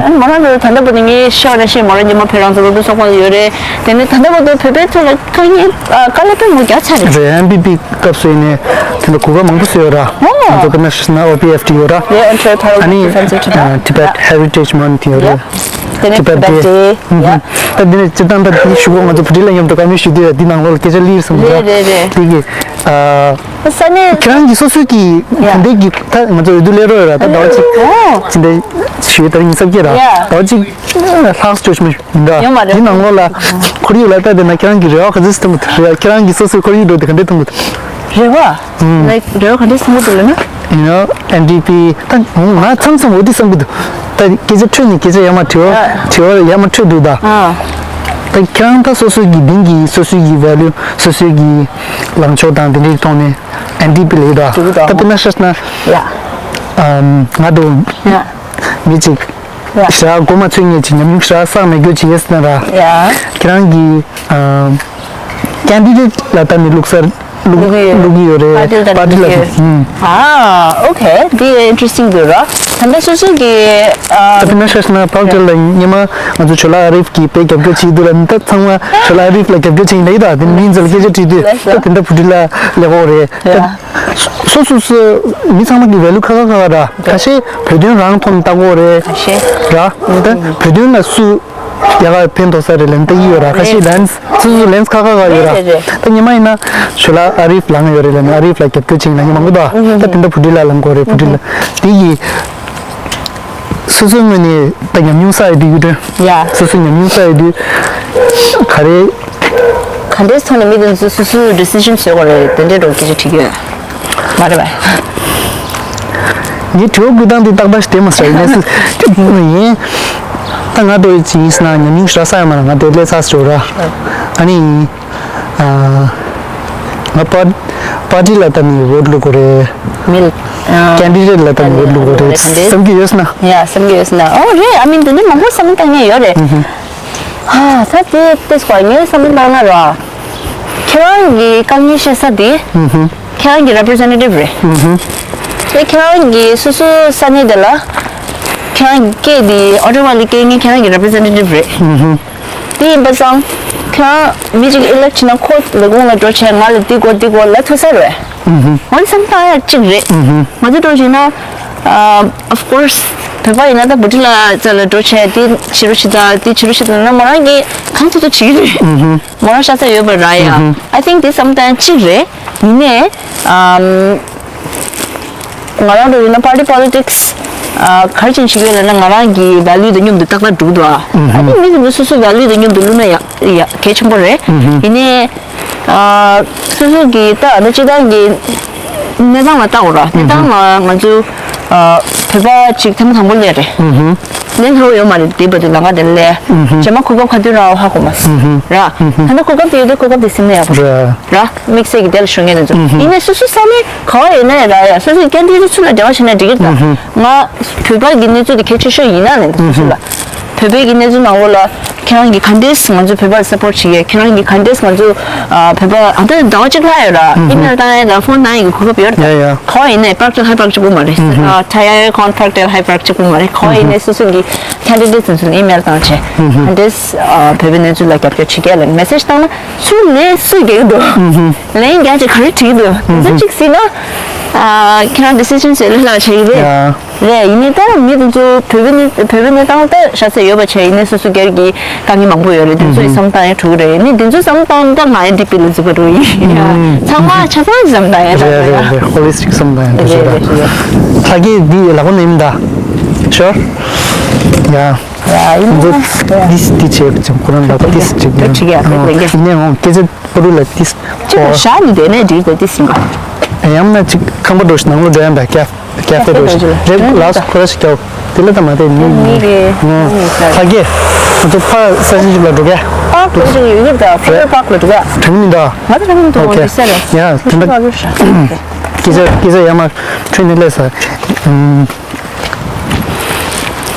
ཨ་མོ་རང་རྡོ་རྗེ་ད་ལྟ་བར་དུ་ངས་ཤེས་པ་ན་ཤེས་མོ་རང་རྗེས་མ་བོད་རང་བཙན་སློབ་ཕྲུག་ཚོགས་པ་ལ་ཡོད་རེད། དེ་ནས་ད་ལྟ་བར་དུ་བོད་པའི་ཐོག་ལ་དཀའ་ངལ་དཀའ་ལས་དཔེ་མང་རྒྱག་ཚར་རེད། རེད། ཨེམ་བི་པི་སྐབས་སུ་ཡིན་ནའི་དེ་འདྲ་གོ་སྐབས་མང་པོ་བཟོས་ཡོད་ར། ང་ཚོ་དཔེར་ན་ཤི་ན་ཨོ་པི་ཨེཕ་ཊི་ཡོད་ར། རེད། ཨོན་ཊ་རི་ཡོ་ཐོ་རོ་ཨ་ནི་ཀོན་ཕ་རན་སི་ཡོད་ར། ཨ། Tibet Heritage Month ཡོད་རེད། དེ་ནས་Tibet Tibet Day། Day། ཡ། ད་འདི་ནས་སྤྱིར་བཏང་ད་འདི་ཞུ་གོ་ང་ཚོ་བུ་ཁྲིད་ལ་མཉམ་དུ་བཀའ་མོལ་ཞུ་དུས་ཡ་འདི་ནང་ལོགས་ལ་སྐད་ཆ་ལི་རེ་སོང་ར། རེད་རེད་རེད། དེ་གི་ཨ། ས་གནས་ཁྱེད་རང་གི་སོ་སོའི་གི་ཡ། དེ་འདྲའི་གི་ད་ང་ཚོ་འོས་བསྡུ་སླེབས་རོགས་ཡོད་ར། ད་ཟླ་བ་གཅིག་ཨོ། ཇི་འདྲའི་ཞུས་ད་ཉི་ཤུ་རྩ་བརྒྱད་ར། ཡ། ཟླ་བ་གཅིག་ལྷག་སྐྱོ་ཤི་མ་ཡིན་ར། ཡོད་མ་རེད། འདི་ནང་ལོགས་ལ་ཁོར་ཡུག་ལ་ལྟ་བསྡད་ན་ཁྱེད་རང་གི་རེ་བ་ག་ཚོད་ཙམ་རེད། ཁྱེད་རང་གི་སོ་སོའི་ཁོར་ཡུག་འགྲོ་དེ་ག་འདྲས་མཐོང་གི་འདུག་རེ་བ། ཨུམ། ལའིཀ་རེ་བ་ག་འདྲས་བསམ་གི་འདུག་ལབ་ན། ཡིན་ན་ཨེན་ཌི་པི་ད་ང་མཚམས་མཚམས་འོ་དེ་བསམ་གི་འདུག་ད་སྐད་ཆ་འཕྲོད་ནས་སྐད་ཆ་ཡར་མར་དྲི་བ་ཨ། དྲི་བ་ཡར་མར་འཕྲོད་འདུག་ད། ཨ། ད་ཁྱེད་རང་ད་སོ་སོའི་གི་འདིང་གི་སོ་སོའི་གི་ཝེ་ལུ་སོ་སོའི་གི་ལངས་ཕྱོགས་དང་དེ་འདྲའི་ཐོག་ནས་ཨེན་ཌི་པི་ལ་ཡོད་ད། འདུག་ད། ད་དཔེར་ན་ཤ་ན། ཡ། ཨམ། ང་འགྲོ། ཡ། མི་གཅིག་ཡ། ཞག་མགོ་མ་ཚོས་ངེས་ཀྱི་ཉམས་མྱོང་ཞག་བསགས་མེད་རྒྱུ་ཅིག་ཡོད་ཟེར་ན་ར། ཡ། ཁྱེད་རང་གི་ཨམ། ཀན་ཌི་ཌེ་ཊི་ལ་ལྟ་ནས་བླུག་སར་བླུག་བླུག་གི་ཡོད། བླུག་གི་ཡོད་རེད། པར་ཊི་ལ་པར་ཊི་ལ་བླུག་ཡོད། ཨུམ། ཨ། ཨོ་ཁེ། འདི་ཨིན་ཊི་རེ་སི་ཊིང་འདུག་ར། ད་ལྟ་སོ་སོ་གི་ཨ། ད་དཔེར་ན་ཤ་ན་པར་ཊི་ལ་སྔོན་མ་ང་ཚོ་ཇོ་ལ་ཨ་རིབ་ཀྱིས་དཔེ་རྒྱབ་སྐྱོར་བྱེད་འདུག་ལ་ད་ཚང་མ་ཇོ་ལ་ཨ་རིབ་ལ་རྒྱབ་སྐྱོར་བྱེད་ཡིན་ལ་ཡིན་ད་དེ་མིང་ཚོ་ལ་སྐད་ཆ་དྲིས་དུས་ད་དེ་འདྲ་བུ་ཁྲིད་ལ་ལས་འོ་རེད། ཡ། སོ་སོ་སོ་མི་ཚང་མ་གི་ཝེ་ལུ་ཁ་ཁ་ཁ་ཁ་ར། ཁ་ཤས་བོད་དོན་རང་ཐོག་ནས་ལྟ་གོ་རེད། ཁ་ཤས་ར། ད་བོད་དོན་ལ་སུ་ཡག་ག་ཕན་ཐོགས་ས་རེད་ལབ་ནས་ལྟ་གི་ཡོད་ར། ཁ་ཤས་ལན་སོ་སོ་ལན་ཁ་ཁ་ཁ་ཡོད་ར། རེད་རེད་རེད། ད་ཉི་མ་ཡིན་ན་ཞོ་ལ་ཨ་རིབ་ལངས་ཡོད་རེད་ལབ་ནས་ཨ་རིབ་ལ་རྒྱབ་སྐྱོར་བྱེད་ལ་ཉི་མ་གོ་ད། ད་དེ་འདྲ་བུ་ཁྲིད་ལ་ལངས་གོ་རེད། བུ་ཁྲིད་ལ་དེ་ཡི་སོ་སོའི་ངོས་ནས་ད་ཉམས་མྱོང་བསགས་ཡོད་དུས་ཡུལ་དོན། ཡ། སོ་སོའི་ཉམས་མྱོང་བསགས་ཡོད་དུས་ག་རེ། ག་འདྲའི་ཐོག་ནས་མི་དེ་ཚོ་སོ་སོའི་ཌི་སི་ཤན་བཟོ་དགོས་རེད། དེ་འདྲའི་འགྲོ་སྐད་ཆ་དྲིས་ཀྱི་ཡོད་མ་རེད་པས། ངའི་དྲི་བ་བཀོད་སྟངས་དེ་ཏག་ཏག་ཞིག་དྲན་མ་སོང་། ཡིན་ན་སུ་ཡིན། ད་ང་ཏོ་ཡི་ཅི་ཡིན་ཟེར་ན་ཉམས་མྱོང་ཞེ་དྲག་བསགས་ཡོད་མ་རེད། ང་དེ་སླེབས་ཚར་ཞོར་ར། ཨ་ནི། ཨ། ང་པར་པར་ཊི་ལ་ལྟ་ནས་ཝོ་ཊི་བླུག་དགོས་རེད། མི་ལ། ཨ། ཀན་ཌི་ཌེ་ཊི་ལ་ལྟ་ནས་ཝོ་ཊི་བླུག་དགོས་རེད་བསམ་གྱི་ཡོད་ཟེར་ན། ཡ། བསམ་གྱི་ཡོད་ཟེར་ན། ཨོ་རེད། ཨ་མིན་དེ་འདྲ་མང་པོ་བསམ་བློ་བཏང་མཁན་ཡོད་རེད། ཧུམ་ཧུམ། ཧ། ད་དེ་ཏེས་ཀོ་ངའི་བསམ་བློ་བཏང་ན་ར། ཁྱེད་རང་གི་དཀའ་ངལ་བཤད་ས་དེ། ཧུམ་ཧུམ། ཁྱེད་རང་གི་རེ་པི་རི་ཛེན་ཊི་ཊིབ་རེད། ཧུམ་ཧུམ། དེ་ཁྱེད་རང་གི་སོ་སོའི་ས་གནས་དེ་ལ། ཁྱེད་རང་གི་སྐད་དེ་ཨོ་ཊོ་མ་ལི་སྐད་ངས་ཁྱེད་རང་གི་རེ་པི་རི་ཛེན་ཊི་ཊིབ་རེད། ཧུམ་ཧུམ། དེ་ཡིན་པ་སང་། ཁྱེད་རང་མི་གཅིག་ཨི་ལེག་བྱས་ན་ཁོ་ལས་ཁུངས་ལ་འགྲོ་བྱས་ང་ལ་འདི་དགོས་འདི་དགོས་ལབ་ཐུབ་ས་རེད། ཧུམ་ཧུམ། ང་ཚོ་བསམ་བློ་བཏང་ཡ་གཅིག་རེད། ཧུམ་ཧུམ། ང་ཚོ་འགྲོ་བྱས་ན། ཨ། of course། བོད་པ་ཡིན་ན་ད་བུ་ཁྲིད་ལ་རྩ་ལ་འགྲོ་བྱས་དེ་བྱེད་རོགས་བྱེད་དང་དེ་བྱེད་རོགས་བྱེད་དང་ན་མོ་རང་གིས་གང་ཐུབ་ཐུབ་བྱེད་ཀྱི་རེད། ཧུམ་ཧུམ། མོ་རང་ཤ་ཚ་ཡོད་པ་ར་ཡ། ཧུམ་ཧུམ། I think དེ་བསམ་བློ་བཏང་ཡ་གཅིག་རེད། ཡིན་ནའི། ཨམ། ང་རང་ཚོ་ཡིན་ན་པར་ཊི་པོ་ལི་ཊིག་སི། ཨ། ག་རེ་བྱས་ནས་བྱེད་ཀྱི་ཡོད་ལབ་ན་ང་རང་གི་ཝེ་ལུ་དང་མཉམ་དུ་ཏག་ཏག་འགྲོ་གི་འདུག་ཨ། ཨ་ནི་མི་དེ་ཚོ་སོ་སོའི་ཝེ་ལུ་དང་མཉམ་དུ་བླུགས་ན་ཡག་ཡག་གལ་ཆེན་པོ་རེད། ཡིན་ནའི། ཨ། སོ་སོ་གི་ད་ཨ་ནི་སྤྱིར་བཏང་གི་གནས་སྟངས་ལ་ལྟ་འོ་ར། གནས་སྟངས་ལ་ང་ཚོ། ཨ། བོད་པ་ཅིག་ཐེངས་མ་དང་པོ་སླེབས་རེད། ལེན་ཐུབ་ཡོད་མ་རེད། དེ་བར་དུ་ལམ་ཁ་དེ་སླེབས། རྗེས་མ་གོ་སྐབས་ག་དུས་རག་ཧ་གོ་མ་སོང་། ར། ད་ནི་གོ་སྐབས་དེ་ཡོད་དུས་གོ་སྐབས་དེ་ཟིན་ན་ཡག་པོ་རེད། ར། དམིགས་བསལ་གྱི་དེ་ལ་ཞུ་མཁན་དེ་ཚོ། ཡིན་ནའི་སོ་སོའི་ས་གནས་ག་བ་ཡོད་ན་ཡང་ར་ཡ་སོ་སོའི་ཀན་ཌི་ཌེ་ཊི་ཚོ་ལ་འབྲེལ་བ་བྱས་ན་འགྲིག་གི་རེད་ད། ང་བོད་པ་གི་གནས་ཚུལ་དེ་གལ་ཆེ་ཤོས་ཡིན་ན་ལབ་ད་སོ་སོ་ལ། བོད་པའི་གི་གནས་ཚུལ་ནང་ལོགས་ལ་ཁྱེད་རང་གིས་ག་འདྲས་ང་ཚོ་བོད་པར་སཔོར་ཊི་བྱེད་ཀྱི། ཁྱེད་རང་གིས་ག་འདྲས་ང་ཚོ་ཨ་བོད་པ་ཨ་ད་ཟླ་བ་གཅིག་ལྷག་ཡོད་ར། ཨི་མེལ་བཏང་ཡ་དང་ཕོན་གནང་ཡ་གི་གོ་སྐབས་ཡོད་ར། ཡ་ཡ། ག་བ་ཡིན་ནའི་པར་ཊལ་ཧའི་པར་གཅིག་པུ་མ་རེད། ཨ་ཊ་ཡ་ཡ་ཁོང་པར་ཊལ་ཧའི་པར་གཅིག་པུ་མ་རེད། ག་བ་ཡིན་ནའི་སོ་སོ་གི་ཁེན་ཌི་ཌེ་ཊི་ཚོ་ལ་ཨི་མེལ་བཏང་བྱས། ག་འདྲས་ཨ་བོད་པའི་གནས་ཚུལ་ལ་རྒྱབ་སྐྱོར་བྱེད་ཀྱི་ལབ་མེ་སེ་ཇི་བཏང་ན་སུ་ལན་སུས་རྒྱག་གི་འདུག་ལན་རྒྱག་བྱས་ག་རེ་བྲིས་འདུག་དེ་ཚོ་གཅིག་གཟིགས་ན་ཨ་ཁྱེད་རང་ཌི་སི་ཤན་བྱེད་ལས་སླ་བྱེད་ཀྱི་རེད། ཡ། རེད། ཡིན་ནའི་ད་མི་དེ་ཚོ་བོད་པའི་གནས་བོད་པའི་གནས་སྟངས་ད་ཤ་ཚ་ཡོད་པ་བྱས། ཡིན་ནའི་སོ་སོ་སྒེར་གྱི་དཀའ་ངལ་མང་པོ་ཡོད་རེད། དེ་ཚོ་ཡི་བསམ་བཏང་ཡ་འགྲོ་གི་རེད། ཡིན་ནའི་དེ་ཚོ་བསམ་བཏང་ད་ང་ཡི་ཌི་པི་ལ་འཛུལ་བ་འགྲོ་ཡིན། ཡ། ཚང་མ་ཆ་ཚང་བསམ་བཏང་ཡ་ད་རེད། རེད་རེད་རེད། ཧོ་ལི་སི་ཊིག་བསམ་བཏང་ཡ་ད་རེད་ཆོག་ར། རེད་རེད། ལྷ་སྐལ་འདི་ལག་པ་ནས་མི་འདའ། ཤོར། ཡ། ཡ་ཡིན་ཡ་ན་ཡ། ཏིས་ཏི་བྱས་ཅིག་ཁོ་རང་ལག་པ་ཏིས་ཅིག་ཡ་ཁྲིག་ཡ་ཁྲིག་ཡ། ཡིན་ནའི་འོང་སྐད་ཆ་ཕོ་རུ་ལ་ཏིས། ཅིག་ཞག་ནི་དེ་ནས་འགྲིག་དེ་ཏིས་ཡིན་པ། ཡང་ན་ཅིག་ཁང་པ་འགྲོ་ཞིག་ནང་ལོ་འགྲོ་ཡང་འདའ་སྐྱ། སྐྱ་སེ་འགྲོ་ཞིག་རེད། ལགས་སོ། ཁོ་ར་ཞིག་སྐྱ། དེ་ལ་ད་མ་དེ་མི་མི་རེད། ཨོ། ཕ་གི། ང་ཚོ་ཕ་ས་ཞིག་ཞིག་ལ་འགྲོ་གས། པཱག་ལ་ཞིག་ཡོད་གི་འདྲ། ཕུ་ལར་པཱག་ལ་འགྲོ་གས། དྲན་མི་འདུག་ང་ཚོ་དྲན་མི་འདུག་ཨོ་ཁེ། དེ་སེ་རེད། ཡ་དེ་འདྲ། སྐད་ཆ་སྐད་ཆ་ཡ་མ་འཕྲོད་ནས་ལས་ས། ཨུམ།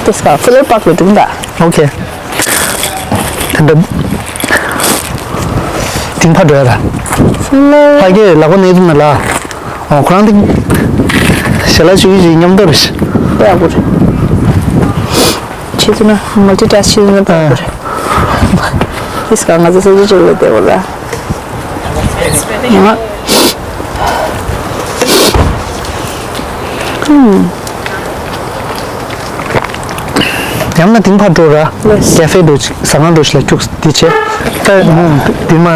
དེ་སྐ་ཕུ་ལར་པཱག་ལ་འགྲོ་གི་འདྲ། ཨོ་ཁེ། དེ་འདྲ། དེང་ཕ་འགྲོ་ཡ་ལ། ཕ་གི་ལག་པ་ནས་འདུག་ན་ལ། ཨོ་ཁོ་རང་དེ། ཞལ་ལག་ཞུ་གི་ཞིག་མཉམ་དུ་རེད། དཔེ་ཡག་པོ་རེད། བྱས་ཚུལ་ན་མལ་ཊི་ཊཱསྐ་བྱས་ཚུལ་ན་དཔེ་ཡག་པོ་རེད། ཨིས་ཀ་ང་ཚོ་ས་ཆ་གཅིག་ལ་བསྡད་པ་ལ། ཡང་། ཡང་ན་དེང་ཕར་འགྲོ་ར། ལགས། ཀེ་ཧྥེ་འགྲོ་ཅིག་ཟ་ཁང་འགྲོ་ཞིག་ལ་ཁྱུག་འདི་བྱས། ད་ནུ་འདི་མ་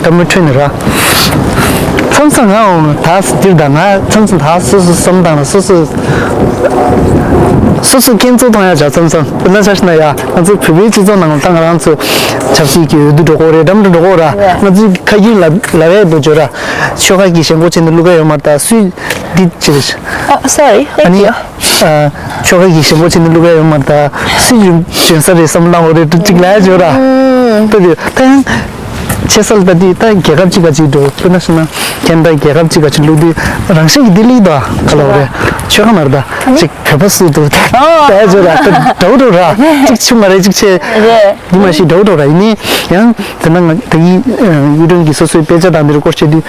ད་མི་ཁྲོད་ནས་ར། མཚམས་མཚམས་ང་འོང་ད་འདིར་ད་ང་མཚམས་མཚམས་ད་སོ་སོ་བསམ་བཏང་ལ་སོ་སོ་སོ་སོ་ཁྱེད་ཚོ་གཏོང་ཡ་བྱ་མཚམས་མཚམས་དཔེར་ན་ཆ་བཞག་ན་ཡ་ང་ཚོ་བོད་པའི་སྤྱི་ཚོགས་ནང་ལ་ད་ང་རང་ཚོ་ཆབ་སྲིད་ཀྱི་འོས་བསྡུ་འགྲོ་གོ་རེད། འགྲམ་དུ་འགྲོ་གོ་ར། ང་ཚོའི་ཁ་རྒྱུན་ལ་ལ་བས་འགྲོ་བརྗོད་ར། ཆོལ་ཁ་གི་ཞེན་ཁོག་བྱས་ནས་བླུག་ག་ཡོད་མ་རེད། ད་སུས་འདི་བྱེད་རེད། ཨ་སོ་རི། ཨ་ནི། ཨ། ཆོལ་ཁ་གི་ཞེན་ཁོག་བྱས་ནས་བླུག་ག་ཡོད་མ་རེད། ད་སུས་ཡུན་འཇོན་ས་རེད་བསམ་བློ་འོ་རེད་འདུག་ཅིག་ལབ་ཡ་བྱོས་ར། ད་དེ་ད་ཡང་ཆེ་ས་ལ་ད་དེ་ད་རྒྱལ་ཁབ་གཅིག་ག་གཅིག་འགྲོ་དཔེར་ན་ཤི་ན་ཁྱེད་ད་རྒྱལ་ཁབ་གཅིག་ག་གཅིག་བླུག་དུས་རང་བཞིན་གྱི་དེ་ལིག་ད་ག་ལ་འོ་རེད། ཆོལ་ཁ་མ་རེད། ད་ཅིག་བོད་པ་སུ་འདུག་ད་ལབ་ཡ་བྱོས་ར། ད་འདྲ་བོ་འགྲོ་ར། ཅིག་ཆུ་མ་རེད་ཅིག་ཆེ་རེད། འདི་མ་ཤི་འདྲ་བོ་འགྲོ་ར། ཡིན་ནའི་ཡང་དེ་ན་ང་ད་གི་ཡུ་ཊུབ་གི་སོ་སོའི་དཔེ་ཆ་དང་འདི་རུ་སྐོར་བཤད་དུས་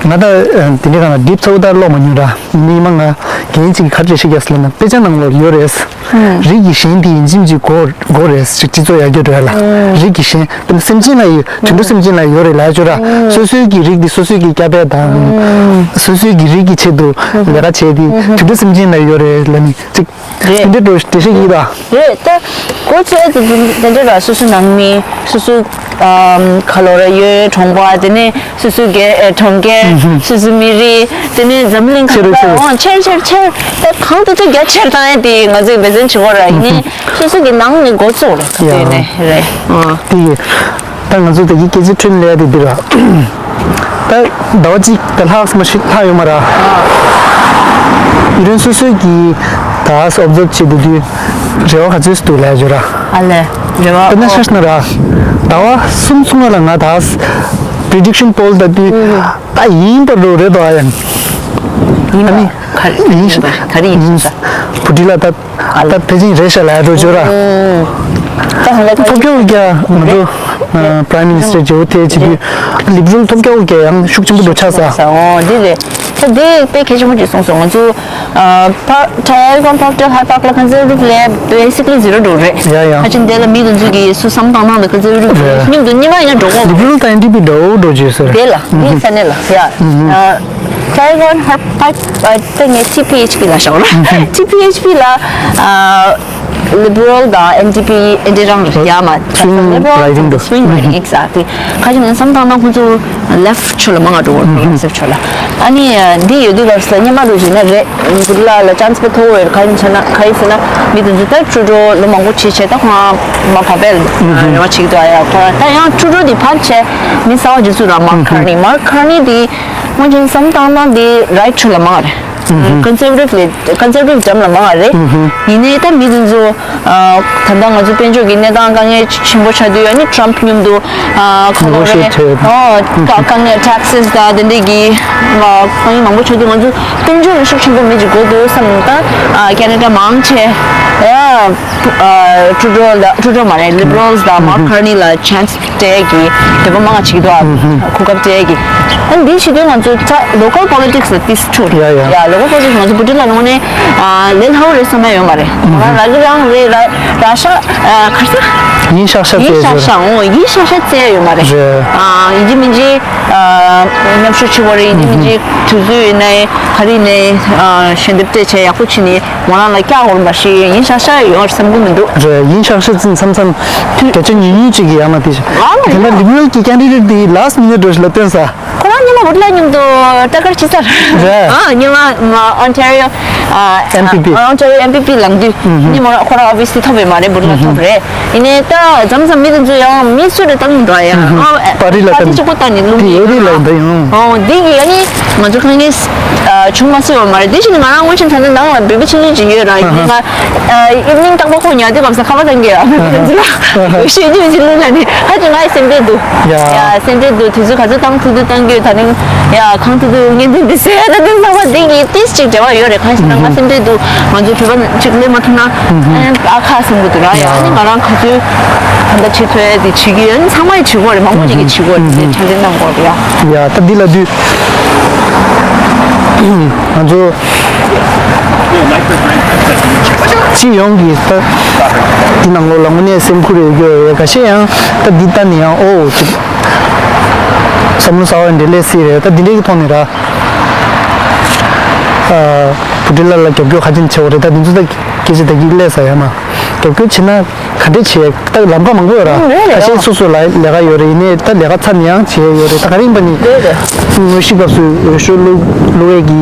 ང་ད་དེ་འདྲའི་སྒང་ལ་ཌིབ་ཚ་བོ་ད་ཀློག་མ་མྱོང་ར། ནི་མ་ང་རྒན་གཅིག་གིས་ག་རེ་བཤད་ཀྱག་ཟེར་ན་དཔེ་ཆ་ནང་ལོགས་ཡོད་རེད། རིགས་ཀྱི་ཞེན་དེ་ཡིན་གཅིག་མིན་གཅིག་དགོས་དགོས་རེད་ཅིག་སྤྱི་ཚོགས་ཡར་རྒྱས་འགྲོ་ཡ་ལ། རིགས་ཀྱི་ཞེན་དེ་ནི་སེམས་ཅན་ལ་ཡོད། དུད་འགྲོ་སེམས་ཅན་ལ་ཡོད་རེད་ལབ་ཡ་ཅོ་ར། སོ་སོའི་གི་རིགས་དེ་སོ་སོའི་གི་སྐྱ་པད་དང་། སོ་སོའི་གི་རིགས་ཀྱི་ཆེད་དུ་ལས་ཀ་བྱས་དེ་དུད་འགྲོ་སེམས་ཅན་ལ་ཡོད་རེད་ལབ་ནི་ཅིག་རེད། དེ་འདྲ་འགྲོ་འགྲེལ་བཤད་ཡིན་ད། རེད་ད། གོ་ཆོད་དེ་དེ་འདྲ་ར་སོ་སོ་ནང་མི་སོ་སོ་ཨམ་ག་ལོ་ར་ཡོད་གྲོང་པ་དེ་ནས་སོ་སོ་གི་ཨེ་གྲོང་ཁྱེར་སོ་སོ་མི་རིགས་དེ་ནས་འཛམ་གླིང་གང་ཆེ་རུ་ཆེ་རུ་ག་འོང་ཆེར་ཆེར་ཆེར་ད་གང་དུ་ད་རྒྱ་ཆེར་བཏང་ཡ་དེ་ང་ཚོས་འབད་བརྩོན་བྱེད་དགོས་ར་ཡིན་ནའི་སོ་སོ་གི་ནང་ནས་འགོ་བཙུགས་ར་ད་དེ་ནས་རེད་ཨ། དེ་ཡིན། ད་ང་ཚོ་ད་གི་སྐད་ཆ་ཁྲོད་ནས་ལས་དེ་འདི་ར། ད་ཟླ་བ་གཅིག་ད་ལྷག་མ་ཤི་ལྷག་ཡོད་མ་ར། ཡུ་རེན་སོ་སོའི་གི་ད་ཨོབ་ཛརབ་བྱེད་དུ་དུས་རེ་བ་ག་ཚོད་སུ་འདུག་ལས་བརྗོད་ར། ཨ་ལས་རེ་བ་ད་ན་ཤ་ཤ་ན་ར། ཟླ་བ་གསུམ་གསུམ་ལ་ང་ད་པི་རི་ཌིག་ཤན་པོལ་ད་དུས་ད་ཡིན་པ་རུ་རེད་དོ་ཨ་ཡང་། ཡིན་ཨ་ནི་པ་ག་རེ་ཡིན་པ་ག་རེ་ཡིན་ས། བུ་ཁྲིད་ལ་ད། ད་ཕལ་ཆེར་རེད་ཤག་ལབ་འགྲོ་བརྗོད་ར། ད་ཧང་ལེ་ཐོབ་སྐྱོ་རྒྱ་ང་ཚོ་Prime Minister Joe Thet་བྱེད་དུས་Liberal་ཐོབ་སྐྱོ་རྒྱ་ཡང་ཤུགས་ཆེན་པོ་འགྲོ་ཆགས་ས། ཨོ་འདི་རེད། ད་འདི་དཔེ་གལ་ཆེན་པོ་ཅིག་གསུངས་སོང་ང་ཚོ་Trial་གང་Proctor High Park་ལ་Conservative་ལས་basically zero་འགྲོ་རེད། ཡ་ཡ། ཁ་ཅིག་འདི་ལ་མི་དེ་ཚོ་གི་སུ་བསམ་བཏང་སྟངས་དང་Conservative་རེད། མི་དེ་ཚོ་གཉིས་ཀ་ཡིན་ན་འགྲོ་གོ། Liberal་དང་N D P་འདྲ་བོ་འགྲོ་རྗེས་ཟེར། དེ་ལ་ངས་ས་གནས་ལ་ཡ། Taiwan High Park་ཨ་ད་ངས་T P H P་ལ་བཞག་ན། T P H P་ལ་ཨ་Liberal་དང་N D P་ཨེ་འདྲ་རང་རེད་ཡ་མ། Swing Liberal riding་དུ། Swing riding exactly། ཁ་ཅིག་ནས་བསམ་བཏང་ན་ཁོ་ཚོ་Left་ཕྱོགས་ལ་མང་ང་འགྲོ་གོ་Progressive་ཕྱོགས་ལ། ཨ་ནི་འདི་ཡོད་དུས་སྐབས་སུ་སྔོན་མ་རུ་བྱས་ན་རེད། འཛུགས་ལ་ལ་Chance་པོ་ཐོབ་ཡོད་ག་ཡིན་ཟེར་ན་ག་ཡིན་ཟེར་ན་མི་དེ་ཚོ་ད་Trudeau་ལོ་མང་པོ་བྱས་བྱས་ད་ཁོ་རང་མ་བབས་པས་རེ་བ་བྱེད་ཀྱི་འདུག་ཨ་ཡ་ཁོ་རང་ད་ཡང་Trudeau་དེ་ཕར་བྱས་མི་གསར་བ་འཇུ་ཚུལ་ར་Mark Carney། Mark Carney་དེ་སྔོན་ཆད་བསམ་བཏང་ན་དེ་Right་ཕྱོགས་ལ་མང་རེད། ཀོན་སར་ཝེ་ཊིབ་ལས་ཀོན་སར་ཝེ་ཊིབ་འཇམ་ལ་མང་བ་རེད། ཡིན་ནའི་ད་མི་དེ་ཚོ་ད་ལྟ་ང་ཚོ་དཔལ་འབྱོར་གྱི་གནས་སྟངས་དཀའ་ངལ་ཆེན་པོ་ཆགས་དུས་ཨ་ནི་ཊམ་ཕ་མཉམ་དུ་ཁ་ལོ་རེད། དཀའ་ངལ་ཊེག་སི་དང་དེ་འདྲས་ཀྱི་དཀའ་ངལ་མང་པོ་ཆགས་དུས་ང་ཚོ་དཔལ་འབྱོར་ལ་ཤུགས་ཆེན་པོ་མེད་ཅིག་དགོས་འདུག་བསམ། ད་ཁེ་ན་ཌ་མང་ཆེ་ཡ། ཊུ་ཌོ་ལ་ཊུ་ཌོ་མ་རེད། ལི་བྷ་རལ་སི་དང་མར་ཁེ་ནི་ལ་ཆན་སི་སྤྲད་ཀྱི་དེ་པ་མང་ཆེ་གི་འདུག་ཨ། གོ་སྐབས་སྤྲད་ཀྱི། ཨ་འདི་བྱེད་དུས་ང་ཚོ་ད་ལོ་ཀལ་པོ་ལི་ཊིག་སི་ལ་ཏིས་ཆུ་ཡ་ཡ། ཡ་ལོ་ཀལ་པོ་ལི་ཊིག་སི་ང་ཚོ་བུ་ཊི་ལ་ནང་ནས་ལས་སླ་བོ་རེད་བསམ་ཡ་ཡོད་མ་རེད། ང་རང་ར་གི་རང་རེད། ར་ར་ཤ་ཁར་ས་ཡིན་ཤག་ཤག་ཡིན་ཤག་ཤག་འོ་ཡིན་ཤག་ཤག་བཙལ་ཡ་ཡོད་མ་རེད། ཡིན་གཅིག་མིན་གཅིག་མཉམ་ཞུགས་བྱེད་དགོས་རེད། ཡིན་གཅིག་མིན་གཅིག་དུས་ཚོད་ཡིན་ནའི་ག་རེ་ཡིན་ནའི་ཞལ་འདེབས་སྤྲད་བྱས་ཡག་པོ་བྱས་ནས། ང་རང་ལ་སྐྱག་འོར་མ་ཞིག་ཡིན་ཤག་ཤག་ཡོད་བསམ་གི་མི་འདུག་རེད། ཡིན་ཤག་ཤག་ཙམ་མཚམས་མཚམས་བརྒྱ་ཆ་ཉུང་ཉུང་ཅིག་གི་ཡང་ན་དེ་ཞིག་ཨ་དེ་འདྲ་ལི་བྷ་རལ་གྱི་ཀེན་ཌི་ཌེ་ཊི་དེ་ལཱ་སི་ཊི་མི་ནིཊ་འགྲོ་ཞིག་ལ་བཏོན་ས། ཁོ་རང་སྔོན་མ་བུ་ཊི་ལ་མཉམ་དུ་ཊ་ཀར་ཕྱི་ས་རེད། རེད། ཨ་སྔོན་མ་ཨོན་ཊ་རི་ཡོ་ཨེམ་པི་པི། ཨོན་ཊ་རི་ཡོ་ཨེམ་པི་པི་ལངས་དུས་ནི་མོ་རང་ཁོ་རང་ཨོ་བི་སི་ཐོབ་པའི་མ་རེད། བུ་ཊི་ལ་ཐོབ་རེད། ཡིན་ནའི་ད་མཚམས་མཚམས་མི་དེ་ཚོ་ཡང་མི་སུ་རེ་བཏང་འགྲོ་ཡ། ཨ་པར་ཊི་ལ་པར་ཊི་བཏང་གཅིག་པོ་བཏང་ནས་རླུང་དེ་ཡོད་རེད་ལ་འདི་ཡང་། ཨོ་འདི་གི་ཨ་ནི་ང་ཚོ་ཁང་ནས་བྱུང་མ་སོང་བ་མ་རེད། དེ་བཞིན་ང་རང་སྔོན་ཆད་ད་ལྟ་ནང་ལ་འབོད་པ་ཆེན་ཆེན་ཅིག་ཡོད་ར། ཡིན་ནའི་ང་ཨི་ཝི་ནིང་རྟག་པར་ཁོ་ཉལ་དུས་སྐབས་སུ་ཁ་པར་བཏང་གི་ཡོད། ཨ་ནི་འདི་ལ་འོ་ཤེས་རྒྱུ་ཅིག་ལུས་ལ་ནི་ཧ་ཅང་ང་ཡི་སེམས་ཁྲལ་འདུག་ཡ་སེམས་ཁྲལ་འདུག་དུས་ཚོད་ག་ཚོད་བཏང་ཐུབ་ཐུབ་བཏང་གི་ཡོད། ད་ནི་ཡ་ཁང་ཐུབ་ཐུབ་ངན་འདི་འདི་ཟེར་ད་འདི་ཚང་མ་འདི་གི་ཏིས་ཅིག་འབྲེལ་བ་ཡོད་རེད། གང་ཞིག་ན་ང་སེམས་ཁྲལ་འདུག་ང་ཚོ་བོད་པ་ཅིག་སླེབས་མ་ཐུབ་ན་ཨ་ཁ་སང་གི་འདུག་ར། ཡ་ཨ་ནི་ང་རང་ག་ཚོད་ད་ལྟ་བྱེད་ཐུབ་ཡ་དེ་བྱེད་ཀྱི་ཡོད། ཨ་ནི་ཚང་མ་ཡི་བྱེད་དགོས་རེད། མང་པོ་ཅིག་གི་བྱེད་དགོས་རེད། དེ་ཕྱག་ལས་གནང་དགོས་རེད། ཡ་ཡ་ད་འདི་ལ་དུས་ང་ཚོ་སྤྱི་ཡོངས་ཀྱི་ད་འདི་ནང་ལོགས་ལ་དངོས་གནས་སེམས་ཁུར་ཡོད་རྒྱུ་ཡོད། ཁ་ཤས་ཡང་ད་འདི་ལྟ་ནས་ཡང་ཨོ་ཅིག་བསམ་བློ་གསར་བ་འདྲེ་ལས་སྲིད་རེད། ད་འདི་འདྲའི་གི་ཐོག་ནས་ར་བུ་ཁྲིད་ལགས་ལ་རྒྱབ་སྐྱོར་ཁ་ཅིག་བྱེད་དགོས་རེད། ད་འདི་ཚོ་ད་སྐད་ཆ་ད་གི་ལས་ས་ཡ་མ་རྒྱབ་སྐྱོར་བྱེད་ན་ག་འདྲས་བྱེད། ད་ལམ་ཁ་མང་པོ་ཡོད་ར། ཨང་རེད་རེད། ཁ་ཤས་སོ་སོ་ལ་ལས་ཀ་ཡོད་རེད། ཡིན་ནའི་ད་ལས་ཀ་ཚར་ནས་ཡང་བྱེད་ཡོད་རེད། ད་ག་རེ་ཡིན་པ་ནི་རེད་རེད། དངོས་གཞི་སྐབས་སུ་འོས་ཤོག་བླུག་བླུག་ཡས་ཀྱི་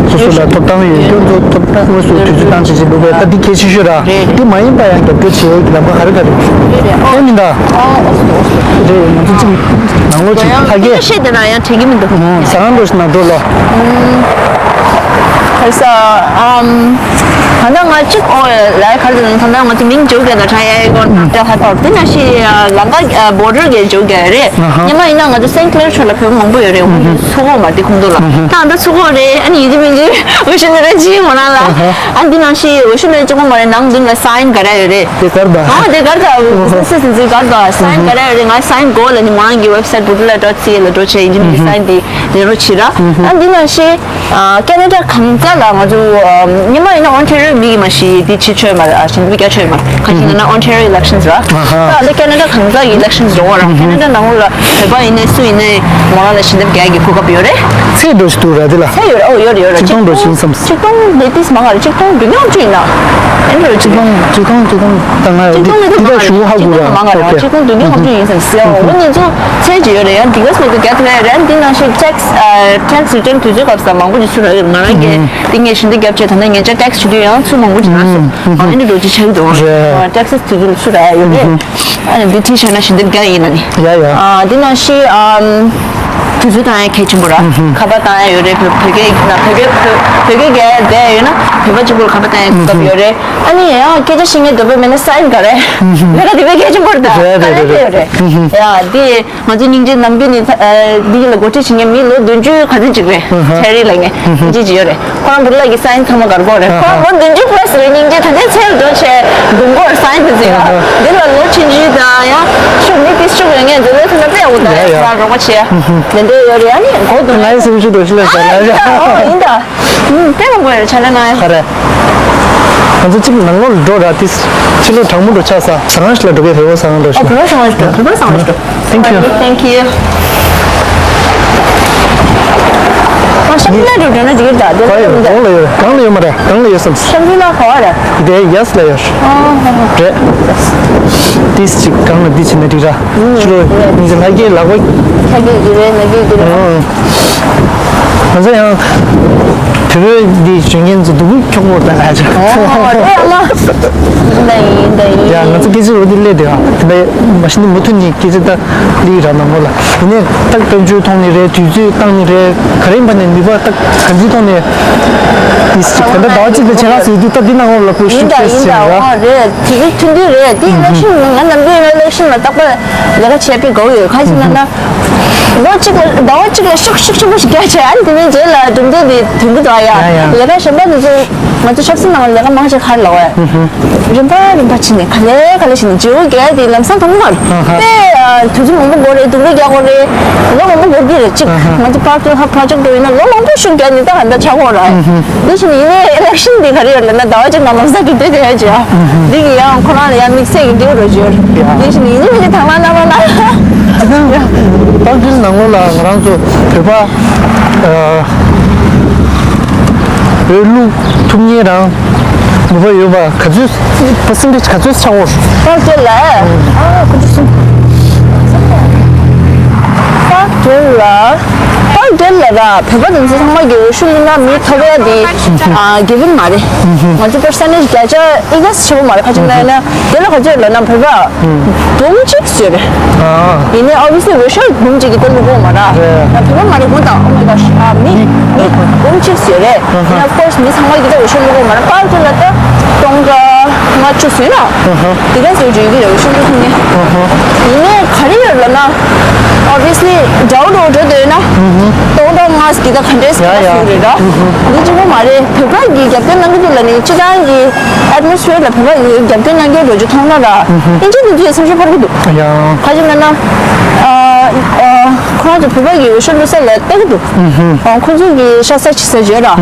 སོ་སོ་ལ་ཐོབ་ཐང་ཡོད་རྒྱུ་ཚོ་ཐོབ་ཐང་དངོས་སུ་དུས་ཚོད་བཏང་བྱེད་བྱེད་བླུག་པས་ད་འདི་གལ་ཆེ་ཤོས་ར། རེད་རེད། འདི་མ་ཡིན་པ་ཡང་རྒྱབ་སྐྱོར་བྱེད་ཡས་ཀྱི་ལམ་ཁ་ག་རེ་ག་རེ་རེད་རེད། ཨོ་ཨེ་མིན་ད། ཨོ་ཨོ་སོ་ཨོ་སོ། རེད། ང་ཚོ་གཅིག་ནང་ལོགས་ཅིག་ཡང་ཕ་གི་ཤེས་དེ་ན་ཡང་དྲན་གྱི་མི་འདུག་ཨོ་ཟ་ཁང་འགྲོ་ཞིག་ན་འགྲོ་ལོ། ཁ་ས་ཨམ། ད་ལྟ་ང་གཅིག་ཨོ་ལའི་གར་དུ་ད་ལྟ་ང་ཚོ་མིང་བརྗོད་དགོས་ན་ཁྲང་ཡ་ཡ་གོ་ན་ཏེ་ཧ་ཐོར་དེ་ན་ཤི་ལང་ཀ་བོར་ཌར་གི་བརྗོད་དགོས་རེད། ཉི་མ་ཡིན་ན་ང་ཚོ་སེན་ཀླེར་ཕྱོགས་ལ་བོད་མང་པོ་ཡོད་རེད། ཚུགས་ཁོག་མ་དེ་ཁོང་ཚོ་ལ་ད་ད་ཚུགས་ཁོག་རེད། ཨ་ནི་ཡིན་གཅིག་མིན་གཅིག་འོས་ཤོག་ལེན་རན་ཅི་མོ་ན་ལ་ཨ་འདི་ན་ཤི་འོས་ཤོག་ལེན་ཅི་མོ་མ་རེད། ནང་མདུན་ལ་སའིན་ག་རེ་ཡོད་རེད། དེ་གར་ད། ཨ་དེ་གར་ད་སེ་སེ་སེ་གར་ད་སའིན་ག་རེ་ཡོད་རེད། ང་སའིན་གོ་ལ་ནི་མོ་རང་གི་ཝེབ་སའིཊ་བུ་ཏུ་ལ་ཌོཊ་སི་ཨེ་ལ་འགྲོ་བྱས་ཡིན་གཅིག་མིན་གཅིག་སའིན་དེ་ལེན་རོགས་བྱེད་ར། ཨ་འདི་ན་ཤི། ཨ་ཁེ་ན་ཌ་གང་ས་ལ་ང་ཚོ་ཨ་ཉི་མ་ཡིན་ན་ཨོན་ཊེ་རི་ཡོ་མི་ཡིན་མ་ཤི་དེ་ཕྱི་ཆོས་མ་རེད། ཨ་ཞིང་འདུལ་རྒྱ་ཆོས་མ་ཁ་ཤས་ཡིན་ན་ཨོན་ཊེ་རི་ཡོ་ཨི་ལེག་ཤན་ར། ད་ཨ་ད་ཁེ་ན་ཌ་གང་ས་གི་ཨི་ལེག་ཤན་ར་བ་ར། ཁེ་ན་ཌ་ནང་ལ་བོད་པ་ཡིན་ནའི་སུ་ཡིན་ནའི་མོ་རང་ལ་ཞལ་འདེབས་རྒྱག་གི་གོ་སྐབས་ཡོད་རེད། ཚེ་འགྲོ་ཞིག་འདུག་ར་དེ་ལ། ཚེ་ཡོད་རེད། ཨོ་ཡོད་རེད་ཡོད་རེད། ཆིག་སྟོང་འགྲོ་ཞིག་བསམ། ཆིག་སྟོང་དེ་ཏིས་མང་ང་རེད། ཆིག་སྟོང་བདུན་སྟོང་བཅུ་ཡིན་ན། ཨེ་འགྲོ་ཆིག་སྟོང་ཆིག་སྟོང་ཆིག་སྟོང་ད་ང་ཡོད་འདི་འདི་ད་ཞུ་ཧ་གོ་ར། ཆིག་སྟོང་མང་ང་རེད། ཨོ་ཁེ། ཆིག་སྟོང་བདུན་སྟོང་བཅུ་ཡིན་བསམ་སི་ཨོ་ངོ་ཉིན་ཚོ་ཚེ་ཅི་ཡོད་རེད། ཡང་འདི་ག་སོ་དུ་རྒྱ་ཐུ་རེད། ཨ་འདི་ནང་བཞིན་ཊེག་སི་ཨ་ཊེག་སི་རི་ཊན་དུས་ཚོད་སྐབས་སུ་མང་པོ་ཅིག་ཚུར་རག་ཡོད། ང་རང་གིས་འདི་ངས་ཞིང་འདི་རྒྱབ་བྱས་ད་ནས་ངས་ཅག་ཊེག་སི་ཞུ་དུས་ཡང་ཚུར་མང་པོ་ཅིག་རག་སོང་། ཨ་འདི་འགྲོ་ཅི་ཆགས་འདུག་རེད། ཊེག་སི་དུས་ཚོད་ཚུར་རག་ཡོད་རེད། ཨ་ནི་འདི་ཐིག་བྱས་ན་ཞིང་འདི་རྒྱ་ཡིན་ན་ནི། ཡ་ཡ། ཨ་འདི་ནང་བཞིན་ཨམ། དུས་ཚོད་བཏང་ཡ་གལ་ཆེན་པོ་ར། ཁ་པར་བཏང་ཡ་ཡོད་རེད། བོད་བོད་སྐད་ན་བོད་སྐད་བོད་བོད་སྐད་རྒྱག་ཡ་བསྡད་ཡོད་ན་བོད་པ་གཅིག་པུར་ཁ་པར་བཏང་ཡ་གོ་སྐབས་ཡོད་རེད། ཨ་ནི་ཡང་སྐད་ཆ་བཤད་མཁན་འདོད་པ་མེད་ན་སའིན་ག་རེ། ལས་ཀ་དེ་བས་གལ་ཆེན་པོ་རེད་ད། རེད་རེད་རེད་རེད། ཡ་འདི་ང་ཚོ་སྙིང་རྗེ་ནམ་རྒྱུན་ནས་འདི་ལ་འགོ་ཁྲིད་བྱེད་མཁན་མི་ལོ་བདུན་ཅུ་ག་ཚོད་ཅིག་རེད། ཧེ་རི་ལ་ངས་སྙིང་རྗེ་ཅིག་ཡོད་རེད། ཁོ་རང་བུ་ལགས་ཀྱི་སའིན་ཚང་མ་གར་གོ་རེད། ཁོ་རང་ལོ་བདུན་ཅུ་པ་ལ་སི་རེད། སྙིང་རྗེ་ད་ལྟའི་ཚེ་ལ་འགྲོ་ཆེ་འདུག་གོ་སའིན་དེ་ཚོ་ཡང་འདི་ལ་ལོ་ཆུང་ཆུང་དང་ཡང་ཤུགས་མི་དེ་ཤུགས་ཡོད་ངས་འདི་ལོ་ཐུག་ན་དཔེ་འོ་ད་ཡ་ཡ་ཡ་ཁོ་རང་རོགས་པ་བྱེད་ཡ་དེ་འདྲ་ཡོད་རེད། ཨ་ནི་གོ་འདུག་ང་ཡི་སེམས་ཤུགས་འགྲོ་ཤི་ལ་ཟ་ལ་ཡ་ཨ་ཡིན་ད། ཨུམ་དཔེ་མང་པོ་ཡོད་རེད་ཆ་ལ་ན་ཡ། ཧ་རེ། ང་ཚོ་གཅིག་ནང་ལོགས་ལ་འགྲོ་ར་དེ་ཕྱི་ལོགས་གྲང་མོ་འགྲོ་ཆགས་ས་ཟ་ཁང་ཞིག་ལ་འགྲོ་གི་བོད་པ་ཟ་ཁང་འགྲོ་ཨ་ཤི་བོད་པ་ཟ་ཁང་ཞིག་འགྲོ། བོད་པ་ཟ་ཁང་ཞིག་འགྲོ། Thank you. Thank you. ཨ་ཤམ་ལ་འགྲོ་འགྲོ་ན་འགྲིག་གི་རེད་ད། དེ་ལ་འགྲོ་འདུག་གང་ལ་ཡོད་མ་རེད། གང་ལ་ཡོད་སམ། ཤམ་ལ་ག་བ་རེད། དེ་ཡས་ལ་ཡོད། ཨ་ཧ་ཧ། རེད། ཏིས་ཅིག་གང་ལ་འདི་བྱེད་ན་འགྲིག་ར། ཕྱི་ལོ་ཉིན་ལྷ་རྒྱལ་ལག་པ། ལྷ་རྒྱལ་གྱི་རེད། ལྷ་རྒྱལ་གྱི་རེད། ང་ཚོ་ཡང་ བོད་པའི་འདི་བྱེད་མཁན་ཚོ་སྡུག་གུ་འཁྱོག་པོ་ད་ཨ་ཅག་ཨོ་རེད་ཨ་མ། འདི་ཡིན་འདི་ཡིན། ཡ་ང་ཚོ་སྐད་ཆ་འོ་འདི་སླེབས་དེ་ཨ་དེ་འདྲ་མ་གཞི་འདི་མུ་མཐུད་ནས་སྐད་ཆ་ད་སླེབས་ར་ན་མོ་ལ། ཡིན་ནའི་ད་དཔལ་འབྱོར་ཐོག་ནས་རེད། དུས་ཚོད་བཏང་ནས་རེད། ག་རེ་ཡིན་པ་ནས་ནུས་པ་ད་ག་འདི་ཐོག་ནས་འདི་ཞིག་ད་ལྟ་ཟླ་བ་གཅིག་ལ་བྱེད་རག་ཟེར་དུས་ད་འདི་ནང་ལོགས་ལ་པོ་ཤུགས་ཆེ་ཞིག་ར། རེད། དེ་གི་མཐུན་འདུས་རེད། དེ་election ང་ནམ་རྒྱུན་election ལ་རྟག་པར་ལས་ཀ་བྱས་པའི་དགོས་ཡོད། ཁ་ཅིག་ན་ན་ལོ་གཅིག་ལ་ཟླ་བ་གཅིག་ལ་ཤུགས་ཤུགས་ཆེན་པོ་ཞིག་རྒྱག་བྱས། ཨ་ནི་དེ་ནས་རྗེས་ལ་གྲུབ་འབྲས་དེ་ཐོན་གི་འདུག་ཨ། ཡ་ཡ་ཡ། ལས་ཀ་གཞན་པ་དེ་ཚོ་ང་ཚོ་ཆབ་སྲིད་ནང་ལས་ཀ་མང་ཆེ་ཁར་ལ་བས། རིམ་པ་རིམ་པ་ཕྱིན་ནས་ག་ལེ་ག་ལེ་ཕྱིན་ནས་བརྗེ་པོ་རྒྱག་དེ་ལམ་སང་ཐོན་གི་མ་རེད། ཨ་ཧ། དཔེ་དུས་ཚོད་མང་པོ་འགོར་རེད། སྡུག་རུས་རྒྱག་དགོས་རེད། ལོ་མང་པོ་འགོར་གི་རེད། གཅིག་ང་ཚོ་པར་ཊུ་ཧ་པྲོ་ཇེཀ་འགྲོ་ཡིན་ན་ལོ་མང་པོ་ཤུགས་རྒྱག་ནས་ད་ག་འདྲ་ཆགས་ཡོད་ར། འདི་བཞིན་ཡིན་ནའི་election འདི་ག་རེ་ཡོད་ལབ་ན་ཟླ་བ་གཅིག་ནང་ལམ་སང་གི་འདོད་དེ་ཡོད་ཅེ། འདི་གི་ཡང་ཁོ་རང་ལ་ཡང་དམིགས་བསལ་གྱི་འབྲེལ་བ་འགྲོ་རྒྱུ་ཡོད་རེད། འདི་བཞིན་ཡིན་ནའི་མི་དང་བླངས་རྣམ་པ་ལ། དེ་ནང་ཏང་ཀྲིན་ནང་ལོགས་ལ་ང་རང་ཚོ་བོད་པ་ཨ་བོད་ལུགས་ཐུགས་མཉེས་རང་ནུས་པ་ཡོད་པ་ག་ཚོད་percentage ག་ཚོད་ཆགས་འོང་། ཕར་སྐྱོད་ལ། ཨ་ཁོ་ཚོ་གསུམ། ཕར་སྐྱོད་ལ། ཕར་སྐྱོད་ལ་ར་བོད་པ་དེ་ཚོ་ཚང་མ་གི་འོས་ཤོག་བླུགས་ན་མི་ཐོབ་ཡ་དེ་ཨ་given མ་རེད། ང་ཚོ་percentage བརྒྱ་ཆ་ཨི་ག་ཆེ་བོ་མ་རེད། ཁ་ཅིག་ན་ཡིན་ན་དེ་ལ་ག་ཚོད་ལབ་ན་བོད་པ་འབུམ་གཅིག་ཙམ་ཡོད་རེད། ཡིན་ནའི་obviously འོས་ཤོག་འབུམ་གཅིག་གི་ལྟ་ལུགས་པོ་མ་ར། ཡང་བོད་པ་མ་རེད་དགོངས་དག oh my gosh ཨ་མི་མི་འབུམ་གཅིག་ཙམ་ཡོད་རེད། ཡིན་ནའི་of course མི་ཚང་མ་གི་ད་འོས་ཤོག་བླུགས་དགོས་མ་ར། པར་དེ་ལ་ད་སྟོང་ཕྲག་ལྔ་བཅུ་ཟིན་ན་དེ་ག་ཚོད་ཡོད་ཀྱི་རེད། འོས་ཤོག་བླུགས་ཐུབ་མཁན། ཡིན་ནའི་ག་རེ་ཡོད་ལབ་ན་obviously འདྲ་བོ་འགྲོ་འགྲོ་འདོད་ན་སྟོང་ཕྲག་ལྔ་གི་ད་ག་འདྲས་ཡ་ཡ་ཟིན་རེད་ར། འདི་གཅིག་པོ་མ་རེད། བོད་པ་གི་རྒྱབ་སྐྱོར་གནང་གི་འདུག་ལབ་ནས་སྤྱི་བཏང་གི་atmosphere ལ་བོད་པ་གི་རྒྱབ་སྐྱོར་གནང་མཁན་འགྲོ་རྒྱུ་མཐོང་ན་ར། ཨིན་ཇི་དེ་ཚོས་སེམས་ཤུགས་འཕར་གི་འདུག་ཡང་། ཁ་ཅིག་ན་ན། ཨ་ཨ་ཁོ་རང་ཚོ་བོད་པ་གི་འོས་ཤོག་བླུགས་ས་ལ་ལྟ་གི་འདུག་ཨ་ཁོ་ཚོ་གི་ཤ་ཚ་ཆི་ས་བརྗོད་ར།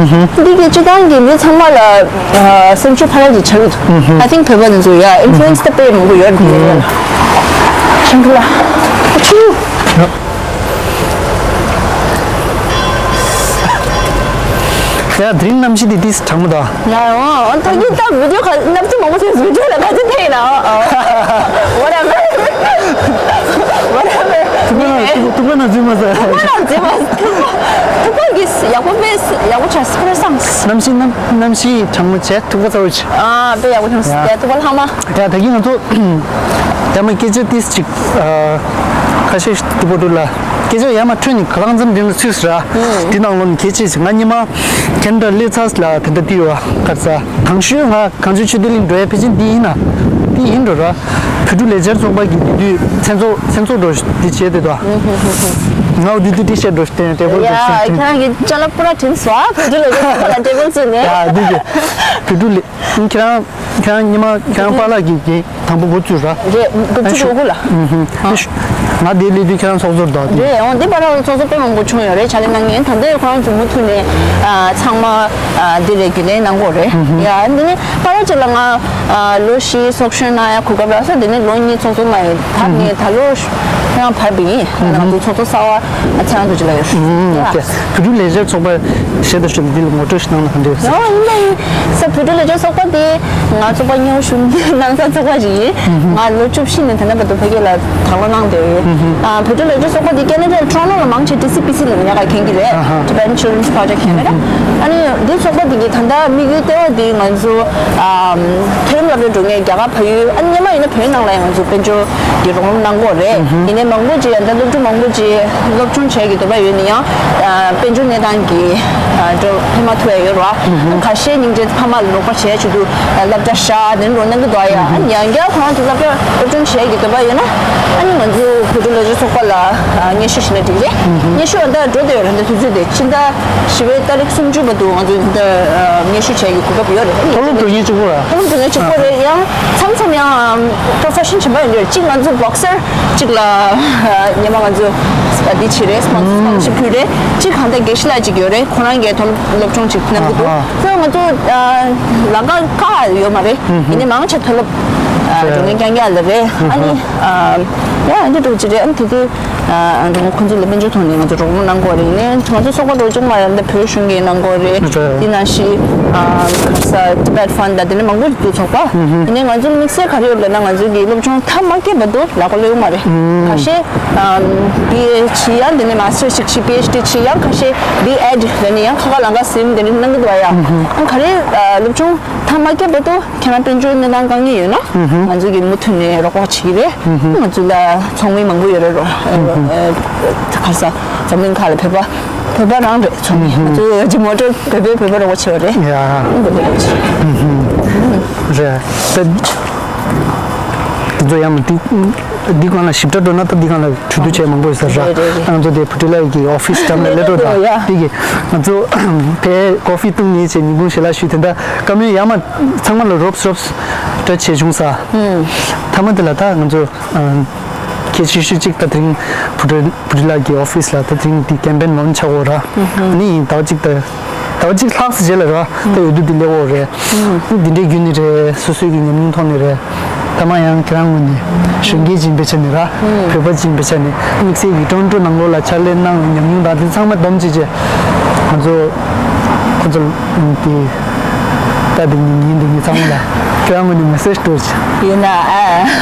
འདི་གི་སྤྱི་བཏང་གི་མི་ཚང་མ་ལ་ཨ་སེམས་ཤུགས་འཕར་ཡ་ཅིག་ཆགས་གི་འདུག I think བོད་པ་དེ་ཚོ་ཡ་influence ད་དཔེ་མང་པོ་ཡོད་རེད། ཁྱིམ་ཁུ་ལ་ཨ་ཆུ། ཡ་དེ་རིང་གནམ་གཤིས་འདི་ཏིས་གྲང་མོ་དང་། ཡ་ཡང་ཨ་ད་གིན་ད་video ག་གནམ་གཤིས་མང་པོ་ཟེར་video ལ་ག་ཚོད་ཐེག་ན་ཨ་whatever whatever ཐུག་པ་ན་ཐུག་པ་ན་འཛུལ་མ་ཟེར། ཐུག་པ་ན་འཛུལ་མ་ཐུག་པ་ཐུག་པ་གིས་ཡག་པོ་པས་ཡག་པོ་ཆགས་སི་ཕུ་ར་སངས། གནམ་གཤིས་གནམ་གནམ་གཤིས་གྲང་མོ་བྱས་ཐུག་པ་ཚ་བོ་ཆེ། ཨ་དཔེ་ཡག་པོ་ཆགས་སི་ཡ་ཐུག་པ་ལྷག་མ། ཡ་ད་གིན་ང་ཚོ་ད་མ་སྐད་ཆ་ཏིས་ཅིག་ཨ་ཁ་ཤས་ཤིག་ཏུ་པོ་ཏུ་ལ་སྐད་ཆ་ཡ་མ་འཕྲོད་ནས་ག་ལང་ཙམ་དྲན་ལ་ཚུད་སི་ར། དེ་ནང་ལོ་ནས་གལ་ཆེ་ཞིག་ང་ཉི་མ་ཁེ་ན་ཌ་སླེབས་ཚར་ལ་དེ་འདྲ་དུས་བ་གར་ས་དང་ཤོས་ང་གངས་ལྗོངས་ཆོས་སྡེ་གླིང་འགྲོ་ཡ་ཕལ་ཆེར་འདི་ཡིན་ན་འདི་ཡིན་འགྲོ་ར། བོད་ཕྲུག་ལས་བྱེད་ཚོགས་པ་གི་དེ་དུས་མཚན་ཚོགས་མཚན་ཚོགས་འགྲོ་འདི་བྱས་དེ་དོ། ང་འོ་དུས་དུས་ཏི་ཤར་འགྲོ་བསྟན་ཏེ་བོ་ཡ་འགྲོ་ཁྱེད་རང་གི་ཅ་ལག་པུ་ར་དྲན་སོ་ཨ། བོད་ཕྲུག་ལས་བྱེད་ཚོགས་པ་ལ་ཏེ་བོ་བཙུགས་ནས། ཡ་འདི་གི་བོད་ཕྲུག་ལས་ཁྱེད་རང་ཁྱེད་རང་ཉི་མ་ཁྱེད་རང་པཱ་ལགས་ཀྱི་གི་དང་པོ་འགོ་བཙུགས་ར། རེད་འགོ་བཙུགས་འགོ་ལ། ང་དེ་སླེབས་དུས་ཁྱེད་རང་ཚོགས་གཙོར་འདུག་རེད། འོང་འདི་པར་ཚོགས་གཙོ་དཔེ་མང་པོ་བྱུང་ཡོད་རེད། ཕྱག་ལས་གནང་མཁན་ད་ལྟ་ཁོ་རང་ཚོ་མུ་མཐུད་ནས་ཚང་མ་འདི་རེད་རྒྱུན་ལས་གནང་གི་རེད། ཡ་འདི་ནི་པར་ཅིག་ལ་ང་ལོ་བཞི་ཚོགས་གཞོན་གནང་ཡ་གོ་སྐབས་རག་སོང་། འདི་ནི་ལོ་གཉིས་ཚོགས་གཙོ་གནང་ཡོད། ད་ངས་ད་ལོ་ཡང་བར་བ་ཡིན། ང་ཚོ་ཚོགས་གཙོ་གསར་པ་ཚེ་རིང་རྡོ་རྗེ་ལགས་ཡོད། བོད་ཕྲུག་ལས་བྱེད་ཚོགས་པ་ཞེས་དང་ཞུ་འདི་ལ་ངོ་སྤྲོད་ཞིག་གནང་ན་ག་འདྲ་ཡོད། ཡང་ཡིན་ན་ཡིན་ས། བོད་ཕྲུག་ལས་བྱེད་ཚོགས་པ་དེ་ང་ཚོགས་པ་སྔོན་བཞུགས་གནང་ས་ཚོགས་པ་ཞིག་ཡིན། ང་ལོ་བཅུ་བཞི་ནས་ད་ལྟ་བར་དུ་ཕ་གི་ལ་དང་བླངས་གནང་བསྡད་ཡོད། ཨ་བོད་ཕྲུག་ལས་བྱེད་ཚོགས་པ་དེ་ཀེ་ན་ཌ་ཊོ་རོན་ཊོ་ལ་མང་ཆེ་ཊི་སི་པི་སི་ལ་ཉག་ག་མཁྱེན་གྱི་རེད། Tibetan Children's Project Canada། ཨ་ནི་འདི་ཚོགས་པ་དེ་གི་ད་ལྟ་དམིགས་ཡུལ་ལྟེ་བ་དེ་ང་ཚོ་ཨ་མཐོ་རིམ་སློབ་གྲྭ་འགྲོ་མཁན་རྒྱ་གར་ཕ་ཡུལ་ཨ་ནི་སྔོན་མ་ཡིན་ན་བོད་ནང་ལ་ཡང་ང་ཚོ་དཔལ་འབྱོར་གྱི་རོགས་རམ་གནང་གི་ཡོད་རེད། ཡིན་ནའི་མང་པོ་ཅིག་ཡང་ད་སློབ་ཕྲུག་མང་པོ་ཅིག་སློབ་སྦྱོང་བྱེད་ཀྱི་འདོད་པ་ཡོད་ནའི་ཡང་དཔལ་འབྱོར་གནས་སྟངས་ཀྱིས་འགྲོ་ཕན་མ་ཐོགས་ཡ་ཡོད་རེད་བ། ཁ་ཤས་སྙིང་རྗེ་ཕ་མ་ལ་རོགས་པ་བྱེད་ཆེད་དུ་སློབ་གྲྭ་བཞག་དེ་འདྲ་འགྲོ་གནང་གི་འདུག་ཡ། ཨ་ནི་ཡང་བསྐྱར་ཁོ་རང་ཚོ་སློབ་གྲྭ་སློབ་སྦྱོང་བྱེད་ཀྱི་འདོད་པ་ཡོད་ན་ཨ་ནི་ང་ཚོ་བོད་ཕྲུག་ལས་བྱེད་ཚོགས་པ་ལ་སྙན་ཞུ་ཞུས་ན་འགྲིག་རེད། སྙན་ཞུ་ཨ་ད་འགྲོ་བསྡད་ཡོད་རེད། འདི་དུས་ཚོད་དེ་ཕྱི་ཟླ་བཞི་པའི་ཏ་རིག་སུམ་ཅུ་བར་དུ་ང་ཚོ་འདི་སྙན་ཞུ་བྱེད་ཀྱི་གོ་སྐབས་ཡོད་རེད། མཐོ་སློབ་འགྲོ་མཁན་གཅིག་པོ་ར། མཐོ་སློབ་འགྲོ་མཁན་གཅིག་པོ་རེད། ཡང་མཚམས་མཚམས་ཡང་profession གཞན་པ་ཡོད་རེད། གཅིག་ང་ཚོ་boxer གཅིག་ལ་ཉི་མ་ང་ཚོ་འདི་བྱེད་རེད། sponsorship ཕུལ་རེད། གཅིག་གང་ལྟར་དགེ་བཤེས་ལགས་གཅིག་ཡོད་རེད། ཁོ་རང་གིས་མཐོ་སློབ་སློབ་སྦྱོང་གཅིག་གནང་གི་འདུག་ཨ་ཧ། ཁོས་ང་ཚོ་ལམ་ཁ་ཁག་ཡོད་མ་རེད། ཡིན་ནའི་མང་ཆེ་མཐོ་སློབ་འགྲོ་མཁན་རྐྱང་རྐྱང་ལ་རེད། ཨ་ནི་ཡང་འདི་འགྲོ་གི་རེད། ཨ་ནི་དེ་དུས། ཨ་ཁོང་ཚོ་ལ་དཔལ་འབྱོར་ཐོག་ནས་ང་ཚོ་རོགས་རམ་གནང་གི་ཡོད་རེད། ཡིན་ནའི་ང་ཚོ་ཚོགས་པ་རོགས་ཅུང་མ་ཡང་འདི་བོད་གཞུང་གིས་གནང་གི་ཡོད་རེད། དེ་ནང་བཞིན་ཨ་ག་ས་Tibet Fund ད་དེ་ནས་མང་པོ་འདུག་ཚོགས་པ། ཡིན་ནའི་ང་ཚོ་དམིགས་བསལ་ག་རེ་ཡོད་ལབ་ན་ང་ཚོ་གི་སློབ་སྦྱོང་མཐའ་མ་སྐྱེལ་བར་དུ་ལག་པ་སླེབས་ཡོད་མ་རེད། ཁ་ཤས་ཨ་B A བྱེད་ཡ་དེ་ནས་Master ཞིག་བྱེད། P H D བྱེད་ཡ། ཁ་ཤས B Ed ལབ་ནས་ཡང་ཁ་ཁ་ལམ་ཁ་ཟིན་དེ་འདྲ་གནང་གི་འདུག་ཡ། ཨ་ག་རེ་ཨ་སློབ་སྦྱོང་མཐའ་མ་སྐྱེལ་བར་དུ་ཁྱེད་རང་དཔལ་འབྱོར་གནས་སྟངས་དཀའ་ངལ་ཡོད་ན་ང་ཚོ་གིས་མུ་མཐུད་ནས་རོགས་པ་བྱེད་ཀྱི་རེད། ང་ཚོ་ལ་ཚོགས་མི་མང་པོ་ཡོད་རེད་རོ། ཨ་ག་ས་འཛམ་གླིང་ཁག་ལ་བོད་པ་བོད་པ་རང་རེད་ཚོགས་མི། ང་ཚོ་ཇི་མོ་ཊར་བོད་པའི་བོད་པ་རོགས་པ་བྱེད་པ་རེད། ཡ། བོད་པ་རོགས་པ་བྱེད། རེད། ད་དེ་ཚོ་ཡང་མ་འདི་འདི་སྒང་ལ་ཞིབ་ཕྲ་འགྲོ་ན་ད་འདི་སྒང་ལ་གྲོས་བསྡུར་བྱས་མང་པོ་ཡོད་ས་ར། རེད་རེད་རེད། ང་ཚོ་དེ་བུ་ཁྲིད་ལགས་ཀྱི་ཨོ་ཕིས་འགྲམ་ལ་སླེབས་འགྲོ་ད། ཡ། དེ་གི་ང་ཚོ་ཕའི་ཀོ་ཕི་བཏུང་ནས་བྱས་ཉིན་གུང་ཞལ་ལག་ཞུས། དེ་འདྲ་བཀའ་མོལ་ཡ་མ་ཚང་མ་ལ་རོབ་རོབ་འདྲ་བྱས་བྱུང་ས། མཐའ་མ་དེ་ལ་ད་ང་ཚོ་ཨ་གལ་ཆེ་ཤོས་གཅིག་ད་དེ་རིང་བུ་ཁྲིད་བུ་ཁྲིད་ལགས་ཀྱི་ཨོ་ཕིས་ལ་ད་དེ་རིང་འདི་ཀེམ་པེན་ལོན་ཆགས་ཡོད་ར། ཨ་ནི་ཟླ་བ་གཅིག་ད་ཟླ་བ་གཅིག་ལྷག་ཙམ་རྗེས་ལ་ར་ད་འོས་བསྡུ་འདི་སླེབས་ཡོད་རེད། འདི་འདྲའི་བརྒྱུད་ནས་རེད། སོ་སོའི་གི་ཉམས་མྱོང་ཐོག་ནས་རེད། ད་མ་ཡང་ཁྱེད་རང་ངོས་ནས་གཞོན་སྐྱེས་ཅིག་ཡིན་པའི་ཆ་ནས་ར། བོད་པ་ཅིག་ཡིན་པའི་ཆ་ནས་དམིགས་བསལ་གྱི་ཊོ་རོན་ཊོ་ནང་ལོགས་ལ་ཕྱག་ལས་གནང་བའི་ཉམས་མྱོང་དང་དེ་ཚང་མ་བསྡོམས་བྱས་རྗེས་ང་ཚོ་ཁོ་ཚོ་དེ་ལྟ་དེ་ཉིན་ཉིན་དེ་ཉིན་ཚང་མ་ལ་ཁྱེད་རང་ངོས་ནས་མེ་སེ་ཇི་སྤྲོད་ཅིག་ཡིན་ན་ཨ་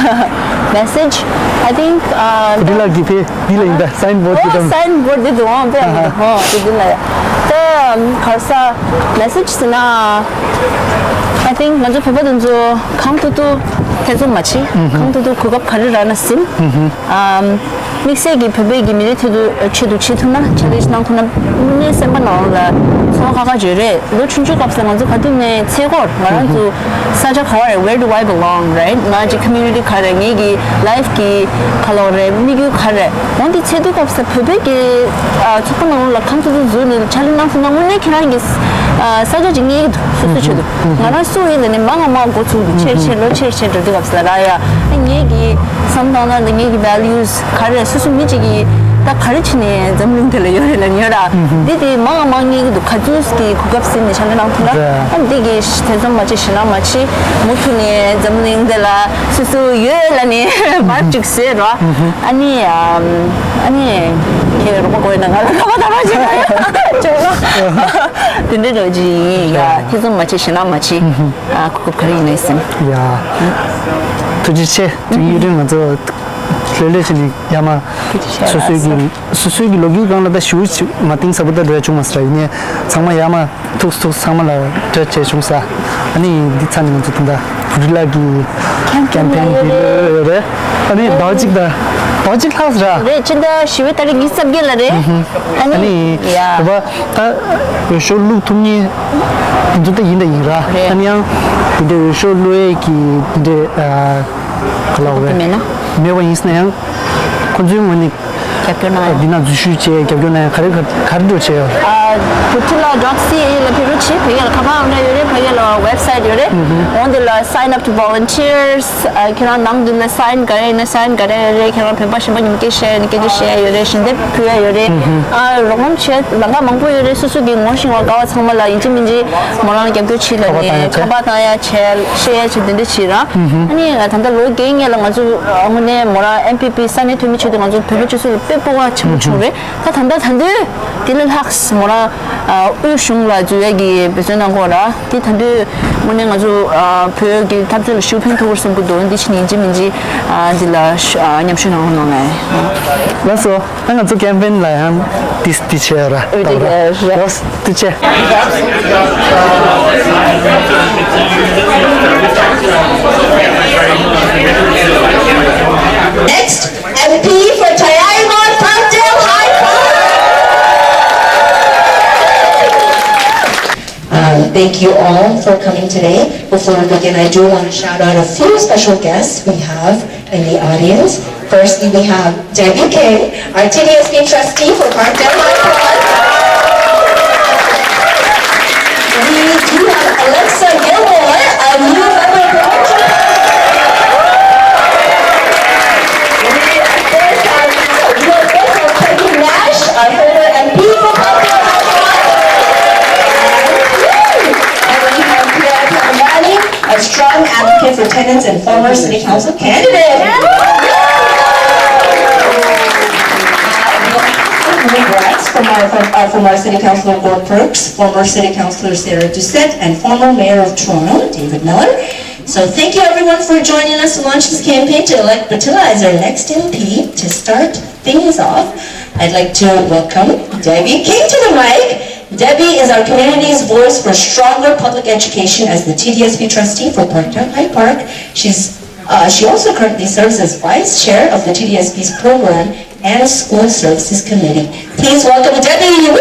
མེ་སེ་ཇི་I think ཨ་བུ་ཁྲིད་ལགས་ཀྱིས་ཕེ་འདི་ལ་ཡིན་པ་སའིན་བོར་ཌི་དེ་དང་སའིན་བོར་ཌི་དེ་དུ་འོང་པས་ཨ་ཧ་ཧོ་དེ་འདི་ལ་ཡ་ད་ག་ས་མེ་སེ་ཇི་ཟེར་ན། I think ང་ཚོ་བོད་པ་དེ་ཚོ་གང་ཐུབ་ཐུབ་ཐེ་ཚོམ་མ་བྱེད། གང་ཐུབ་ཐུབ་གོ་སྐབས་ག་རེ་རག་ན་ཟིན། ཨམ་དམིགས་བསལ་གྱི་བོད་པའི་གི་མི་རིགས་ཐད་དུ་ཆེད་དུ་བྱེད་ཐུབ་ན་ཆེད་ལས་གནང་ཐུབ་ན་དངོས་གནས་སེམས་པ་ནང་ལ་ཚོར་བ་ཁག་ཁག་ཅིག་ཡོད་རེད། ལོ་ཆུང་ཆུང་སྐབས་སུ་ང་ཚོ་ག་དུས་ནས་ཚེ་སྐོར་ང་རང་ཚོ་ས་ཆ་ག་བ་རེད། Where do I belong, right? ང་ཅིག་ཀོ་མུ་ནི་ཊི་ག་རེད། ངེད་ཀྱི་ལའིཕ་གི་ག་ལོག་རེད། དམིགས་ཡུལ་ག་རེད། འོན་ཏེ་ཚེ་སྟོད་སྐབས་སུ་བོད་པའི་གི་ཨ་ཚོགས་པ་ནང་ལ་གང་ཐུབ་ཐུབ་འཛུལ་ནས་ཕྱག་ལས་གནང་ཐུབ་ན་དངོས་གནས་ཁྱེད་རང་གི་ཨ་ས་ཆ་ཅིག་རྙེད་ཀྱི་འདུག་སོ་སོའི་ཆེད་དུ། ང་རང་སུ་ཡིན་ལ་ནི་མང་ང་མང་འགོ་ཚུགས་འདུག་ཆེར་ཆེར་ལོ་ཆེར་ཆེར་འགྲོ་དུས་སྐབས་སུ་ལ་ར་ཡ་ངེད་ཀྱི་བསམ་སྟངས་ན་ངེད་ཀྱི་ཝེ་ལིའུ་སི་ག་རེ་སོ་སོ་མི་གཅིག་གིས་ད་ག་རེ་བྱས་ནས་འཛམ་གླིང་འདི་ལ་ཡོད་རེད་ལབ་ཡོད་ར། འདི་དེ་མང་ང་མང་རྙེད་ཀྱི་འདུག་ག་ཚོད་ཀྱི་གོ་སྐབས་ཟིན་ནས་ཕྱག་ལས་གནང་ཐུབ་ན་ཨ་འདི་གི་ཐེ་ཚོམ་མ་བྱེད་ཞེད་སྣང་མ་བྱེད་མུ་མཐུད་ནས་འཛམ་གླིང་འདི་ལ་སོ་སོ་ཡོད་ལ་ནི་བར་བཅུག་ཟེར་རོ། ཨ་ནི་ཨ་ནི་ཁྱེད་རོགས་པ་དགོས་ན་ང་ལ་ཁ་པར་དང་རོགས་བྱེད་ན་ཡོད་ཅོག་ལ་དེ་འདྲའི་རོགས་བྱེད་ཡིན་ཡ་ཐེ་ཚོམ་མ་བྱེད་ཞེད་སྣང་མ་བྱེད་ཨ་གོ་སྐབས་ག་རེ་ཡིན་ནའི་སེམས་ཡ། ཐུགས་རྗེ་ཆེ། དུས་ཡུན་རིང་ང་ཚོ་ལྷོད་ལྷོད་བྱས་ནས་ཡ་མ་སོ་སོའི་གི་སོ་སོའི་གི་ལོ་རྒྱུས་སྒང་ལ་ད་ཞུ་མ་གཏིང་ཟབ་པོ་ད་འགྲོ་ཡ་བྱུང་མ་སོང་ར། ཡིན་ནའི་ཚང་མ་ཡ་མ། ཐུགས་ཐུགས་ཚང་མ་ལ་བཀྲ་ཤིས་བདེ་ལེགས་ཞུ་ས། ཨ་ནི་འདི་ཚ་ནི་ང་ཚོ་ད་ལྟ་བུ་ཁྲིད་ལགས་ཀྱི་ཀེམ་པེན་འདི་ལོས་ཡོད་རེད། ཨ་ནི་ཟླ་བ་གཅིག་དང་ཟླ་བ་གཅིག་ལྷག་ཟེར་ར། རེད། སྤྱི་ཟླ་བཞི་པའི་ཏ་རིག་ཉི་ཤུ་རྩ་བརྒྱད་ལ་རེད། ཨ་ཨ་ནི་ནི་ཡ་བ་ད་འོས་ཤོག་བླུག་ཐུབ་མཁན་འདི་ཚོ་ད་ཡིན་ད་ཡིན་ར། རེད། ཨ་ནི་ཡང་འདི་འདྲའི་འོས་ཤོག་བླུག་ཡས་ཀྱི་འདི་འདྲའི་ཨ་ག་ལ་འོས་མེད་ན། མེད་པ་ཡིན་ཟེར་ན་ཡང་ཁོང་ཚོའི་ངོས་ནས། རྒྱབ་སྐྱོར་གནང་ཡ། འདི་ན་འཛུལ་ཞུགས་བྱས་རྒྱབ་སྐྱོར་གནང་ཡ་ག་རེ་ག་ག་རེ་འགྲོ་བྱས་ཡོད། ཨ་བུ་ཁྲིད་ལགས་dot C A ལ་ཕེབས་རོགས་བྱེད། བོད་ཡིག་ལ་ཁ་པར་ཨང་གྲངས་ཡོད་རེད། བོད་ཡིག་ལ་ཝེབ་སའིཊ་ཡོད་རེད། འོང་དེ་ལ་sign up to volunteers ཨ་ཁྱེད་རང་ནང་འདི་ལ་སའིན་ག་རེ་ཡིན་ན་སའིན་ག་རེ་ཡོད་རེད། ཁྱེད་རང་བོད་པ་གཞན་པ་མཉམ་སྐད་བཤད་ཡ་ན་སྐད་ཆ་བཤད་ཡ་ཡོད་རེད། ཞལ་འདེབས་ཕུལ་ཡ་ཡོད་རེད། ཨ་རོགས་རམ་བྱེད་ལམ་ཁ་མང་པོ་ཡོད་རེད། སོ་སོ་གི་ངོ་ཤེས་པ་དགའ་བ་ཚང་མ་ལ་ཡིན་གཅིག་མིན་གཅིག་མོ་རང་ལ་རྒྱབ་སྐྱོར་བྱེད་ལ་ནས་ཁ་པར་བཏང་ཡ་བྱས་བཤད་ཡ་བྱེད་དེ་འདྲ་བྱེད་རང་། ཨ་ནི་ད་ལྟ་ལོ་བརྒྱད་སྔོན་ལ་ང་ཚོ་དངོས་གནས་མོ་རང་ཨེམ་པི་པི་ས་གནས་འཐུས་མི་ཆེད་དུ་ང་ཚོ་བོད་པ་སྤྱི་ཚོགས་ལ་དཔེ་སྤོབས་པ་ཆེན་པོ་བྱུང་རེད། ད་ད་ལྟ་ད་དུང་དེ་ལས་ལྷག་མོ་རང་དབུས་གཞུང་ལ་འཛུལ་ཡས་ཀྱི་འབད་བརྩོན་གནང་གི་ཡོད་ར། དེ་ད་དུང་དངོས་གནས་ང་ཚོ་བོད་ཀྱི་འཐབ་རྩོད་ལ་ཤུགས་ཕན་ཐོགས་པར་བསམ་གྱི་འདུག་འདི་ཕྱི་ཉིན་གཅིག་མིན་གཅིག་འདི་ལ་མཉམ་ཞུགས་གནང་རོགས་གནང་ལགས། ལགས་སོ། ད་ང་ཚོ་ཀེམ་པེན་ལ་ཡང་ཏིས་ཏི་ཆེ་ར། འོ་དེ་ད་ར་ར། ལགས་ཏི་ཆེ། Next, M P for Tayayman Parkdale High Park. Uh, thank you all for coming today. Before we begin, I do want to shout out a few special guests we have in the audience. Firstly, we have Debbie King, our T D S B trustee for Parkdale High Park. We do have Alexa Gilmore, a new member of the Provincial Council. We, of course, have, we, of course, have Peggy Nash, our former M P for Parkdale High Park. And, and we have Claire Pamani, a strong advocate for tenants and former city council candidate. Congrats from our, from, uh, former City Councilor Gordon Perks, former City Councilor Sarah Doucette, and former Mayor of Toronto, David Miller. So thank you everyone for joining us to launch this campaign to elect Pattilla as our next M P. To start things off, I'd like to welcome Debbie King to the mic. Debbie is our community's voice for stronger public education as the T D S B trustee for Parkdale High Park. She's, uh, she also currently serves as vice chair of the T D S B's program and School Services Committee. Please welcome Debbie. Woo!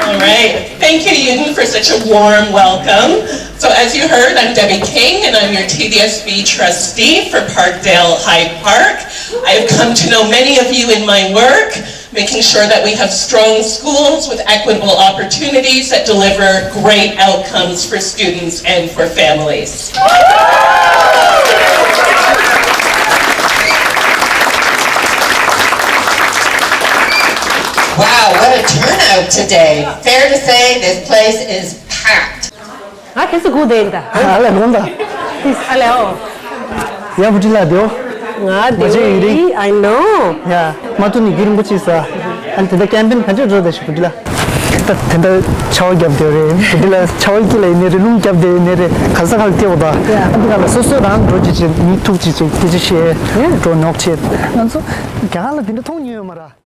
All right. Thank you, Yudin, for such a warm welcome. So, as you heard, I'm Debbie King, and I'm your T D S B trustee for Parkdale High Park. I have come to know many of you in my work, making sure that we have strong schools with equitable opportunities that deliver great outcomes for students and for families. Wow, what a turnout today. Fair to say this place is packed. ང་ཁྱེད་ཚོ་སྒུག་བསྡད་ཡིན་ད། ཨ་ལས་དགོངས་དག་ཨ་ལས་ཨོ། ཡ་བུ་ཁྲིད་ལ་དེའོ། ང་དེ་ཡིན་རིང་། I know. ཡ་མ་ཐུ་ནི་གི་རིན་པོ་ཆེ་ས། ཨ་ནི་དེ་འདྲ་ཀེམ་པེན་ག་ཚོད་འགྲོ་བསྡད་ཤག་བུ་ཁྲིད་ལ། ད་དེ་འདྲ་ཆར་པ་བརྒྱབ་བསྡད་རེད་བུ་ཁྲིད་ལ། ཆར་པ་དཀྱིལ་ལ་ཡིན་ནའི་རེད། རླུང་བརྒྱབ་བསྡད་ཡིན་ནའི་རེད། ག་ས་ག་ལ་སྐྱེ་བ་ད། ཡ་ཨ་འདི་ག་ལ་སོ་སོའི་རང་འགྲོ་ཅི་ཅི་མི་ཐུག་ཅི་ཅི་དེ་ཅི་ཤེས་འགྲོ་ནོག་ཆེད་ང་ཚོ་རྒྱ་གར་ལ་དེ་འདྲ་མཐོང་མྱོང་ཡོད་མ་རེད།